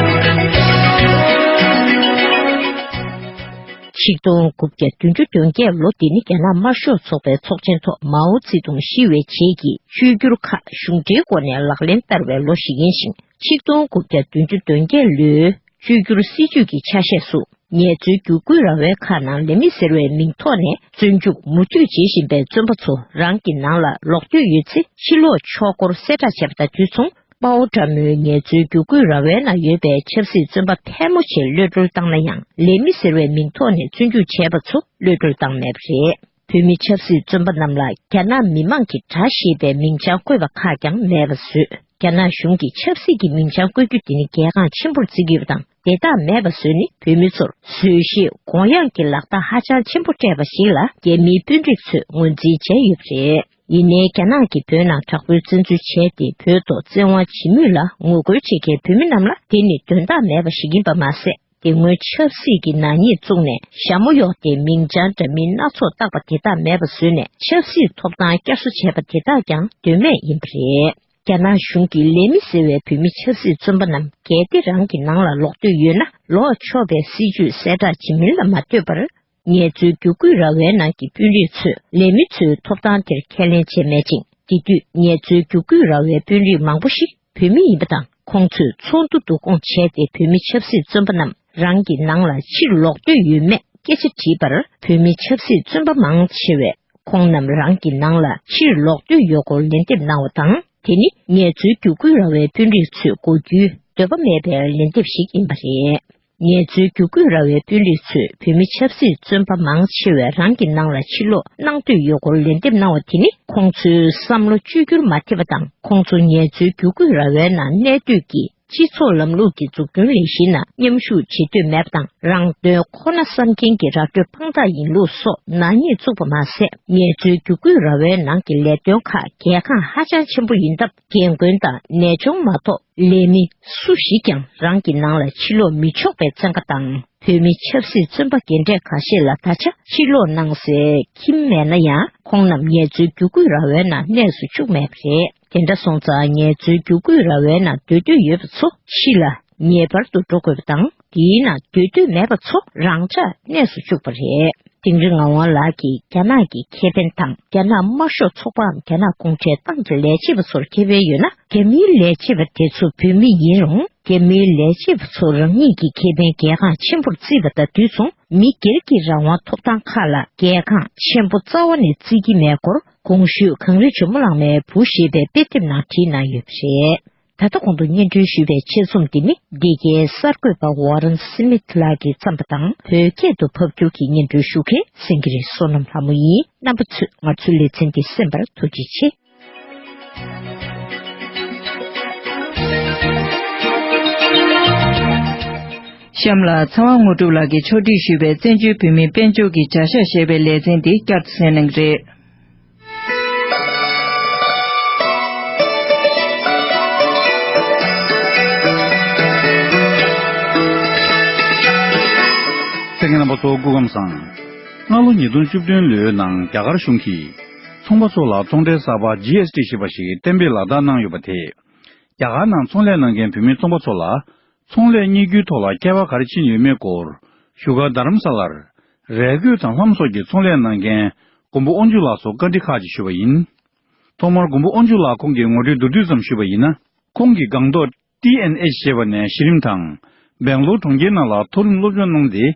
ཆིག་སྟོང་དགུ་བརྒྱ་བདུན་ཅུ་དོན་བརྒྱད་ལོ་འདི་ནི་རྒྱ་ནག་དམར་ཤོག་ཚོགས་པའི་ཚོགས་ཆེན་ཐོག་མའོ་ཙེ་ཏུང་ཤི་བའི་རྗེས་ཀྱི་བཅོས་བསྒྱུར་ཁག་གཞུང་འབྲེལ་སྒོ་ནས་ལག་ལེན་བསྟར་བའི་ལོ་ཞིག་ཡིན་ཞིང་། ཆིག་སྟོང་དགུ་བརྒྱ་བདུན་ཅུ་དོན་བརྒྱད་ལོའི་བཅོས་བསྒྱུར་སྲིད་བྱུས་ཀྱི་ཆ་ཤས་སུ། ངལ་རྩོལ་བསྒྱུར་བཀོད་ར་བའི་ཁག་ནང་ལས་མི་ཟེར་བའི་མིང་ཐོག་ནས་བཙོན་འཇུག་མུ་མཐུད་བྱེད་བཞིན་པའི་བཙོན་པ་ཚོ་རང་གི་ནང་ལ་ལོག་འདོད་ཡོད་ཚེ་ཕྱིར་ལོག་ཆོག་སྐོར་གསལ་བསྒྲགས་བྱས་པ་དང་དུས་མཚུངས། པའོ་ཀྲ་མོའི་ངལ་རྩོལ་བསྒྱུར་བཀོད་ར་བའི་ནང་ཡོད་པའི་ཆབ་སྲིད་བཙོན་པ་ཕལ་མོ་ཆེ་གློད་གྲོལ་བཏང་ན་ཡང་། ལས་མི་ཟེར་བའི་མིང་ཐོག་ནས་བཙོན་འཇུག་བྱས་པ་ཚོ་གློད་གྲོལ་བཏང་མེད་པ་རེད། བོད་མི་ཆབ་སྲིད་བཙོན་པ་རྣམས་ལ་རྒྱ་ནག་མི་མང་གི་དགྲ་ཞེས་པའི་མིང་བྱང་བཀོད་པ་ཁག་ཀྱང་མེད་པ་བཟོས། རྒྱ་ནག་གཞུང་གིས་ཆབ་སྲིད་ཀྱི་མིང་བྱང་བཀོད་རྒྱུ་དེ་ནི་གལ་འགངས་ཆེན་པོར་བརྩི་གི་ཡོད་པ་དང་། དེ་དག་མེད་པ་བཟོས་ནི་བོད་མི་ཚོར་བཟོད་བཞེས་དགོངས་ཡངས་ཀྱི་ལག་རྟགས་ཧ་ཅང་ཆེན་པོ་སྤྲད་པ་ཞིག་ལ་རྒྱ་མིའི་དཔོན་རིགས་ཚོས་ངོས་འཛིན་བྱས་ཡོད་པ་རེད། ཡིན་ནའི་རྒྱ་ནག་གིས་བོད་ནང་དྲག་པོའི་བཙན་འཛུལ་བྱས་ཏེ་བོད་ཐོག་བཙན་དབང་བྱེད་མུས་ལ་ངོ་རྒོལ་བྱེད་མཁན་བོད་མི་རྣམས་ལ་དེ་ནི་དོན་དག་མེད་པ་ཞིག་ཡིན་པ་མ་ཟད། དེ་སྔོན་ཆབ་སྲིད་ཀྱི་ནག་ཉེས་བཙུགས་ནས་ཞྭ་མོ་གཡོགས་ཏེ་མིང་བྱང་འདྲ་མིན་སྣ་ཚོགས་བཏགས་པ་དེ་དག་མེད་པ་བཟོས་ནས་ཆབ་སྲིད་ཐོབ་ཐང་བསྐྱར་གསོ་བྱས་པ་དེ་དག་ཀྱང་དོན་མེད་ཡིན་པ་རེད། རྒྱ་ནག་གཞུང་གིས་ལས་མི་ཟེར་བའི་བོད་མི་ཆབ་སྲིད་བཙོན་པ་རྣམས་གལ་ཏེ་རང་གི་ནང་ལ་ལོག་འདོད་ཡོད་ན་ལོག་ཆོག་པའི་སྲིད་བྱུས་གསལ་བསྒྲགས་བྱེད་མིན་ལ་མ་ལྟོས་པར། ངལ་རྩོལ་བསྒྱུར་བཀོད་ར་བའི་ནང་གི་དཔོན་རིགས་ཚོས་ལས་མི་ཚོའི་ཐོབ་ཐང་དེར་ཁས་ལེན་བྱས་མེད་ཅིང་། དེ་དུས་ངལ་རྩོལ་བསྒྱུར་བཀོད་ར་བའི་དཔོན་རིགས་མང་པོ་ཞིག་བོད་མི་ཡིན་པ་དང་། ཁོང་ཚོས་ཚོགས་འདུ་བསྡུ་སྐོང་བྱས་ཏེ་བོད་མི་ཆབ་སྲིད་བཙོན་པ་རྣམས་རང་གི་ནང་ལ་ཕྱིར་ལོག་འདོད་ཡོད་མེད་སྐད་ཆ་དྲིས་པར། བོད་མི་ཆབ་སྲིད་བཙོན་པ་མང་ཆེ་བས་ཁོང་རྣམས་རང་གི་ནང་ལ་ཕྱིར་ལོག་འདོད་ཡོད་སྐོར་ལན་འདེབས་གནང་བ་དང་། དེ་ནི་ངལ་རྩོལ་བསྒྱུར་བཀོད་ར་བའི་དཔོན་རིགས་ཚོས་གོ་རྒྱུའི་འདོད་པ་མེད་པའི་ལན་འདེབས་ཤིག་ཡིན་པ་རེད། ངལ་རྩོལ་བསྒྱུར་བཀོད་ར་བའི་དཔོན་རིགས་ཚོས་བོད་མི་ཆབ་སྲིད་བཙོན་པ་མང་ཆེ་བས་རང་གི་ནང་ལ་ཕྱིར་ལོག་གནང་འདོད་ཡོད་སྐོར་ལན་འདེབས་གནང་བ་དེ་ནི་ཁོང་ཚོའི་བསམ་བློ་བཅོས་བསྒྱུར་མ་ཐེབས་པ་དང་། ཁོང་ཚོ་ངལ་རྩོལ་བསྒྱུར་བཀོད་ར་བའི་ནང་གནས་སྡོད་ཀྱིས་སྤྱི་ཚོགས་ལམ་ལུགས་ཀྱི་འཛུགས་སྐྲུན་ལས་གཞི་ནང་མཉམ་ཞུགས་བྱེད་འདོད་མེད་པ་དང་། རང་དོན་ཁོ་ན་བསམ་མཁན་གྱི་ར་སྤྲོད་དཔང་རྟགས་ཡིན་ལུགས་སོགས་ནག་ཉེས་བཙུགས་པ་མ་ཟད། ངལ་རྩོལ་བསྒྱུར་བཀོད་ར་བའི་ནང་གི་ལས་དོན་ཁག་གལ་འགངས་ཧ་ཅང་ཆེན་པོ་ཡིན་སྟབས། རྒན་རྒོན་དང་ནད་གཅོང་མ་གཏོགས། ལས་མི་སུ་ཞིག་ཀྱང་རང་གི་ནང་ལ་ཕྱིར་ལོག་མི་ཆོག་པའི་བཙན་བཀའ་དང་། བོད་མི་ཆབ་སྲིད་བཙོན་པ་རྒན་གྲས་ཁ་ཤས་ལ་ད་ཆ་ཕྱིར་ལོག་གནང་སའི་ཁྱིམ་མེད་ན་ཡང་། ཁོང་རྣམས་ངལ་རྩོལ་བསྒྱུར་བཀོད་ར་བའི་ནང་གནས་སུ་བཅུག་མེད་པ་རེད། དེ་འདྲ་སོང་ཙང་ངལ་རྩོལ་བསྒྱུར་བཀོད་ར་བའི་ནང་སྡོད་འདོད་ཡོད་པ་ཚོ་ཕྱི་ལ་ངེས་པར་དུ་འགྲོ་དགོས་པ་དང་། དེའི་ནང་སྡོད་འདོད་མེད་པ་ཚོ་རང་འཇགས་གནས་སུ་བཅུག་པ་རེད། དིང་རི་ངག་དབང་ལགས་ཀྱིས་རྒྱ་ནག་གི་ཁེ་ཕན་དང་། རྒྱ་ནག་དམར་ཤོག་ཚོགས་པའམ་རྒྱ་ནག་གུང་ཁྲན་ཏང་གི་ལས་བྱེད་པ་ཚོར་ཁེ་ཕན་ཡོད་ན། རྒྱ་མིའི་ལས་བྱེད་པ་དེ་ཚོ་བོད་མི་ཡིན་རུང་། རྒྱ་མིའི་ལས་བྱེད་པ་ཚོ་རང་ཉིད་ཀྱི་ཁེ་ཕན་གལ་འགངས་ཆེན་པོར་བརྩིས་པ་དང་དུས་མཚུངས། མི་སྒེར་གྱི་རང་དབང་ཐོབ་ཐང་ཁག་ལ་གལ་འགངས་ཆེན་པོ་རྩ་བ་ནས་བརྩི་གི་མེད་སྐོར། གོང་ཞུས་གངས་རི་ཇོ་མོ་གླང་མའི་བུ་ཞེས་པའི་དཔེ་དེབ་ནང་བྲིས་གནང་ཡོད་པ་རེད། ད་ལྟ་གོང་དུ་སྙན་སྒྲོན་ཞུས་པའི་ཆེད་རྩོམ་འདི་ནི་འདི་གའི་གསར་འགོད་པ་ཝ་རན་སི་མིད་ལགས་ཀྱིས་བརྩམས་པ་དང་། བོད་སྐད་དུ་ཕབ་བསྒྱུར་གྱིས་སྙན་སྒྲོན་ཞུ་མཁན་སེང་གེ་རི་བསོད་ནམས་ལྷ་མོ་ཡིན། རྣམ་པ་ཚོས་ང་ཚོའི་ལེ་ཚན་འདི་གསན་པར་ཐུགས་རྗེ་ཆེ། གཤམ་ལ་ཚེ་དབང་དངོས་གྲུབ་ལགས་ཀྱིས་ཕྱོགས་སྒྲིག་ཞུས་པའི་བཙན་བྱོལ་བོད་མིའི་དཔལ་འབྱོར་གྱི་བྱ་གཞག་ཞེས་པའི་ལེ་ཚན་འདི་བསྐྱར་དུ་གསན་གནང་གི་རེད། གསན་མཁན་རྣམ་པ་ཚོ་སྐུ་ཁམས་བཟང་། སྔ་ལོ་ཉིས་སྟོང་བཅུ་བདུན་ལོའི་ནང་རྒྱ་གར་གཞུང་གིས་ཚོང་པ་ཚོ་ལ་ཚོང་འབྲེལ་གསར་པ་ཇི་ཨེས་ཊི་ཞེས་པ་ཞིག་གཏན་འབེབས་ལག་བསྟར་གནང་ཡོད་པ་དེས། རྒྱ་གར་ནང་ཚོང་ལས་གནང་མཁན་བོད་མི་ཚོང་པ་ཚོ་ལ་ཚོང་ལས་གཉེར་རྒྱུའི་ཐོག་ལ་ཁྱད་པར་ག་རེ་ཕྱིན་ཡོད་མེད་སྐོར། བཞུགས་སྒར་རྡ་རམ་ས་ལར་རས་གོས་དང་ལྷམ་སོགས་ཀྱི་ཚོང་ལས་གནང་མཁན་མགོན་པོ་དབང་ཕྱུག་ལགས་སུ་བཀའ་འདྲི་ཁག་ཅིག་ཞུས་པ་ཡིན། ཐོག་མར་མགོན་པོ་དབང་ཕྱུག་ལགས་ཁོང་གིས་ངོ་སྤྲོད་མདོར་བསྡུས་ཙམ་ཞུས་པ་ཡིན་ན། ཁོང་གིས་སྒང་ཏོག་ཊི་ཨེན་ཨེཆ་ཞེས་པ་ནས་གཞི་རིམ་དང་། སྦེང་ལོར་གྲོང་ཁྱེར་ནང་ལ་མཐོ་རིམ་སློབ་སྦྱོང་གནང་སྟེ་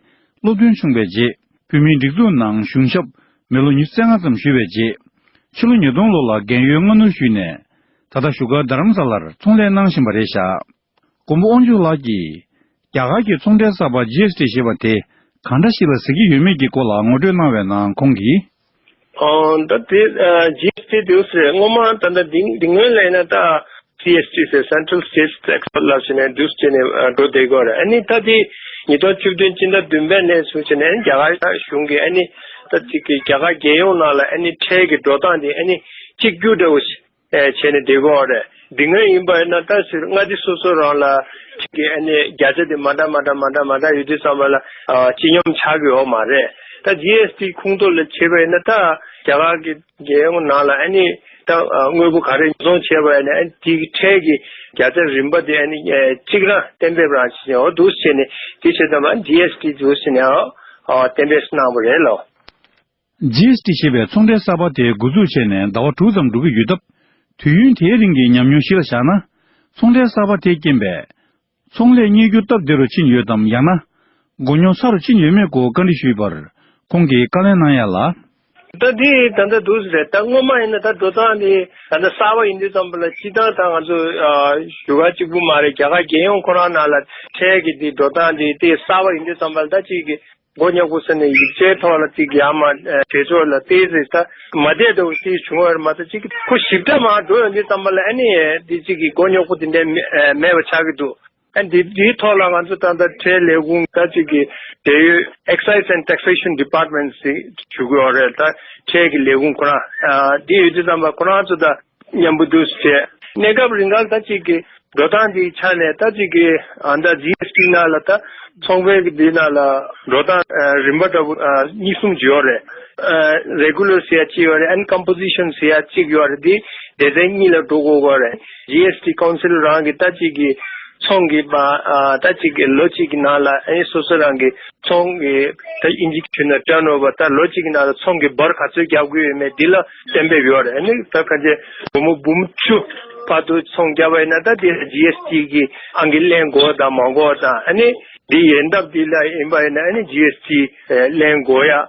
སློབ་ཐོན་བྱུང་བའི་རྗེས། བོད་མིའི་སྒྲིག་འཛུགས་ནང་གཞུང་ཞབས་མི་ལོ་ཉི་ཤུ་རྩ་ལྔ་ཙམ་བཞུགས་པའི་རྗེས། ཕྱི་ལོ་ཉིས་སྟོང་ལོ་ལ་རྒན་ཡོལ་སྔ་སྣུར་ཞུས་ནས། ད་ལྟ་བཞུགས་སྒར་རྡ་རམ་ས་ལར་ཚོང་ལས་གནང་བཞིན་པ་རེད་བཞག་མགོན་པོ་དབང་ཕྱུག་ལགས་ཀྱིས། རྒྱ་གར་གྱི་ཚོང་འབྲེལ་གསར་པ་ཇི་ཨེསི་ཊི་ཞེས་པ་དེ་གང་འདྲ་ཞིག་ལ་ཟེར་གྱི་ཡོད་མེད་ཀྱི་སྐོར་ལ་ངོ་སྤྲོད་གནང་བའི་ནང་ཁོང་གིས། ཨོ། ད་དེ་ཨ་ཇི་ཨེསི་ཊི་དེ་ཟེར་སྔོན་མ་ད་ལྟ་འདི་འདི་སྔོན་ལ་ཡིན་ན་ད་སི་ཨེསི་ཊི་ཟེར་Central State Tax ལབ་བྱས་ནས་འདུག་བྱས་ནས་ཨ་འགྲོ་བསྡད་ཀྱི་ཡོད་རེད། ཨ་ནི་ད་དེ་ཉིས་སྟོང་བཅུ་བདུན་སྤྱི་ཟླ་བདུན་པའི་ནས་བཟུང་བྱས་ནས་རྒྱ་གར་གཞུང་གིས་ཨ་ནི་ད་ཅིག་གི་རྒྱ་གར་རྒྱལ་ཡོངས་ནང་ལ་ཨ་ནི་ཁྲལ་གྱི་འགྲོ་སྟངས་དེ་ཨ་ནི་གཅིག་གྱུར་འདྲ་བོ་ཞིག་ཨེ་བྱས་ནས་བསྡད་ཀྱི་ཡོད་རེད། འདི་སྔོན་ཡིན་པ་ཡིན་ན་ད་ཟེར་མངའ་སྡེ་སོ་སོ་རང་ལ་ཅིག་གི་ཨ་ནི་བརྒྱ་ཆ་དེ་མ་འདྲ་མ་འདྲ་མ་འདྲ་མ་འདྲ་ཡོད་དུས་ཙམ་པ་ལ་ཨ་སྤྱི་སྙོམས་ཆགས་ཀྱི་ཡོད་མ་རེད། ད་ཇི་ཨེསི་ཊི་ཁོངས་གཏོགས་ལ་བྱས་པ་ཡིན་ན་ད་རྒྱ་གར་གྱི་རྒྱལ་ཡོངས་ནང་ལ་ཨ་ནི་ད་ཨ་དངོས་པོ་ག་རེ་ཉོ་ཚོང་བྱས་པ་ཡིན་ན་ཨ་ནི་དེའི་ཁྲལ་གྱི་བརྒྱ་ཆ་རིམ་པ་དེ་ཨ་ནི་ཨེ་གཅིག་རང་གཏན་འབེབས་རང་བྱས་ནས་འོ་འདུག་བྱས་ནས་དེ་བྱས་ཙམ་པ་ཇི་ཨེསི་ཊི་འདུག་བྱས་ནས་ཨ་གཏན་འབེབས་གནང་བ་རེད་ལོ། ཇི་ཨེསི་ཊི་ཞེས་པའི་ཚོང་འབྲེལ་གསར་པ་དེ་འགོ་འཛུགས་བྱས་ནས་ཟླ་བ་དྲུག་ཙམ་འགྲོ་གི་ཡོད་སྟབས། དུས་ཡུན་དེའི་རིང་གི་ཉམས་མྱོང་གཞི་ལ་བཞག་ན། ཚོང་འབྲེལ་གསར་པ་དེའི་རྐྱེན་པས། ཚོང་ལས་གཉེར་རྒྱུ་སྟབས་བདེ་རུ་ཕྱིན་ཡོད་དམ། ཡང་ན། མགོ་རྙོག་ཚ་རུ་ཕྱིན་ཡོད་མེད་སྐོར་བཀའ་འདྲི་ཞུས་པར། ཁོང་གིས་བཀའ་ལན་གནང་ཡ་ལ། ད་འདི་ད་ལྟ་འདུག་ཟེར། ད་སྔོན་མ་ཡིན་ན་ད་འགྲོ་སྟངས་འདི་ད་ལྟ་གསར་པ་ཡིན་དུས་ཙམ་པ་ལ་སྤྱིར་བཏང་ད་ང་ཚོ་ཨ་གཞུང་གཅིག་པུ་མ་རེད། རྒྱ་གར་རྒྱལ་ཡོངས་ཁོ་རང་ནང་ལ་ཁྲལ་གྱི་འདི་འགྲོ་སྟངས་འདི་དེ་གསར་པ་ཡིན་དུས་ཙམ་པ་ལ་ད་ཅིག་གི་མགོ་རྙོག་པོ་ཟེར་ནས་ཡིག་ཆའི་ཐོག་ལ་ཅིག་ཡར་མར་ཨ་གྲོས་ཚོགས་ལ་ཏོག་ཙམ་ད་མ་བསྡད་འདྲ་བོ་ཅིག་བྱུང་བ་རེད་མ་གཏོགས་ཅིག་ཁོ་ཞིབ་ཕྲ་མར་འགྲོ་ཡོང་དུས་ཙམ་པ་ལ་ཨ་ནི་འདི་ཅིག་གི་མགོ་རྙོག་པོ་དེ་འདྲ་མེ་ཨ་མེད་པ་ཆགས་ཀྱི་འདུག་ཨ་འདི་འདིའི་ཐོག་ལ་ང་ཚོ་ད་ལྟ་ཁྲལ་ལས་ཁུངས་ད་ཅིག་གི་འབྲེལ་ཡོད་Excise and Taxation Department ཞེས་ཞུ་གི་ཡོད་རེད། ད་ཁྲལ་གྱི་ལས་ཁུངས་ཁོ་རང་ཨ་འདི་ཡོད་དུས་ཙམ་པ་ཁོ་རང་ཚོ་ད་མཉམ་པོ་འདུག་བྱས། གནས་སྐབས་རིང་ག་ལ་ད་ཅིག་གི་འགྲོ་སྟངས་འདིའི་ཆ་ནས་ད་ཅིག་གི་ཨ་ད་ཇི་ཨེསི་ཊི་ནང་ལ་ད་ཚོང་པའི་གི་འདི་ནང་ལ་འགྲོ་སྟངས་ཨ་རིམ་པ་འདྲ་བོ་ཨ་གཉིས་གསུམ་ཅིག་ཡོད་རེད། ཨ་Regular ཟེར་ཡ་གཅིག་ཡོད་རེད། And Composition ཟེར་ཡ་གཅིག་ཡོད་རེད། འདི་སྡེ་ཚན་གཉིས་ལ་འགྲོ་དགོས་ཀྱི་ཡོད་རེད། ཇི་ཨེསི་ཊི་ཀའུན་སིལ་རང་གི་ད་ཅིག་གི་ཚོང་གི་པ་ཨ་ད་ཅིག་གི་ལོ་གཅིག་གི་ནང་ལ་ཨ་ནི་སོ་སོ་རང་གི་ཚོང་གི་ད་ཨིན་ཇི་ཞུ་ན་turnover ད་ལོ་གཅིག་གི་ནང་ལ་ཚོང་གི་འབོར་ག་ཚོད་རྒྱག་དགོས་ཡོད་མེད་འདི་ལ་གཏན་འབེབས་ཡོད་རེད། ཨ་ནི་ད་ག་ཚོད་སྒོར་མོ་འབུམ་བཅུ་བར་དུ་ཚོང་བརྒྱབ་པ་ཡིན་ན་ད་དེ་ལ་ཇི་ཨེསི་ཊི་གི་ཨང་ཀི་ལེན་དགོས་དང་མ་དགོས་དང་ཨ་ནི་འདི་ཡན་འདབ་འདི་ལ་ཡིན་པ་ཡིན་ན་ཨ་ནི་ཇི་ཨེསི་ཊི་ལེན་དགོས་ཡ།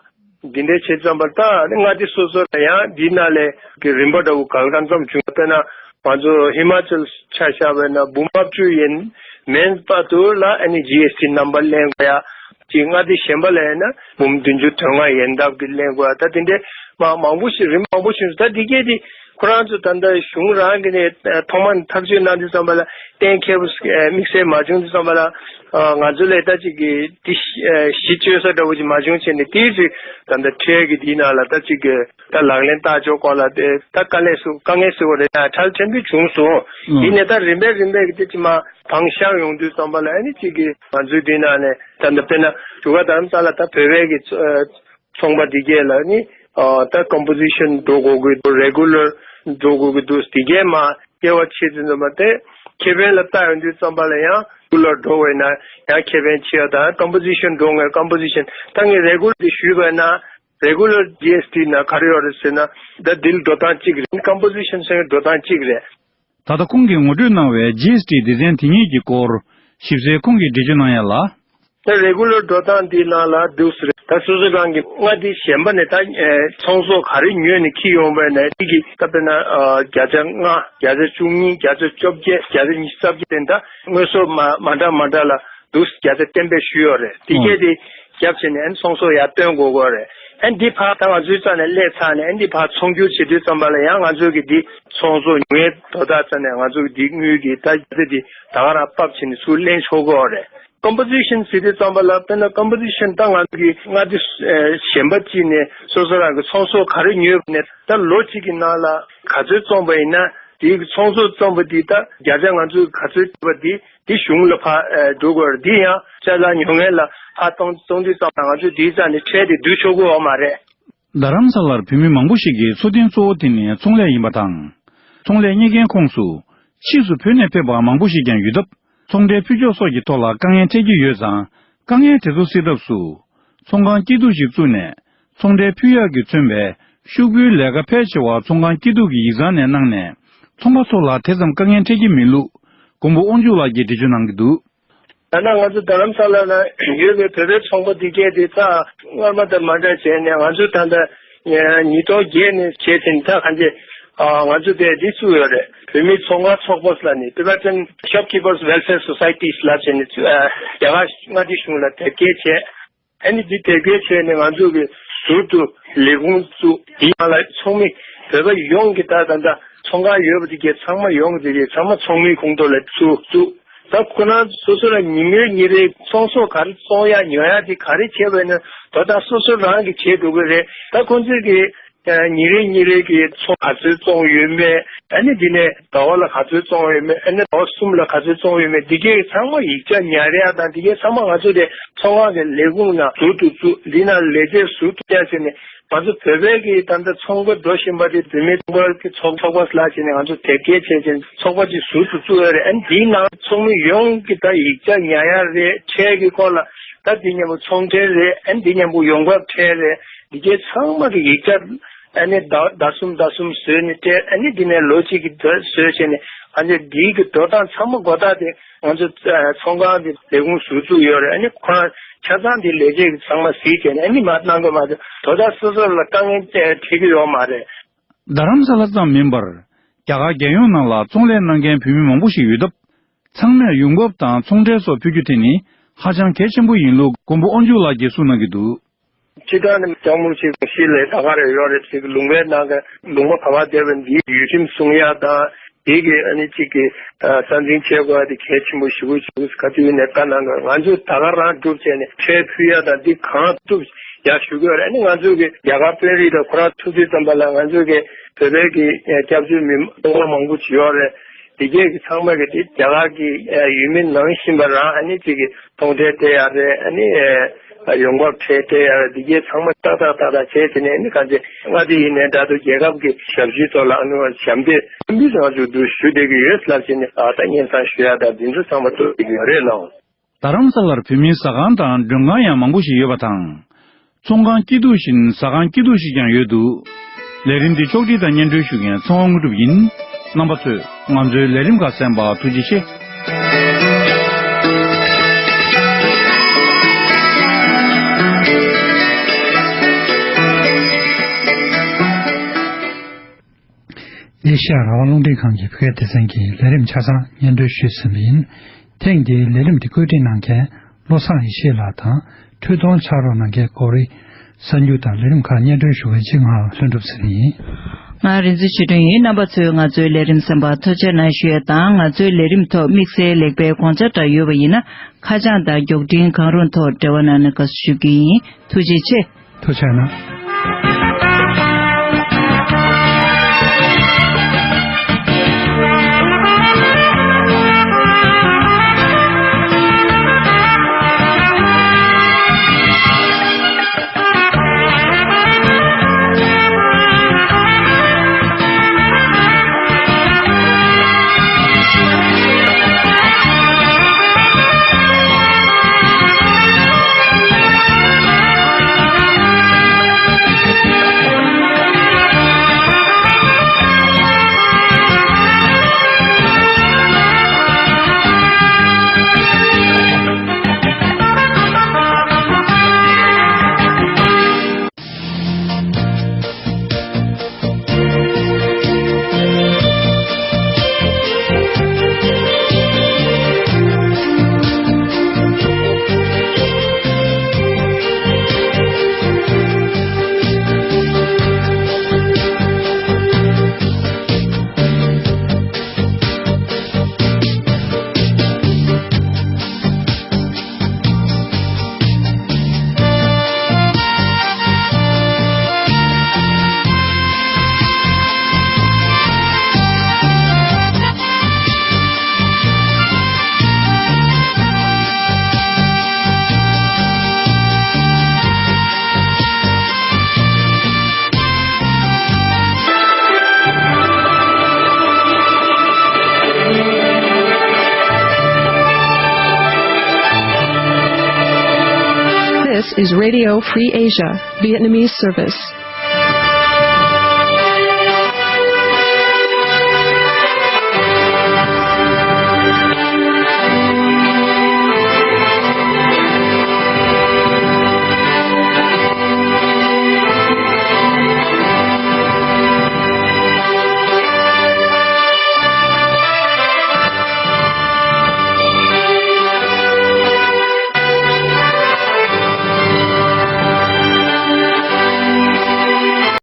འདི་འདྲའི་བྱེད་ཙམ་པ་ད་ནི་མངའ་སྡེ་སོ་སོ་ལ་ཡང་འདི་ནང་ལས་ཀྱི་རིམ་པ་འདྲ་བོ་གང་གང་ཙམ་བྱུང་། དཔེར་ན་ང་ཚོ་ཧི་མ་ཅལ་ཆ་བཞག་པ་ཡིན་ན་འབུམ་ལྔ་བཅུ་ཡན་མན་བར་དུ་ལ་ཨ་ནི་ཇི་ཨེསི་ཊི་ནམ་བར་ལེན་དགོས་ཡ། ཅིག་མངའ་སྡེ་གཞན་པ་ལ་ཡིན་ན་འབུམ་བདུན་ཅུ་དོན་ལྔ་ཡན་འདབ་ཀྱི་ལེན་དགོས་ཡ། ད་དེ་འདྲའི་མ་མང་པོ་ཞིག་རིམ་མང་པོ་ཞིག་ད་འདི་གས་དེ་ཁོ་རང་ཚོ་ད་ལྟ་གཞུང་རང་གི་ནས་ཐོག་མར་ཐག་གཅོད་གནང་དུས་ཙམ་པ་ལ་གཏན་འཁེལ་བ་དམིགས་བསལ་མ་བྱུང་དུས་ཙམ་པ་ལ་ང་ཚོ་ལས་ད་ཅིག་གི་དེ་གཞི་གཅོད་ས་འདྲ་བོ་ཅིག་མ་བྱུང་བྱས་ནས་དེའི་ཚེ་ད་ལྟ་ཁྲལ་གྱི་དེའི་ནང་ལ་ད་ཅིག་གི་ད་ལག་ལེན་བསྟར་ཕྱོགས་སྐོར་ལ་དེ་ད་དཀའ་ལས་སུ་དཀའ་ངལ་སུ་རེད་ཡ་ཁྲལ་ཕྲན་བུ་བྱུང་སོང་། ཡིན་ནས་ད་རིམ་པས་རིམ་པས་ཀྱི་དེ་ཅིག་མ་བང་ཤང་ཡོང་དུས་ཙམ་པ་ལ་ཨ་ནི་ཅིག་གི་ང་ཚོའི་དེའི་ནང་ནས་ད་ལྟ་དཔེར་ན་བཞུགས་སྒར་རྡ་རམ་ས་ལ་ད་བོད་པའི་གི་ཚོ་ཚོང་པ་འདི་གས་ལ་ནི་ཨ་ད་ཀམ་པོ་ཟི་ཤན་འགྲོ་དགོས་ཀྱི་འདུག་རེ་གུ་ལར་འགྲོ་དགོས་ཀྱི་འདུག་འདི་གས་མ་སྐྱེ་བ་ཆེ་ཙམ་ཙམ་པ་དེ་ཁེ་ཕན་ལ་ལྟ་ཡོང་དུས་ཙམ་པ་ལ་ཡང་རེ་གུ་ལར་འགྲོ་བས་ན་ཡང་ཁེ་ཕན་ཆེ་བ་དང་ཀམ་པོ་ཟི་ཤན་འགྲོ་ངེས་ཀམ་པོ་ཟི་ཤན་ད་ངས་རེ་གུ་ལར་འདི་ཞུས་པ་ན་རེ་གུ་ལར་ཇི་ཨེསི་ཊི་ན་ག་རེ་ཡོད་རེད་ཟེར་ན་ད་འདི་ལ་འགྲོ་སྟངས་གཅིག་རེད། ཀམ་པོ་ཟི་ཤན་ཟེར་བའི་འགྲོ་སྟངས་གཅིག་རེད། ད་ལྟ་ཁོང་གིས་ངོ་སྤྲོད་གནང་བའི་ཇི་ཨེསི་ཊི་སྡེ་ཚན་དེ་གཉིས་ཀྱི་སྐོར་ཞིབ་གསལ་ཁོང་གིས་འགྲེལ་བརྗོད་གནང་ཡ་ལ། ད་རེ་གུ་ལར་འགྲོ་སྟངས་འདི་ནང་ལ་འདུག་ཟེར། ད་སོ་སོ་རང་གི་མངའ་སྡེ་གཞན་པ་ནས་ད་ཚོང་ཟོག་ག་རེ་ཉོས་ནས་འཁྱེར་ཡོང་བས་ན་དེ་གི་ད་དཔེར་ན་བརྒྱ་ཆ་ལྔ་བརྒྱ་ཆ་བཅུ་གཉིས་བརྒྱ་ཆ་བཅོ་བརྒྱད་བརྒྱ་ཆ་ཉི་ཤུ་རྩ་བརྒྱད་དེ་ད་དངོས་ཟོག་མ་མ་འདྲ་མ་འདྲ་ལ་འདུག་བརྒྱ་ཆ་གཏན་འབེབས་ཞུས་ཡོད་རེད། དེ་གས་དེ་རྒྱབ་བྱས་ནས་ཨ་ནི་ཚོང་ཟོག་ཡར་བཏོན་དགོས་ཀྱི་ཡོད་རེད། ཨ་ནི་འདི་ཕར་ད་ང་ཚོའི་རྩ་ནས་སླེབས་ཚར་ནས་ཨ་ནི་འདི་ཕར་ཚོང་སྒྱུར་བྱེད་དུས་ཙམ་པ་ལ་ཡང་ང་ཚོ་གི་འདི་ཚོང་ཟོག་ཉོ་ཡའི་དོ་བདག་རྩ་ནས་ང་ཚོ་གི་འདི་དངུལ་གྱི་ད་རྒྱ་ཆ་འདི་ད་ག་རང་ཕབ་བྱས་ནས་ཚུར་ལེན་ཆོག་གི་ཡོད་རེད། ཀམ་པོ་ཟི་ཤན་ཟེར་དུས་ཙམ་པ་ལ་དཔེར་ན་ཀམ་པོ་ཟི་ཤན་ད་ང་ཚོ་གི་མངའ་སྡེ་གཞན་པ་གཅིག་ནས་སོ་སོ་རང་གི་ཚོང་ཟོག་ག་རེ་ཉོས་པ་ནས་ད་ལོ་གཅིག་གི་ནང་ལ་ག་ཚོད་བཙོངས་པ་ཡིན་ན་དེའི་གི་ཚོང་ཟོག་བཙོངས་པ་འདི་ད་བརྒྱ་ཆ་ང་ཚོས་ག་ཚོད་བཙོངས་པ་འདི་འདི་གཞུང་ལ་ཕར་ཨ་འགྲོ་དགོས་རེད། འདི་ཡང་ཅ་ལག་ཉོ་མཁན་ལ་ཕར་གཏོང་གཏོང་དུས་ཙམ་ལ་ང་ཚོས་འདིའི་རྩ་ནས་ཁྲལ་དེ་བསྡུ་ཆོག་གི་ཡོད་མ་རེད། རྡ་རམ་ས་ལར་བོད་མི་མང་པོ་ཞིག་གི་འཚོ་རྟེན་གཙོ་བོ་དེ་ནི་ཚོང་ལས་ཡིན་པ་དང་། ཚོང་ལས་གཉེར་མཁན་ཁོངས་སུ་ཕྱིས་སུ་བོད་ནས་ཕེབས་པ་མང་པོ་ཞིག་ཀྱང་ཡོད་སྟབས། ཚོང་འབྲེལ་ཕུལ་ཕྱོགས་སོགས་ཀྱི་ཐོག་ལ་དཀའ་ངལ་འཕྲད་ཀྱི་ཡོད་ཙང་། དཀའ་ངལ་དེ་ཚོ་སེལ་ཐབས་སུ། ཚོང་ཁང་སྐྱིད་སྡུག་ཞིག་བཙུགས་ནས། ཚོང་འབྲེལ་ཕུལ་ཡག་གིས་མཚོན་པའི་ཤོག་བུའི་ལས་ཀ་ཕལ་ཆེ་བ་ཚོང་ཁང་སྐྱིད་སྡུག་གི་ཡིག་ཚང་ནས་གནང་ནས། ཚོང་པ་ཚོ་ལ་དེ་ཙམ་དཀའ་ངལ་འཕྲད་ཀྱི་མེད་ལུགས། མགོན་པོ་དབང་ཕྱུག་ལགས་ཀྱིས་འགྲེལ་བརྗོད་གནང་གི་འདུག་ད་ནང་ང་ཚོ་རྡ་རམ་ས་ལ་ན་ཡོད་པའི་བོད་པའི་ཚོང་པ་འདི་གས་དེ་ད་སྔར་མ་དང་མ་འདྲ་བྱས་ནས་ང་ཚོ་ད་ལྟ་ཉིས་སྟོང་བརྒྱད་ནས་བྱས་ཏེ་ད་གང་ཅི་ ཨ་ང་ཚོ་དེ་འདི་བཙུགས་ཡོད་རེད། བོད་མིའི་ཚོང་ཁང་ཚོགས་པ་ལ་ནི་Tibetan Shopkeepers Welfare Societies ལབ་བྱས་ནས་བཙུགས། ཨ་རྒྱ་གར་མངའ་སྡེ་གཞུང་ལ་དེབ་སྐྱེལ་བྱས། ཨ་ནི་འདི་དེབ་སྐྱེལ་བྱས་ནས་ང་ཚོ་གི་ཟུར་དུ་ལས་ཁུངས་བཙུགས། དེའི་ནང་ལ་ཚོགས་མི་བོད་པ་ཡོངས་ཀྱི་ད་ད་ད་ཚོང་ཁང་ཡོད་པ་དེ་གའི་ཚང་མ་ཡོངས་དེ་གའི་ཚང་མ་ཚོགས་མིའི་ཁོངས་གཏོགས་ལ་བཙུགས་བཙུགས། ད་ཁོ་རང་སོ་སོ་ལ་ཉིན་མོའི་ཉིན་རེའི་ཚོང་ཟོག་ག་རེ་བཙོང་ཡག་ཉོ་ཡག་དེ་ག་རེ་བྱས་པ་ཡིན་ན་དོ་བདག་སོ་སོ་རང་གིས་བྱེད་དགོས་ཀྱི་རེད། ད་ཁོང་ཚོས་ཀྱི་ཉིན་རེ་ཉིན་རེ་གི་ཚོང་ག་ཚོད་བཙོང་ཡོད་མེད། ཨ་ནི་འདི་ནས་ཟླ་བ་ལ་ག་ཚོད་བཙོང་ཡོད་མེད། ཨ་ནི་ཟླ་བ་གསུམ་ལ་ག་ཚོད་བཙོང་ཡོད་མེད། འདི་གའི་ཚང་མ་ཡིག་ཆ་ཉར་ཡག་དང་འདི་གའི་ཚང་མ་ང་ཚོ་དེ་ཚོང་ཁང་གི་ལས་ཁུངས་ནང་ཟུར་དུ་བཙུགས། འདི་ནང་ལས་བྱེད་ཟུར་དུ་བསྐྱལ་ཟེར་ནས། ང་ཚོ་བོད་པའི་གི་ད་ལྟ་ཚོང་པ་འགྲོ་བཞིན་པ་དེ་བོད་མི་ཚོང་པ་གི་ཚོགས་ཚོགས་པ་ལ་བྱས་ནས་ང་ཚོ་དེབ་སྐྱེལ་བྱས་བྱས་ཚོགས་པ་ཅིག་ཟུར་དུ་བཙུགས་ཡོད་རེད། ཨ་ནི་འདིའི་ནང་ཚོགས་མི་ཡོངས་ཀྱི་ད་ཡིག་ཆ་ཉར་ཡག་རེད། ཁྲལ་གྱི་སྐོར་ལ་ད་འདི་མཉམ་པོ་ཚོང་ཁྲལ་རེད། ཨ་ནི་འདི་མཉམ་པོ་ཡོང་འབབ་ཁྲལ་རེད། འདི་གའི་ཚང་མ་གི་ཡིག་ཆ་ཨ་ནི་ཟླ་ཟླ་གསུམ་ཟླ་གསུམ་བཟོས་ནས་སྤྲད། ཨ་ནི་འདི་ནས་ལོ་གཅིག་གི་བཟོས་བྱས་ནས་ཨ་ནི་འདིའི་གི་འགྲོ་སྟངས་ཚང་མ་མགོ་བཏགས་ཏེ་ང་ཚོ་ཚོང་ཁང་འདི་ལས་ཁུངས་ཟུར་བཙུགས་ཡོད་རེད། ཨ་ནི་ཁོ་རང་ཆ་ཚང་འདི་ལས་བྱེད་ཀྱི་ཚང་མ་གཟིགས་བྱས་ནས་ཨ་ནི་མ་གནང་གི་མ་གཏོགས་དོ་བདག་སོ་སོ་ལ་དཀའ་ངལ་འཕྲད་ཀྱི་ཡོད་མ་རེད། རྡ་རམ་ས་ལ་ཙམ་མིན་པར་རྒྱ་གར་རྒྱལ་ཡོངས་ནང་ལ་ཚོང་ལས་གནང་མཁན་བོད་མི་མང་པོ་ཞིག་ཡོད་སྟབས། ཚང་མས་ཡོང་འབབ་དང་ཚོང་ཁྲལ་སོགས་ཕུལ་རྒྱུ་དེ་ནི་ཧ་ཅང་གལ་ཆེན་པོ་ཡིན་ལུགས་མགོན་པོ་དབང་ཕྱུག་ལགས་ཀྱིས་གསུངས་གནང་གི་འདུག་སྤྱིར་བཏང་ནི་ལྕགས་མོ་ཞིག་གཞིས་ལས་ད་ག་རེ་ཡོད་རེད། ཅིག་ལུང་པའི་ནང་གི་ལུང་པ་ག་པར་བསྡད་པ་འདིའི་ཡུལ་ཁྲིམས་སྲུང་ཡག་དང་། དེ་གི་ཨ་ནི་གཅིག་གི་ཨ་རྩ་འཛིན་བྱེད་དགོས་པ་དེ་གལ་ཆེན་པོ་ཞེ་པོ་ཞིག་ག་དུས་ནས་བཀའ་གནང་གི། ང་ཚོས་ད་ག་རང་སྒྲུབ་བྱས་ནས་ཁྲལ་ཕུལ་ཡག་དང་འདི་གང་ཐུབ་ཡག་ཞུ་གི་ཡོད་རེད། ཨ་ནི་ང་ཚོས་གི་རྒྱ་གར་དཔོན་རིགས་དང་ཁོ་རང་ཐུག་དུས་ཙམ་པ་ལ་ང་ཚོས་གི་བོད་པའི་གི་སྐྱབས་བཅོལ་མི་མང་པོ་ཅིག་ཡོད་རེད། དེ་གས་ཀྱི་ཚང་མ་གི་དེ་རྒྱ་གར་གྱི་ཨ་ཡུལ་མི་ནང་བཞིན་པ་རང་ཨ་ནི་གཅིག་གི་ཚོང་ཁྲལ་སྤྲད་ཡག་རེད། ཨ་ནི་ཨ་ཡོང་འབབ་ཁྲལ་སྤྲད་ཡག་རེད། དེ་གས་ཚང་མ་ཏག་ཏག་ཏག་ཏག་བྱས་བྱས་ནས་ཨ་ནི་ག་ཚོད་མངའ་སྡེ་ཡིན་ནའི་འདྲ་འདུག་རྒྱལ་ཁབ་ཀྱི་ཞབས་ཞུའི་ཐོག་ལ་ཨ་ནི་ཞབས་འདེགས་ཆེན་པོ་ང་ཚོས་འདུག་ཞུ་བསྡད་ཀྱི་ཡོད་ལབ་བྱས་ནས་ཨ་ད་སྙན་སེང་ཞུ་ཡག་དང་འདི་ཚོ་ཚང་མ་ཐུག་བསྡད་ཀྱི་ཡོད་རེད་ལགས། རྡ་རམ་ས་ལར་བོད་མིའི་ཟ་ཁང་དང་མགྲོན་ཁང་ཡང་མང་པོ་ཞིག་ཡོད་པ་དང་། ཚོང་ཁང་སྐྱིད་སྡུག་བཞིན་ཟ་ཁང་སྐྱིད་སྡུག་ཞིག་ཀྱང་ཡོད་འདུག་ལས་རིམ་འདི་ཕྱོགས་སྒྲིག་དང་སྙན་སྒྲོན་ཞུ་མཁན་ཚེ་དབང་དངོས་གྲུབ་ཡིན། རྣམ་པ་ཚོས་ང་ཚོའི་ལས་རིམ་ཁག་གསན་པར་ཐུགས་རྗེ་ཆེ། ཨེ་ཤ་ཡ་རང་དབང་རླུང་འཕྲིན་ཁང་གི་བོད་སྐད་སྡེ་ཚན་གྱི་ལས་རིམ་ཆ་ཚང་སྙན་སྒྲོན་ཞུས་ཟིན་པ་ཡིན། ཐེངས་འདིའི་ལས་རིམ་འདི་བཀོད་སྒྲིག་གནང་མཁན་བློ་བཟང་ཡེ་ཤེས་ལགས་དང་། འཕྲུལ་གཏོང་ཕྱག་རོགས་གནང་མཁན་ཀོ་རི། གསར་འགྱུར་དང་ལས་རིམ་ཁག་སྙན་སྒྲོན་ཞུ་མཁན་གཅིག་ང་ལྷུན་གྲུབ་ཚེ་རིང་ཡིན། ང་རིག་འཛིན་ཆོས་སྒྲོན་ཡིན། རྣམ་པ་ཚོས་ང་ཚོའི་ལས་རིམ་གསན་པར་ཐུགས་རྗེ་གནང་ཞུ་ཡ་དང་། ང་ཚོའི་ལས་རིམ་ཐོག་དམིགས་བསལ་ལེགས་སྤེལ་དགོངས་འཆར་འདྲ་ཡོད་པ་ཡིན་ན། ཁ་བྱང་དང་མགྱོགས་འཕྲིན་གང་རུང་ཐོག་འབྲེལ་བ་གནང་ན་དགའ་བསུ་ཞུ་རྒྱུ་ཡིན། ཐུགས་རྗེ་ཆེ། ཐུགས་རྗེ་གནང་། This is Radio Free Asia, Vietnamese service.